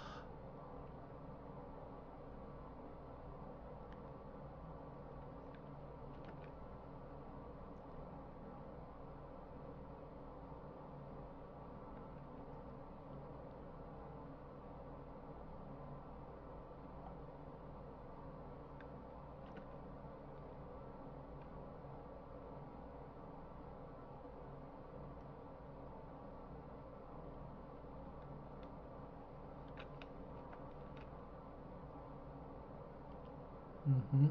هی هی.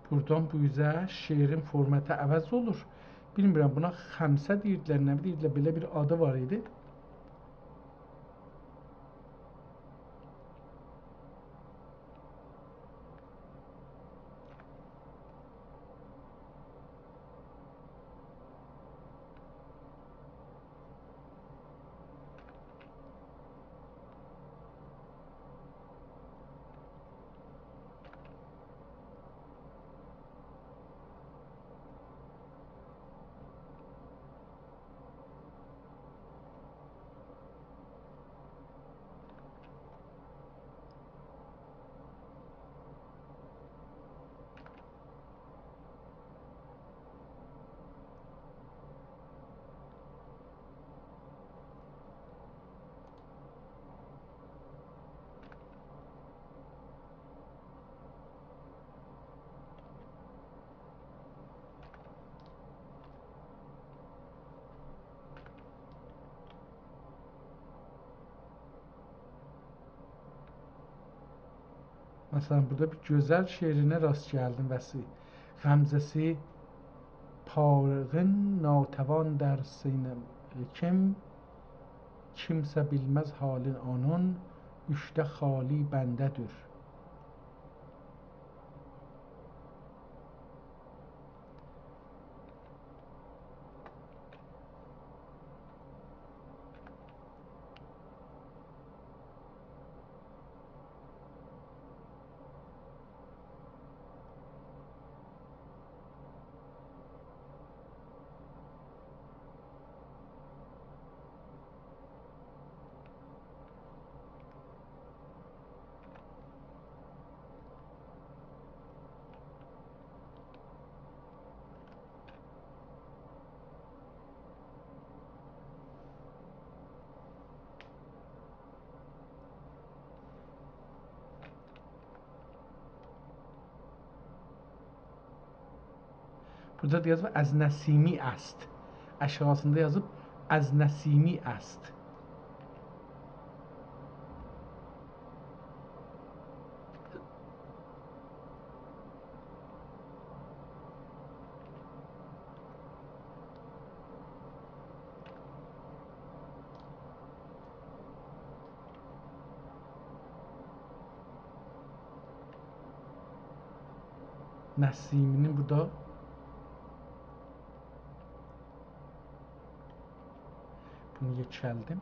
بورادان بو اوزه شعرین فورماتی عوض اولور. بیلمیرم، بونا خمسه دئییردیلر، نه دئییردیلر، بئله بیر آدی وار ایدی. مثلا، بورادا بیر گؤزل شعرینه راست گلدیم، وصی. غمزه‌سی پارغین ناتوان در سینه، کیم، کیمسه بیلمز حالین اونون، اوچده خالی بنده‌دیر. بورادا دا یازیب «از نسیمی است». آشاغیسیندا یازیب «از نسیمی است». نسیمی‌نین بورادا، بونو یئکلدیم.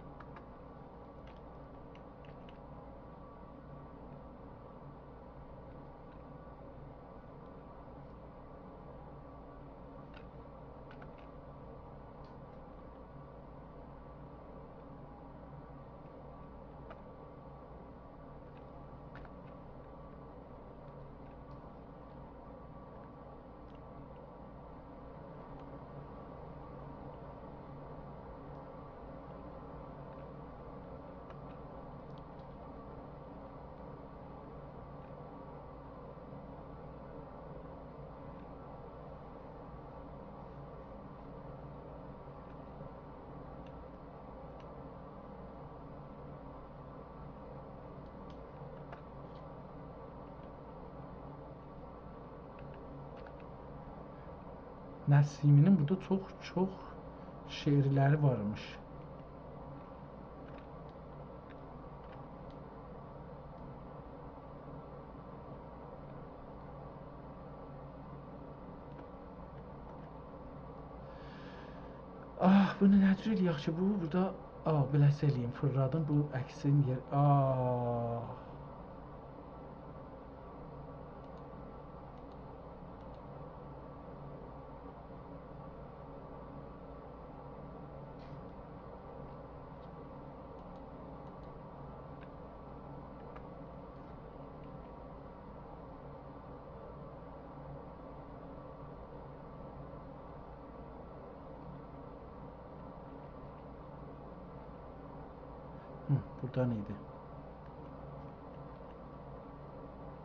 نسیمی‌نین بورادا چوخ، چوخ شعرلری وارمیش. آه، بونو نه جور ائله‌یک کی، بو بورادا، آه، بئله‌سی ائله‌ییم، فیرلادیم بو عکسین یئر-، آه. هی، بورادان ایدی.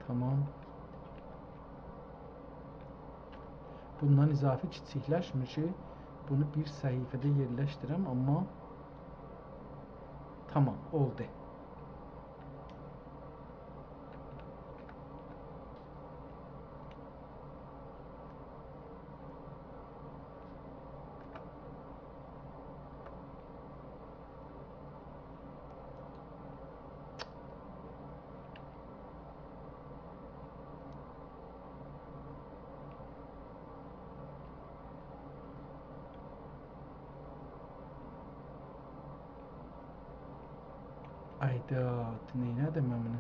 تامام. بوندان اضافی کیچیکلشمیر کی، بونو بیر صفحه‌ده یئرلشدیرم، آمما تامام، اولدو. آی داد، نئینه‌دیم من بونو؟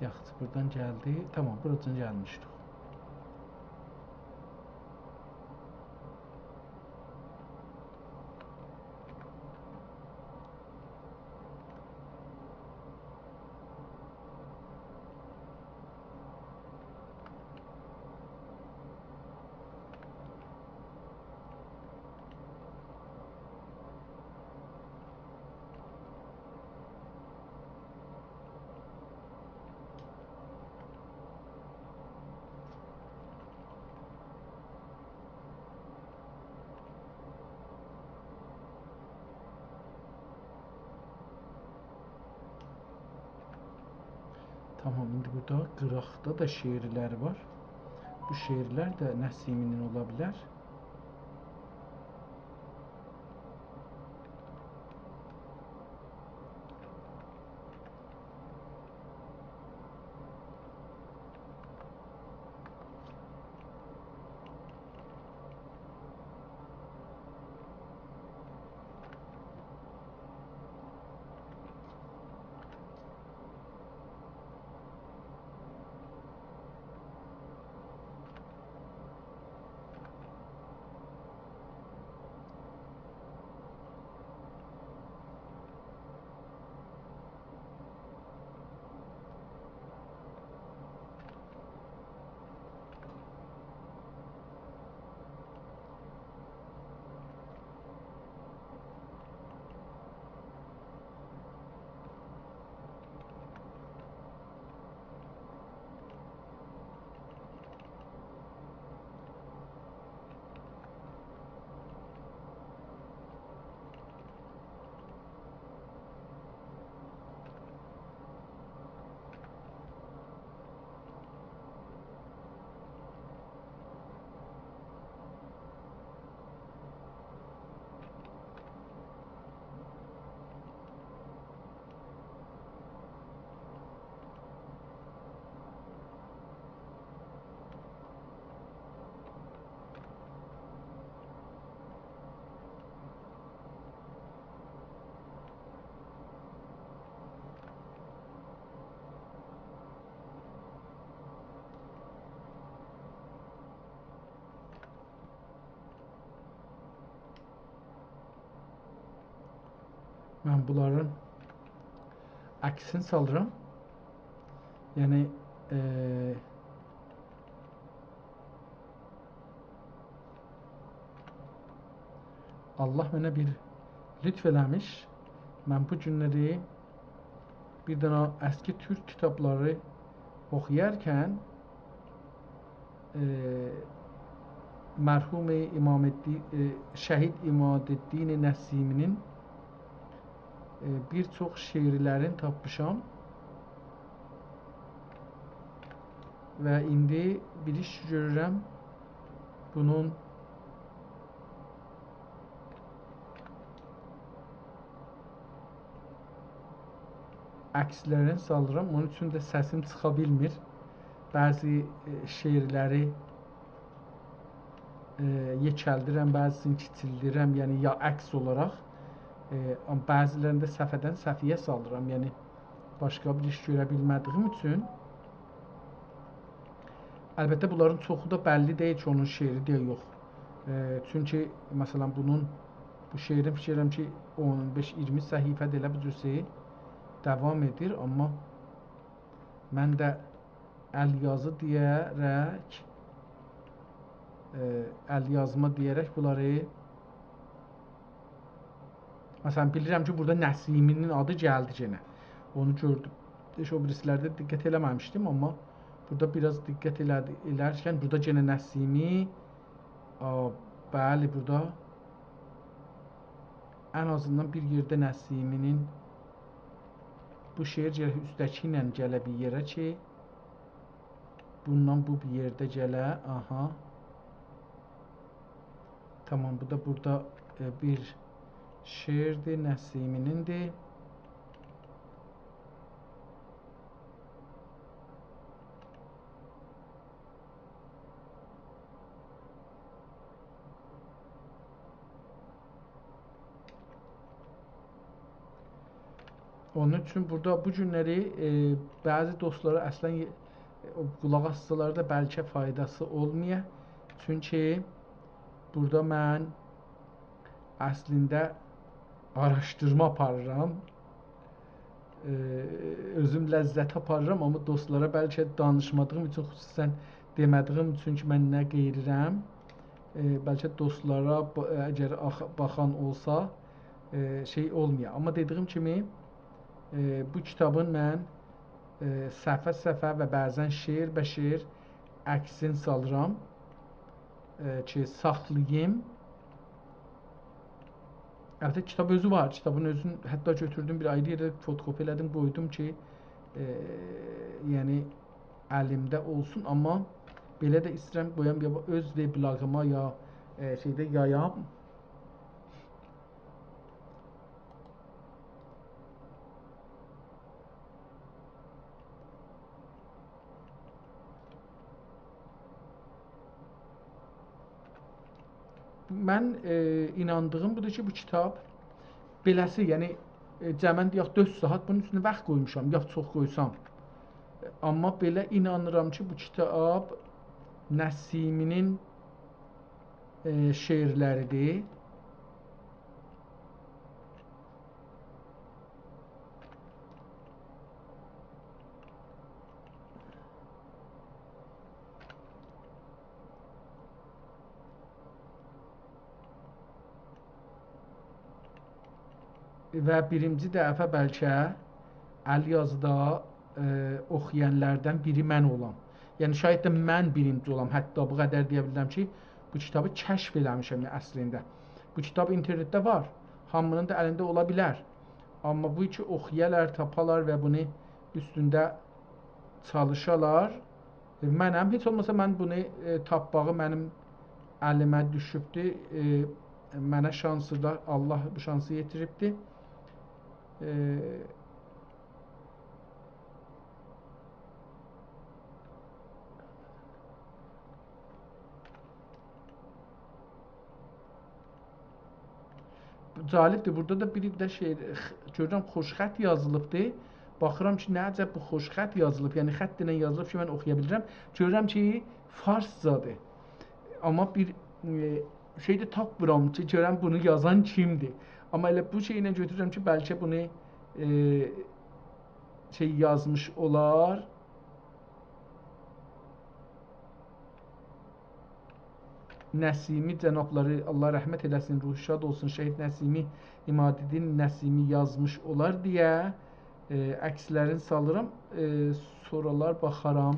یاخشی، بورادان گلدی. تامام، بورادان گلمیشدیک. تامام، ایندی بورادا قیراقدا دا شعرلر وار. بو شعرلر ده نسیمی‌نین اولا بیلر. من بونلارین عکسینی سالیرام. یعنی، ائ، الله منه بیر لطف ائله‌میش. من بو گونلری بیر دنه اسکی تورک کیتابلاری اوخویارکن، ائ، مرحوم عمادالدین، ائ، شهید عمادالدین نسیمی‌نین، ائ، بیر چوخ شعرلرینی تاپمیشام. و ایندی بیر ایش گؤرورم. بونون عکسلرینی سالیرام. اونون اوچون ده سسیم چیخا بیلمیر. بعضی، ائ، شعرلری، ائ، یئکلدیرم، بعضیسینی کیچیلدیرم، یعنی یا عکس اولاراق، ائ، آمما بعضیلرینی ده صفحه‌دن صفحه‌یه سالیرام. یعنی باشقا بیر ایش گؤره بیلمه‌دیگیم اوچون. البته، بونلارین چوخو دا بللی دئییل کی، اونون شعری دئیه یوخ. ائ، چونکی، مثلا، بونون، بو شعرین فیکیر ائدیرم کی، اون بئش اییرمی صفحه‌دیر ائله بو جور شئی داوام ائدیر، آمما من ده ال یازی دئیه‌رک، ائ، ال یازما دئیه‌رک بونلاری، مثلا، بیلیرم کی، بورادا نسیمی‌نین آدی گلدی یئنه. اونو گؤردوم. هئچ او بیریسی‌لرده دقت ائله‌مه‌میشدیم، آمما بورادا بیر آز دقت ائله‌دی-، ائلرکن بورادا یئنه نسیمی، آ، بلی، بورادا ان آزیندان بیر یئرده نسیمی‌نین بو شعر گرک اوستده‌کی ایله گله بیر یئره کی، بوندان بو بیر یئرده گله، آها. تامام، بو دا بورادا، ائ، بیر شعردیر، نسیمی‌نیندیر. اونون اوچون بورادا بو گونلری، ائ، بعضی دوستلارا اصلا، ائ، او قولاق آسسالار دا بلکه فایداسی اولمایا. چونکی بورادا من اصلینده آراشدیرما آپاریرام. ائ، اؤزوم لذت آپاریرام، آمما دوستلارا بلکه دانیشمادیغیم اوچون، خصوصا دئمه‌دیگیم اوچون کی، من نه قئییریرم، ائ، بلکه دوستلارا ب-، اگر آخ-، باخان اولسا، ائ، شئی اولمایا. آمما دئدیگیم کیمی، ائ، بو کیتابین من، ائ، صفحه-صفحه و بعضا شعر به شعر عکسینی سالیرام، ائ، کی، ساخلاییم. البته، کیتاب اؤزو وار. کیتابین اؤزون حتی گؤتوردوم، بیر آیری یئرده فوتوکوپی ائله‌دیم، قویدوم کی، ائ، یعنی الیمده اولسون، آمما بئله ده ایسته‌ییرم قویام یا اؤز وبلاگیما یا، ائ، شئیده یایام. من، ائ، ایناندیغیم بودور کی، بو کیتاب بئله‌سی، یعنی، ائ، جمعاً دئیک، دؤرد ساعات بونون اوستونده واخت قویموشام، یوخ، چوخ قویسام. آمما بئله اینانیرام کی، بو کیتاب نسیمی‌نین، ائ، شعرلریدیر. و بیرینجی دفعه بلکه الیازیدا، ائ، اوخویانلاردان بیری من اولام. یعنی، شاید ده من بیرینجی اولام. حتی بو قدر دئیه بیلرم کی، بو کیتابی کشف ائله‌میشم اصلینده. بو کیتاب اینترنتده وار. هامی‌نین دا الینده اولا بیلر. آمما بو کی اوخویالار، تاپالار و بونو اوستونده چالیشالار. ائ، منم، هئچ اولماسا من بونو، ائ، تاپماغی منیم الیمه دوشوبدور. ائ، منه شانسی دا، الله بو شانسی یئتیریبدیر. ائ، جالبدیر. بورادا دا بیر ده شئی، خ-، گؤرورم خوش‌خط یازیلیبدیر. باخیرام کی، نه عجب بو خوش‌خط یازیلیب، یعنی خط ایله یازیلیب کی، من اوخویا بیلیرم. گؤرورم کی، فارسجادیر. آمما بیر، ائ، شئی ده تاپمیرام کی، گؤرم بونو یازان کیمدیر. آمما ائله بو شئیله گؤتورورم کی، بلکه بونو، ائ، شئی یازمیش اولار. نسیمی جنابلاری، الله رحمت ائله‌سین، روحو شاد اولسون، شهید نسیمی عمادالدین نسیمی یازمیش اولار دئیه، ائ، عکسلرینی سالیرام، ائ، سونرالار باخارام.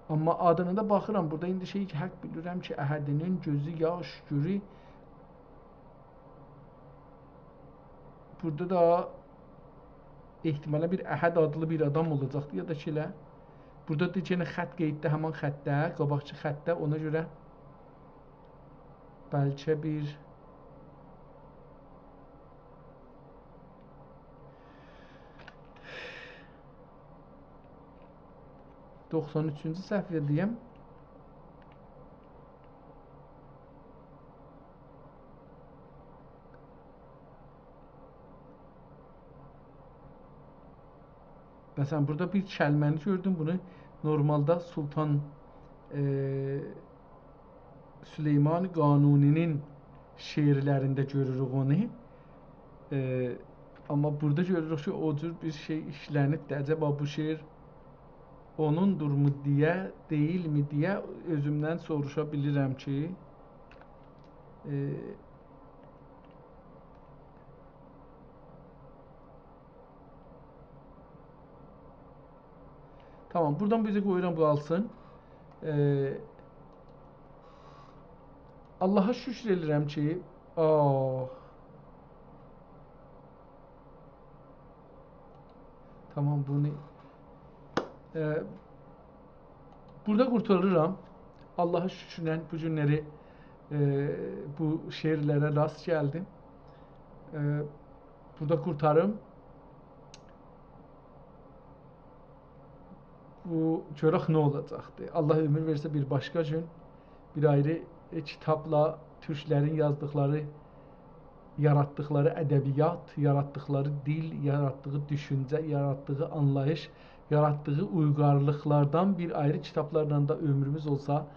آمما آدینا دا باخیرام. بورادا ایندی شئی کی، حق بیلیرم کی، احدی‌نین گؤزو یاش گؤرور. بورادا دا احتمالاً بیر احد آدلی بیر آدام اولاجاقدی، یا دا کی ائله. بورادا دا یئنه خط قئییتده، همان خطده، قاباقکی خطده، اونا گؤره بلکه بیر دوخسان اوچونجو صفحه‌ده‌یم. مثلاً، بورادا بیر کلمه‌نی گؤردوم. بونو نورمالدا سلطان، ائ، سلیمان قانونی‌نین شعرلرینده گؤروروک اونو. ائ، آمما بورادا گؤروروک کی، او جور بیر شئی ایشلنیبدیر. عجبا بو شعر اونوندورمو دئیه، دئییلمی دئیه اؤزومدن سوروشا بیلیرم کی، ائ، تامام، بورادان بیزه قویورام قالسین. ائ، آللاها شوکور ائدیرم کی، آه. تامام، بونو، ائ، بورادا قورتاریرام. آللاها شوکورله بو گونلری، ائ، بو شعرلره راست گلدیم. ائ، بورادا قورتاریم. بو، گؤرک نه اولاجاقدی. آللاه عؤمور وئرسه، بیر باشقا گون بیر آیری، ائ، کیتابلا، تورکلرین یازدیقلاری، یاراتدیقلاری ادبیات، یاراتدیقلاری دیل، یاراتدیغی دوشونجه، یاراتدیغی آنلاییش، یاراتدیغی اویغارلیقلاردان بیر آیری کیتابلارلا دا عؤمروموز اولسا،